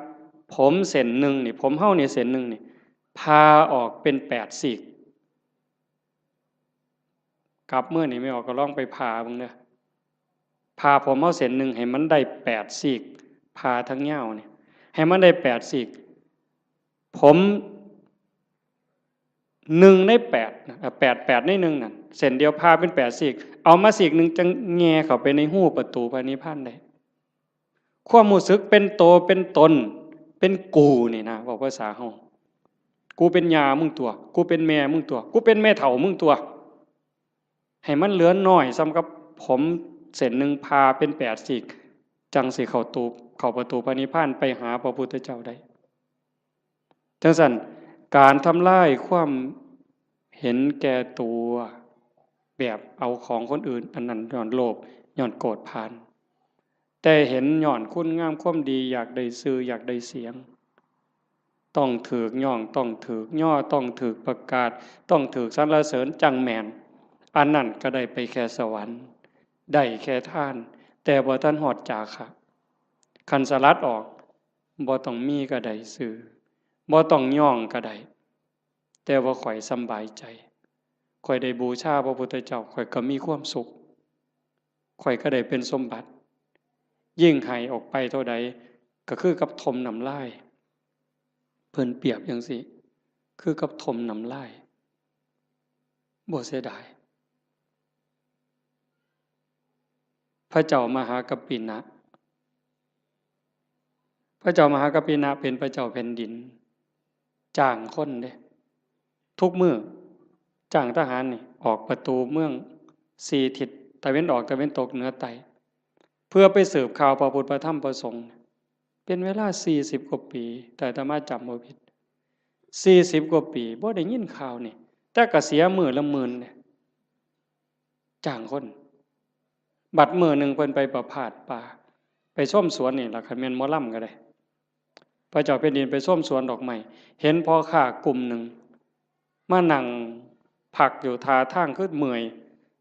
ผมเส้นหนึ่งนี่ ผมเฮานี่เส้นหนึ่งนี่ ผ่าออกเป็นแปดซีก กลับมื้อนี่แม่ออกก็ลองไปผ่าเบิ่งเด้อ ผ่าผมเฮาเส้นหนึ่งให้มันได้แปดซีก ผ่าทั้งยาวนี่ ให้มันได้แปดซีก ผมหนึ่งในแปดนะ แปด แปดในหนึ่งนั่น เส้นเดียวผ่าเป็นแปดซีก เอามาซีกหนึ่งจั่งแหย่เข้าไปในฮูประตูพระนิพพานได้ ความรู้สึกเป็นโตเป็นตน เป็นกูนี่นะ เว้าภาษาเฮา กูเป็นย่ามึงตั๊ว กูเป็นแม่มึงตั๊ว กูเป็นแม่เฒ่ามึงตั๊ว ให้มันเหลือน้อยส่ำกับผมเส้นหนึ่งผ่าเป็นแปดซีก จั่งสิเข้าตู เข้าประตูพระนิพพานไปหาพระพุทธเจ้าได้ จั่งซั้น การทำลายความเห็นแก่ตัว แบบเอาของคนอื่น อันนั้นย้อนโลภ ย้อนโกรธพาน แต่เห็นย้อนคุณงามความดี อยากได้ชื่อ อยากได้เสียง ต้องถูกย้อง ต้องถูกย่อ ต้องถูกประกาศ ต้องถูกสรรเสริญจั่งแม่น อันนั้นก็ได้ไปแค่สวรรค์ ได้แค่ทาน แต่บ่ทันฮอดจาคะ คันสลัดออก บ่ต้องมีก็ได้ชื่อ บ่ต้องย้องก็ได้ แต่ว่าข้อยสำบายใจ ข้อยได้บูชาพระพุทธเจ้า ข้อยก็มีความสุข ข้อยก็ได้เป็นสมบัติ ยิ่งให้ออกไปเท่าใด ก็คือกับถมน้ำลาย เพิ่นเปรียบจั่งซี้ คือกับถมน้ำลาย บ่เสียดาย พระเจ้ามหากัปปินะ พระเจ้ามหากัปปินะเป็นพระเจ้าแผ่นดิน จ้างคนเด้ ทุกมื้อ จ้างทหารนี่ ออกประตูเมืองสี่ทิศ ตะเว็นออก ตะเว็นตก เหนือ ใต้ เพื่อไปสืบข่าวพระพุทธ พระธรรม พระสงฆ์ เป็นเวลาสี่สิบกว่าปี ถ้าอาตมาจำบ่ผิด สี่สิบกว่าปี บ่ได้ยินข่าวนี่ แต่ก็เสียมื้อละหมื่นเด้ จ้างคน บัดมื้อหนึ่งเพิ่นไปประพาสป่า ไปชมสวนนี่ล่ะ คันแม่นหมอลำก็ได้ พระเจ้าแผ่นดินไปชมสวนดอกไม้ เห็นพ่อค้ากลุ่มหนึ่ง มานั่งพักอยู่ท่าทางคือเมื่อย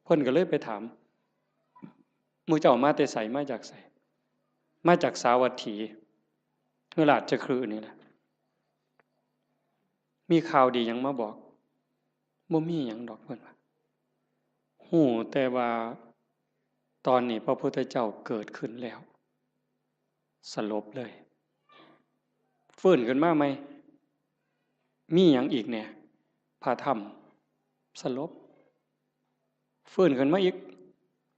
เพิ่นก็เลยไปถาม หมู่เจ้ามาแต่ไส มาจากไส มาจากสาวัตถี คือราชคฤห์นี่แหละ มีข่าวดีหยังมาบอก บ่มีหยังดอก เพิ่นว่า ฮู้แต่ว่าตอนนี้พระพุทธเจ้าเกิดขึ้นแล้ว สลบเลย ฟื้นขึ้นมาใหม่ มีหยังอีกแหน่ พระธรรม สลบ ฟื้นขึ้นมาอีก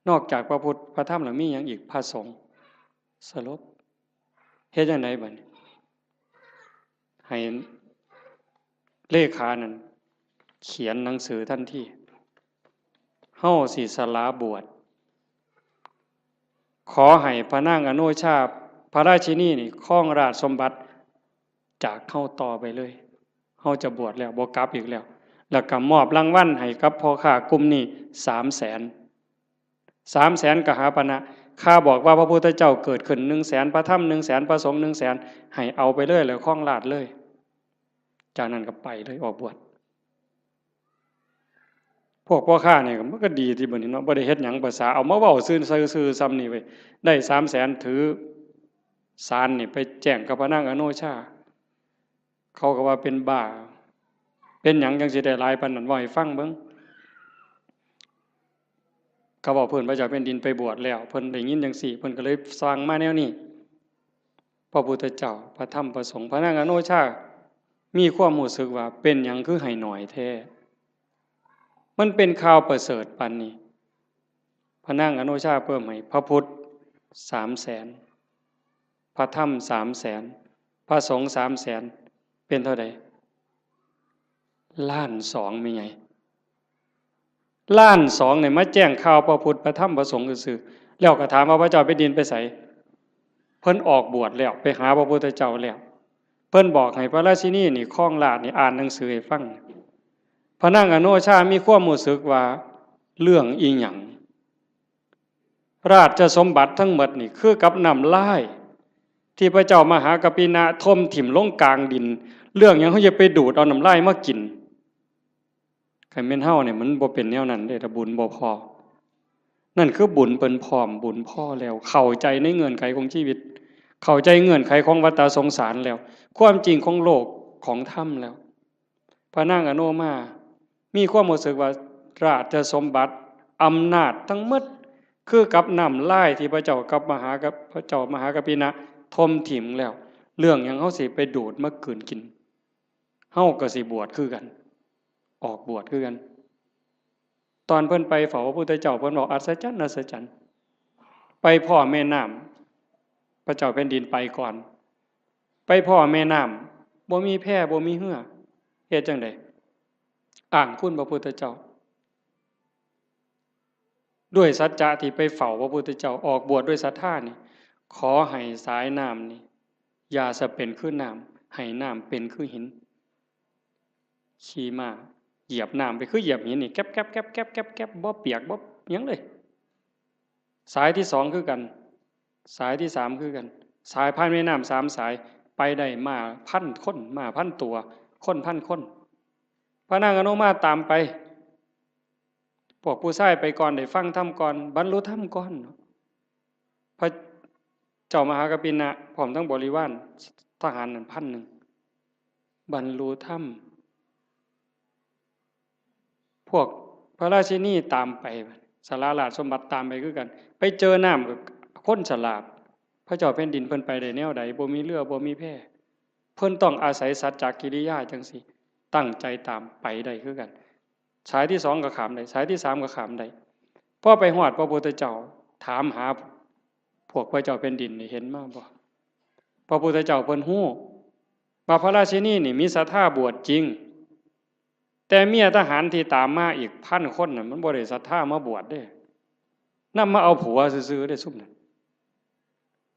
นอกจากพระพุทธ พระธรรมแล้วมีหยังอีก พระสงฆ์ สลบ เฮ็ดจั่งใดบัดนี้ ให้เลขานั่นเขียนหนังสือทันที เฮาสิสละบวช ขอให้พระนางอโนชา พระราชินีนี่ครองราชสมบัติจากเฮาต่อไปเลย เฮาจะบวชแล้ว บ่กลับอีกแล้ว แล้วก็มอบรางวัลให้กับพ่อค้ากลุ่มนี้สามแสน สามแสนกหาปณะ ข้าบอกว่าพระพุทธเจ้าเกิดขึ้นหนึ่งแสน พระธรรมหนึ่งแสน พระสงฆ์หนึ่งแสน ให้เอาไปเลย แล้วครองราชย์เลย จากนั้นก็ไปเลย ออกบวช พวกพ่อค้านี่มันก็ดีที่บัดนี้เนาะ บ่ได้เฮ็ดหยัง ภาษาเอามาเว้าซื่อๆ ซื่อๆ ส่ำนี่เว้ย ได้สามแสน ถือสารนี่ไปแจ้งกับพระนางอโนชา เขาก็ว่าเป็นบ้า เป็นหยังจั่งสิได้หลายปานนั้น เว้าให้ฟังเบิ่ง เขาเว้าพื้นพระเจ้าแผ่นดินไปบวชแล้ว เพิ่นได้ยินจั่งซี้ เพิ่นก็เลยสั่งมาแนวนี้ พระพุทธเจ้า พระธรรม พระสงฆ์ พระนางอโนชา มีความรู้สึกว่าเป็นหยังคือให้น้อยแท้ มันเป็นข่าวประเสริฐปานนี้ พระนางอโนชาเพิ่มให้ พระพุทธสามแสน พระธรรมสามแสน พระสงฆ์สามแสน เป็นเท่าใด ล้านสอง แม่ใหญ่ ล้านสองเนี่ยมาแจ้งข่าวพระพุทธ พระธรรม พระสงฆ์ซื่อๆ แล้วก็ถามว่าพระเจ้าแผ่นดินไปไส เพิ่นออกบวชแล้ว ไปหาพระพุทธเจ้าแล้ว เพิ่นบอกให้พระราชินีนี่ครองราชย์นี่ อ่านหนังสือให้ฟัง พระนางอโนชามีความรู้สึกว่าเรื่องอีหยัง ราชสมบัติทั้งหมดนี่คือกับน้ำลาย ที่พระเจ้ามหากัปปินะถมถิ่มลงกลางดิน เรื่องหยังเฮาจะไปดูดเอาน้ำลายมากิน คันแม่นเฮาเนี่ยมันบ่เป็นแนวนั้นเด้ ถ้าบุญบ่พอ นั่นคือบุญเพิ่นพร้อม บุญพอแล้ว เข้าใจในเงื่อนไขของชีวิต เข้าใจเงื่อนไขของวัฏสงสารแล้ว ความจริงของโลกของธรรมแล้ว พระนางอโนมา มีความรู้สึกว่าราชสมบัติ อำนาจทั้งหมด คือกับน้ำลายที่พระเจ้ากับมหากับ พระเจ้ามหากัปปินะถมถิ่มแล้ว เรื่องหยังเฮาสิไปดูดมากืนกิน เฮาก็สิบวชคือกัน ออกบวชคือกัน ตอนเพิ่นไปเฝ้าพระพุทธเจ้า เพิ่นบอกอัศจรรย์ อัศจรรย์ ไปพ้อแม่น้ำ พระเจ้าแผ่นดินไปก่อน ไปพ้อแม่น้ำ บ่มีแพ บ่มีเฮือ เฮ็ดจั่งใด อ้างคุณพระพุทธเจ้า ด้วยสัจจะที่ไปเฝ้าพระพุทธเจ้า ออกบวชด้วยศรัทธานี่ ขอให้สายน้ำนี่ อย่าสะเป็นคือน้ำ ให้น้ำเป็นคือหิน ขี่ม้าเหยียบน้ำไปคือเหยียบหินนี่ แก๊บแก๊บแก๊บแก๊บแก๊บแก๊บ บ่เปียกบ่หยังเลย สายที่สองคือกัน สายที่สามคือกัน สายผ่านแม่น้ำสามสาย ไปได้ม้าพันคน ม้าพันตัว คนพันคน พระนางอโนมาตามไป พวกผู้ชายไปก่อน ได้ฟังธรรมก่อน บรรลุธรรมก่อน พระเจ้ามหากัปปินะ พร้อมทั้งบริวารทหารนั่นพันหนึ่ง บรรลุธรรม พวกพระราชินีตามไป สละราชสมบัติตามไปคือกัน ไปเจอน้ำกับคนฉลาด พระเจ้าแผ่นดินเพิ่นไปได้แนวใด บ่มีเรือ บ่มีแพ เพิ่นต้องอาศัยสัจจกิริยาจั่งซี้ ตั้งใจตามไปได้คือกัน สายที่สองก็ข้ามได้ สายที่สามก็ข้ามได้ พอไปฮอดพระพุทธเจ้า ถามหาพวกพระเจ้าแผ่นดินนี่ เห็นมาบ่ พระพุทธเจ้าเพิ่นฮู้ว่าพระราชินีนี่มีศรัทธาบวชจริง แต่เมียทหารที่ตามมาอีกพันคนน่ะ มันบ่ได้ศรัทธามาบวชเด้ นำมาเอาผัวซื่อๆเด้ ซุมนั้น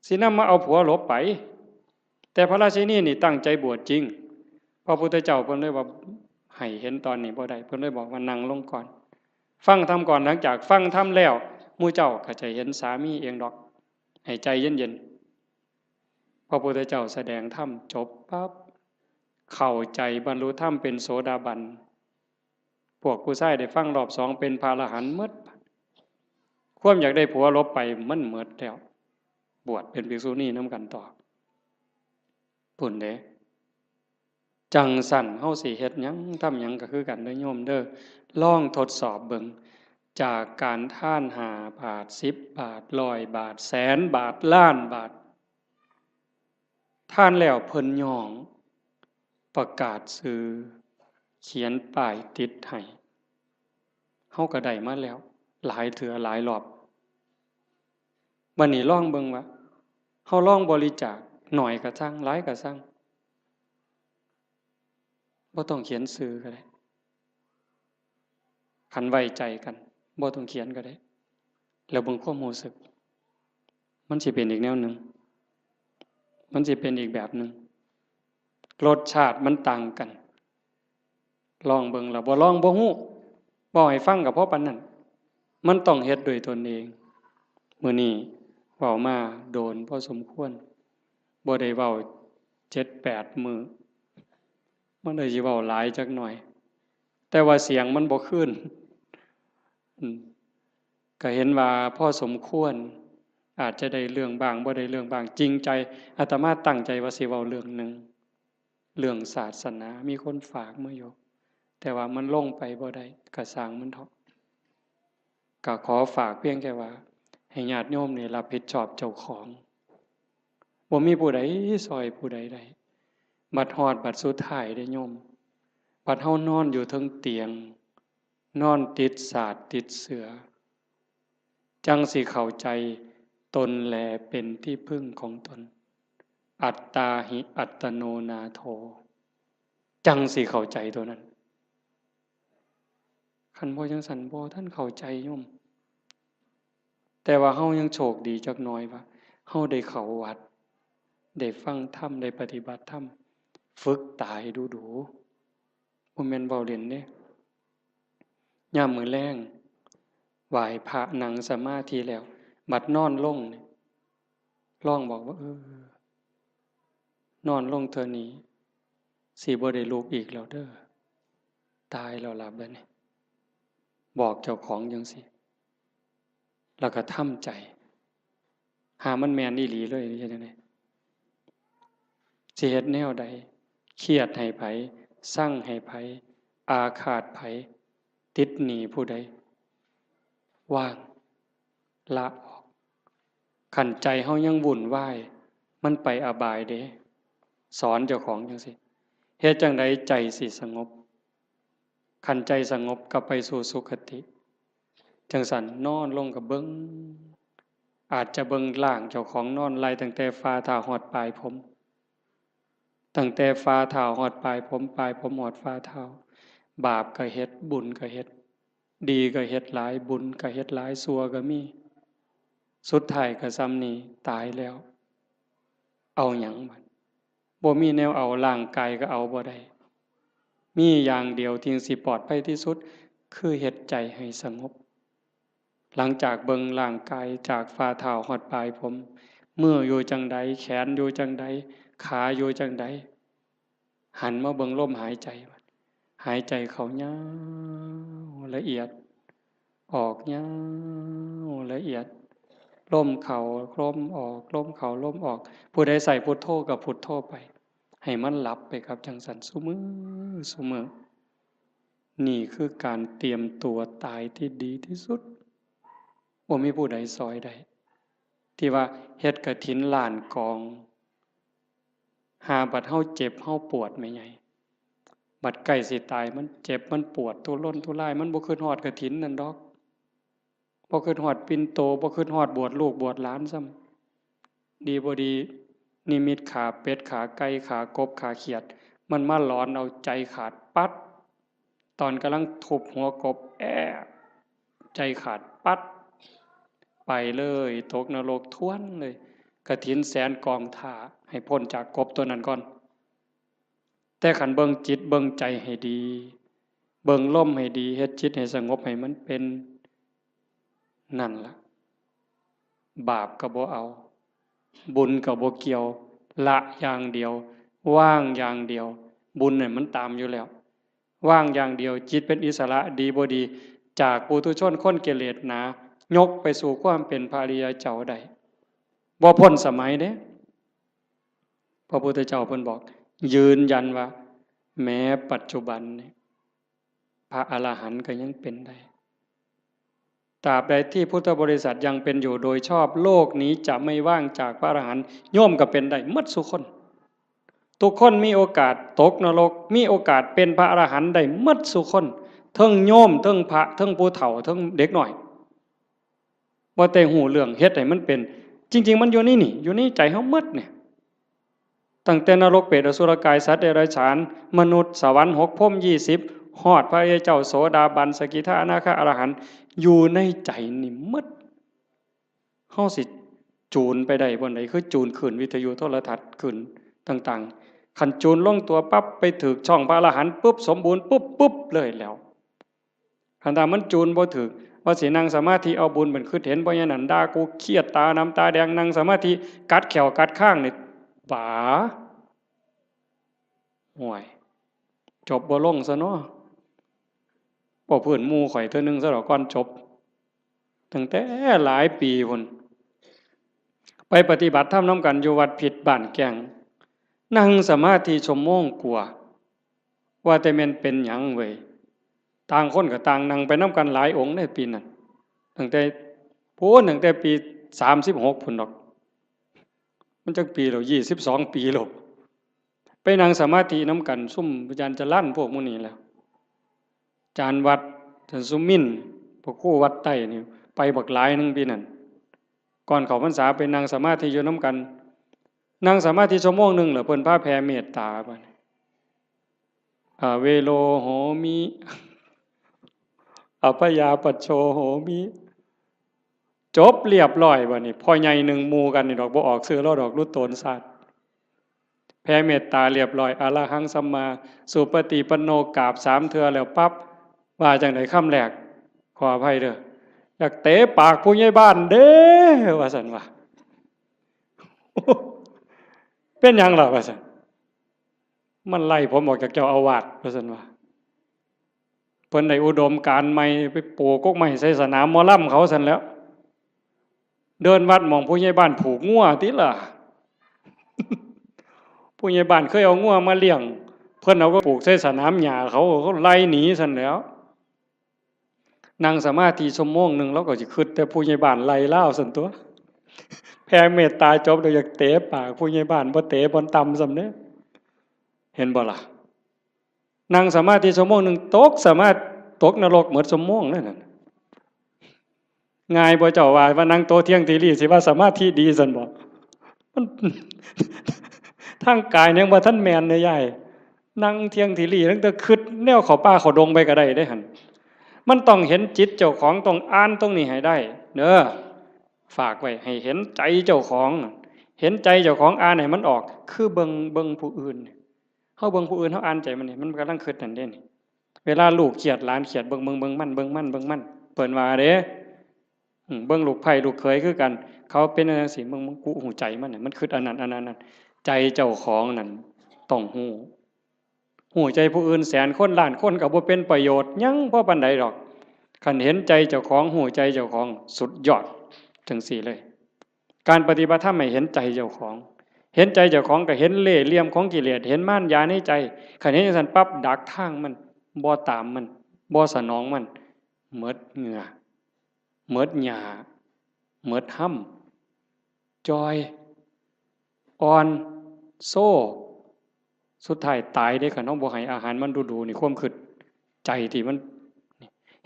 สินำมาเอาผัวหลบไป แต่พระราชินีนี่ตั้งใจบวชจริง พระพุทธเจ้าเพิ่นเลยว่า ให้เห็นตอนนี้บ่ได้ เพิ่นเลยบอกว่านั่งลงก่อน ฟังธรรมก่อน หลังจากฟังธรรมแล้ว หมู่เจ้าก็จะเห็นสามีเองดอก ให้ใจเย็นๆ พระพุทธเจ้าแสดงธรรมจบปั๊บ เข้าใจบรรลุธรรมเป็นโสดาบัน พวกผู้ชายได้ฟังรอบสองเป็นพระอรหันต์หมด ความอยากได้ผัวหลบไปมันหมดแล้ว บวชเป็นภิกษุณีนำกันต่อ พุ้นเด้ จั่งซั้นเฮาสิเฮ็ดหยังทำหยังก็คือกันเด้อโยมเด้อ ลองทดสอบเบิ่ง จากการทานห้าบาท สิบบาท ร้อยบาท แสนบาท ล้านบาท ทานแล้วเพิ่นย้อง ประกาศชื่อ เขียนป้ายติดให้ เฮาก็ได้มาแล้ว หลายเทื่อหลายรอบ บัดนี้ลองเบิ่งว่า เฮาลองบริจาค น้อยก็ซั่ง หลายก็ซั่ง บ่ต้องเขียนชื่อก็ได้ คันไว้ใจกัน บ่ต้องเขียนก็ได้ แล้วเบิ่งความรู้สึก มันสิเป็นอีกแนวหนึ่ง มันสิเป็นอีกแบบหนึ่ง รสชาติมันต่างกัน ลองเบิ่ง แล้วบ่ลองบ่ฮู้ เว้าให้ฟังก็พอปานนั้น มันต้องเฮ็ดด้วยตนเอง มื้อนี้เว้ามาโดนพอสมควร บ่ได้เว้าเจ็ดแปดมื้อ มันเลยสิเว้าหลายจักหน่อย แต่ว่าเสียงมันบ่คืน อืม ก็เห็นว่าพอสมควร อาจจะได้เรื่องบ้าง บ่ได้เรื่องบ้าง จริงใจ อาตมาตั้งใจว่าสิเว้าเรื่องหนึ่ง เรื่องศาสนา มีคนฝากมาอยู่ แต่ว่ามันลงไปบ่ได้ ก็ซ่างมันเถาะ ก็ขอฝากเพียงแค่ว่า ให้ญาติโยมนี่รับผิดชอบเจ้าของ บ่มีผู้ใดซ่อยผู้ใดได้ บัดฮอดบัดสุดท้ายเด้โยม บัดเฮานอนอยู่เทิงเตียง นอนติดสาดติดเสื่อ จั่งสิเข้าใจตนแลเป็นที่พึ่งของตน อัตตาหิอัตโนนาโถ จั่งสิเข้าใจตัวนั้น คันบ่จั่งซั้นบ่ทันเข้าใจโยม แต่ว่าเฮายังโชคดีจักหน่อยว่า เฮาได้เข้าวัด ได้ฟังธรรม ได้ปฏิบัติธรรม ฝึกตาให้ดูๆ บ่แม่นเว้าเล่นเด้ ยามมื้อแลง ไหว้พระนั่งสมาธิแล้ว บัดนอนลงนี่ ลองบอกว่า เออ นอนลงเทื่อนี้ สิบ่ได้ลุกอีกแล้วเด้อ ตายแล้วล่ะบัดนี้ บอกเจ้าของจั่งซี้ แล้วก็ทำใจ หามันแม่นอีหลีเลย เฮ็ดจั่งใด สิเฮ็ดแนวใด เครียดให้ไผ ซังให้ไผ อาฆาตไผ ติดหนี้ผู้ใด วาง ละออก คันใจเฮายังวุ่นวาย มันไปอบายเด้ สอนเจ้าของจั่งซี้ เฮ็ดจั่งใดใจสิสงบ คันใจสงบก็ไปสู่สุคติ จั่งซั้นนอนลงก็เบิ่ง อาจจะเบิ่งร่างเจ้าของนอนไล่ตั้งแต่ฝ่าเท้าฮอดปลายผม ตั้งแต่ฝ่าเท้าฮอดปลายผม ปลายผมฮอดฝ่าเท้า บาปก็เฮ็ด บุญก็เฮ็ด ดีก็เฮ็ดหลาย บุญก็เฮ็ดหลาย ชั่วก็มี สุดท้ายก็ส่ำนี้ ตายแล้ว เอาหยังบัด บ่มีแนวเอา ร่างกายก็เอาบ่ได้ มีอย่างเดียวที่สิปลอดภัยที่สุด คือเฮ็ดใจให้สงบ หลังจากเบิ่งร่างกายจากฝ่าเท้าฮอดปลายผม มืออยู่จั่งใด แขนอยู่จั่งใด ขาอยู่จั่งใด หันมาเบิ่งลมหายใจ หายใจเข้ายาวละเอียด ออกยาวละเอียด ลมเข้าลมออก ลมเข้าลมออก ผู้ใดใส่พุทโธก็พุทโธไป ให้มันหลับไปกับจั่งซั้นซุมื้อซุมื้อ นี่คือการเตรียมตัวตายที่ดีที่สุด บ่มีผู้ใดซอยได้ ที่ว่าเฮ็ดกฐินล้านกอง หาบัดเฮาเจ็บเฮาปวดแม่ใหญ่ บัดใกล้สิตายมันเจ็บมันปวดทุรนทุราย มันบ่คิดฮอดกฐินนั่นดอก บ่คิดฮอดปิ่นโต บ่คิดฮอดบวชลูกบวชหลานซ้ำ ดีบ่ดี นิมิตขาเป็ด ขาไก่ ขากบ ขาเขียด มันมาหลอนเอาใจขาดปั๊ด ตอนกำลังทุบหัวกบ แอะ ใจขาดปั๊ด ไปเลย ตกนรกทวนเลย กฐินแสนกองถ่า ให้พ้นจากกบตัวนั้นก่อน แต่คันเบิ่งจิตเบิ่งใจให้ดี เบิ่งลมให้ดี เฮ็ดจิตให้สงบให้มันเป็น นั่นล่ะ บาปก็บ่เอา บุญก็บ่เกี่ยว ละอย่างเดียว วางอย่างเดียว บุญเนี่ยมันตามอยู่แล้ว วางอย่างเดียว จิตเป็นอิสระ ดีบ่ดี จากปุถุชนคนกิเลสหนา ยกไปสู่ความเป็นพระอริยเจ้าได้ บ่พ้นสมัยเด้ พระพุทธเจ้าเพิ่นบอก ยืนยันว่า แม้ปัจจุบันเนี่ย พระอรหันต์ก็ยังเป็นได้ ตราบใดที่พุทธบริษัทยังเป็นอยู่โดยชอบ โลกนี้จะไม่ว่างจากพระอรหันต์ โยมก็เป็นได้หมดซุคน ทุกคนมีโอกาสตกนรก มีโอกาสเป็นพระอรหันต์ได้หมดซุคน เทิงโยม เทิงพระ เทิงผู้เฒ่า เทิงเด็กน้อย ว่าแต่ฮู้เรื่องเฮ็ดให้มันเป็น จริงๆ มันอยู่ในนี่ อยู่ในใจเฮาหมดเนี่ย ตั้งแต่นรก เปรต อสุรกาย สัตว์เดรัจฉาน มนุษย์ สวรรค์ หก พรหม ยี่สิบ ฮอดพระอริยเจ้า โสดาบัน สกิทา อนาคา อรหันต์ อยู่ในใจนี่หมด เฮาสิจูนไปได้บ่อนใด คือจูนคลื่นวิทยุโทรทัศน์คลื่นต่างๆ คันจูนลงตัวปั๊บ ไปถืกช่องพระอรหันต์ปุ๊บ สมบูรณ์ปุ๊บ ปุ๊บเลยแล้ว คันถ้ามันจูนบ่ถืก ว่าสินั่งสมาธิเอาบุญเป็นคิดเห็น เพราะฉะนั้นด่ากูเครียดตาดำตาแดง นั่งสมาธิกัดแข้วกัดคางนี่ ป๋า ห่วย จบบ่ลงซะเนาะ บ่พื้นหมู่ข่อยเทื่อนึงซะดอกก่อนจบ ตั้งแต่หลายปีพุ้น ไปปฏิบัติธรรมนำกันอยู่วัดพิษบ้านแก้ง นั่งสมาธิชั่วโมงกว่า ว่าแต่แม่นเป็นหยังเว้ย ต่างคนก็ต่างนั่งไปนำกันหลายองค์ในปีนั้น ตั้งแต่พู้น ตั้งแต่ปีสามสิบหกพุ้นดอก มันจักปีแล้ว ยี่สิบสองปีแล้ว ไปนั่งสมาธินำกัน ซุมอาจารย์จรัญพวกหมู่นี้แหละ อาจารย์วัด อาจารย์สุมินทร์ พระครูวัดใต้นี่ ไปบักหลายหนึ่งปีนั้น ก่อนเข้าพรรษาไปนั่งสมาธิอยู่นำกัน นั่งสมาธิชั่วโมงหนึ่งแล้วเพิ่นพาแผ่เมตตาบัดนี้ อเวโรโหมิ อัพพยาปัชโชโหมิ จบเรียบร้อยบัดนี้ พ่อใหญ่หนึ่งหมู่กันนี่ดอก บ่ออกชื่อลาวดอก หลุดโตนชาติ แผ่เมตตาเรียบร้อย อะระหังสัมมาสุปฏิปันโน กราบสามเทื่อแล้วปั๊บ ว่าจั่งใดคำแรก ขออภัยเด้อ อยากเตะปากผู้ใหญ่บ้านเด้อ ว่าซั่นว่า เป็นหยังล่ะ ว่าซั่น มันไล่ผมออกจากเจ้าอาวาส ว่าซั่นว่า เพิ่นได้อุดมการณ์ใหม่ ไปปลูกกกไม้ใส่สนามหมอลำเขาซั่นแหล้ว เดินวัดหม่องผู้ใหญ่บ้านผูกงัวติล่ะ ผู้ใหญ่บ้านเคยเอางัวมาเลี้ยง เพิ่นเอาไปผูกใส่สนามหญ้าเขา เขาไล่หนีซั่นแหล้ว นั่งสมาธิชั่วโมงหนึ่ง ลาวก็สิคิดแต่ผู้ใหญ่บ้านไล่ลาวซั่นตั๊ว แผ่เมตตาจบแล้วอยากเตะปากผู้ใหญ่บ้าน บ่เตะบ่อนต่ำซ้ำเด้ เห็นบ่ล่ะ นั่งสมาธิชั่วโมงหนึ่ง ตกสมาธิ ตกนรกหมดชั่วโมงนั่นน่ะ ง่ายบ่เจ้าว่า ว่านั่งโตเที่ยงทีรีสิว่าสมาธิดีซั่นบ่ มัน ทางกายยังบ่ทันแม่นเด้ยาย นั่งเที่ยงทีรีตั้งแต่คิดแนวเข้าป่าเข้าดงไปก็ได้เด้หั่น มันต้องเห็นจิตเจ้าของ ต้องอ่านตรงนี้ให้ได้เด้อ ฝากไว้ให้เห็นใจเจ้าของ เห็นใจเจ้าของ อ่านให้มันออก คือเบิ่ง เบิ่งผู้อื่น เฮาเบิ่งผู้อื่น เฮาอ่านใจมันนี่ มันกำลังคิดนั่นเด้นี่ เวลาลูกเครียด หลานเครียด เบิ่ง เบิ่ง เบิ่งมัน เบิ่งมัน เบิ่งมัน เพิ่นว่าเด้ อืม เบิ่งลูกไผลูกเขยคือกัน เขาเป็นจั่งซี้ เบิ่ง เบิ่ง กูฮู้ใจมันน่ะ มันคิดอันนั้น อันนั้น อันนั้น ใจเจ้าของนั่นต้องฮู้ ฮู้ใจผู้อื่นแสนคนล้านคนก็บ่เป็นประโยชน์หยังพอปานใดดอก คันเห็นใจเจ้าของ ฮู้ใจเจ้าของ สุดยอด จั่งซี้เลย การปฏิบัติธรรมให้เห็นใจเจ้าของ เห็นใจเจ้าของก็เห็นเล่ห์เหลี่ยมของกิเลส เห็นมารยาในใจ คันเห็นจั่งซั้นปั๊บ ดักทางมัน บ่ตามมัน บ่สนองมัน หมดเหงื่อ หมดหญ้า หมดฮ่ำ จ่อย อ่อน โซ สุดท้ายตายเด้ คันเฮาบ่ให้อาหารมันดูๆ นี่ ความคิด ใจที่มัน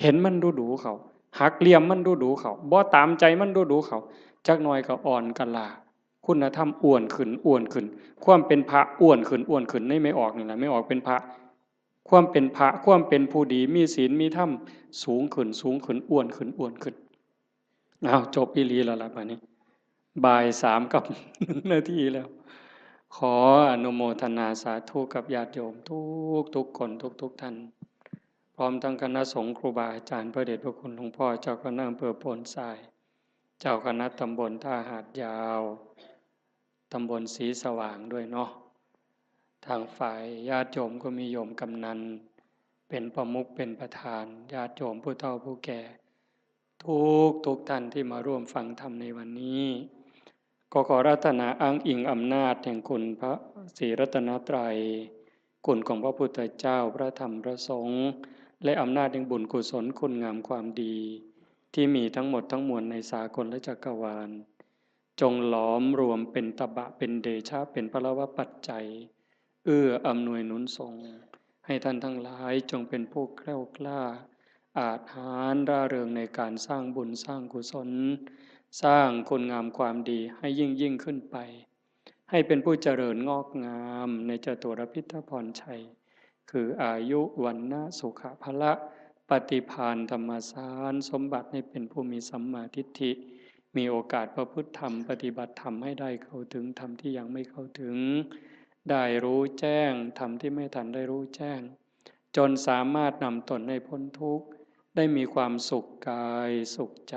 เห็นมันดูๆ เข้า หักเหลี่ยมมันดูๆ เข้า บ่ตามใจมันดูๆ เข้า จักหน่อยก็อ่อนกะล้า คุณธรรมอ้วนขึ้น อ้วนขึ้น ความเป็นพระอ้วนขึ้น อ้วนขึ้น ในแม่ออกนี่แหละ แม่ออกเป็นพระ ความเป็นพระ ความเป็นผู้ดี มีศีล มีธรรม สูงขึ้น สูงขึ้น อ้วนขึ้น อ้วนขึ้น อ้าว จบอีหลีแล้วล่ะบัดนี้ บ่ายสามกับหนึ่งนาทีแล้ว ขออนุโมทนาสาธุกับญาติโยมทุกๆ คน ทุกๆ ท่าน พร้อมทั้งคณะสงฆ์ครูบาอาจารย์ พระเดชพระคุณหลวงพ่อเจ้าคณะอำเภอโพนทราย เจ้าคณะตำบลท่าหาดยาว ตำบลศรีสว่างด้วยเนาะ ทางฝ่ายญาติโยมก็มีโยมกำนันเป็นประมุขเป็นประธาน ญาติโยมผู้เฒ่าผู้แก่ ทุกๆ ท่านที่มาร่วมฟังธรรมในวันนี้ ก็ขออาราธนาอ้างอิงอำนาจแห่งคุณพระศรีรัตนตรัย คุณของพระพุทธเจ้า พระธรรม พระสงฆ์ และอำนาจแห่งบุญกุศลคุณงามความดี ที่มีทั้งหมดทั้งมวลในสากลและจักรวาล จงหลอมรวมเป็นตบะ เป็นเดชะ เป็นพลวปัจจัย เอื้ออำนวยหนุนส่ง ให้ท่านทั้งหลายจงเป็นผู้แคล้วคลาด อาจหาญร่าเริงในการสร้างบุญสร้างกุศล สร้างคุณงามความดีให้ยิ่งยิ่งขึ้นไป ให้เป็นผู้เจริญงอกงามในจตุรพิธพรชัย คืออายุ วรรณะ สุขะ พละ ปฏิภาณ ธรรมสารสมบัติ ให้เป็นผู้มีสัมมาทิฏฐิ มีโอกาสประพฤติธรรม ปฏิบัติธรรมให้ได้เข้าถึงธรรมที่ยังไม่เข้าถึง ได้รู้แจ้งธรรมที่ไม่ทันได้รู้แจ้ง จนสามารถนำตนให้พ้นทุกข์ ได้มีความสุขกายสุขใจ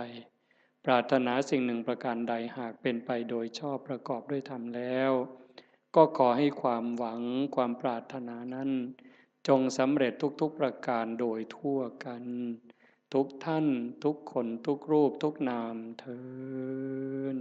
ปรารถนาสิ่งหนึ่งประการใด หากเป็นไปโดยชอบประกอบด้วยธรรมแล้ว ก็ขอให้ความหวังความปรารถนานั้น จงสำเร็จทุกๆ ประการโดยทั่วกัน ทุกท่าน ทุกคน ทุกรูป ทุกนามเทอญ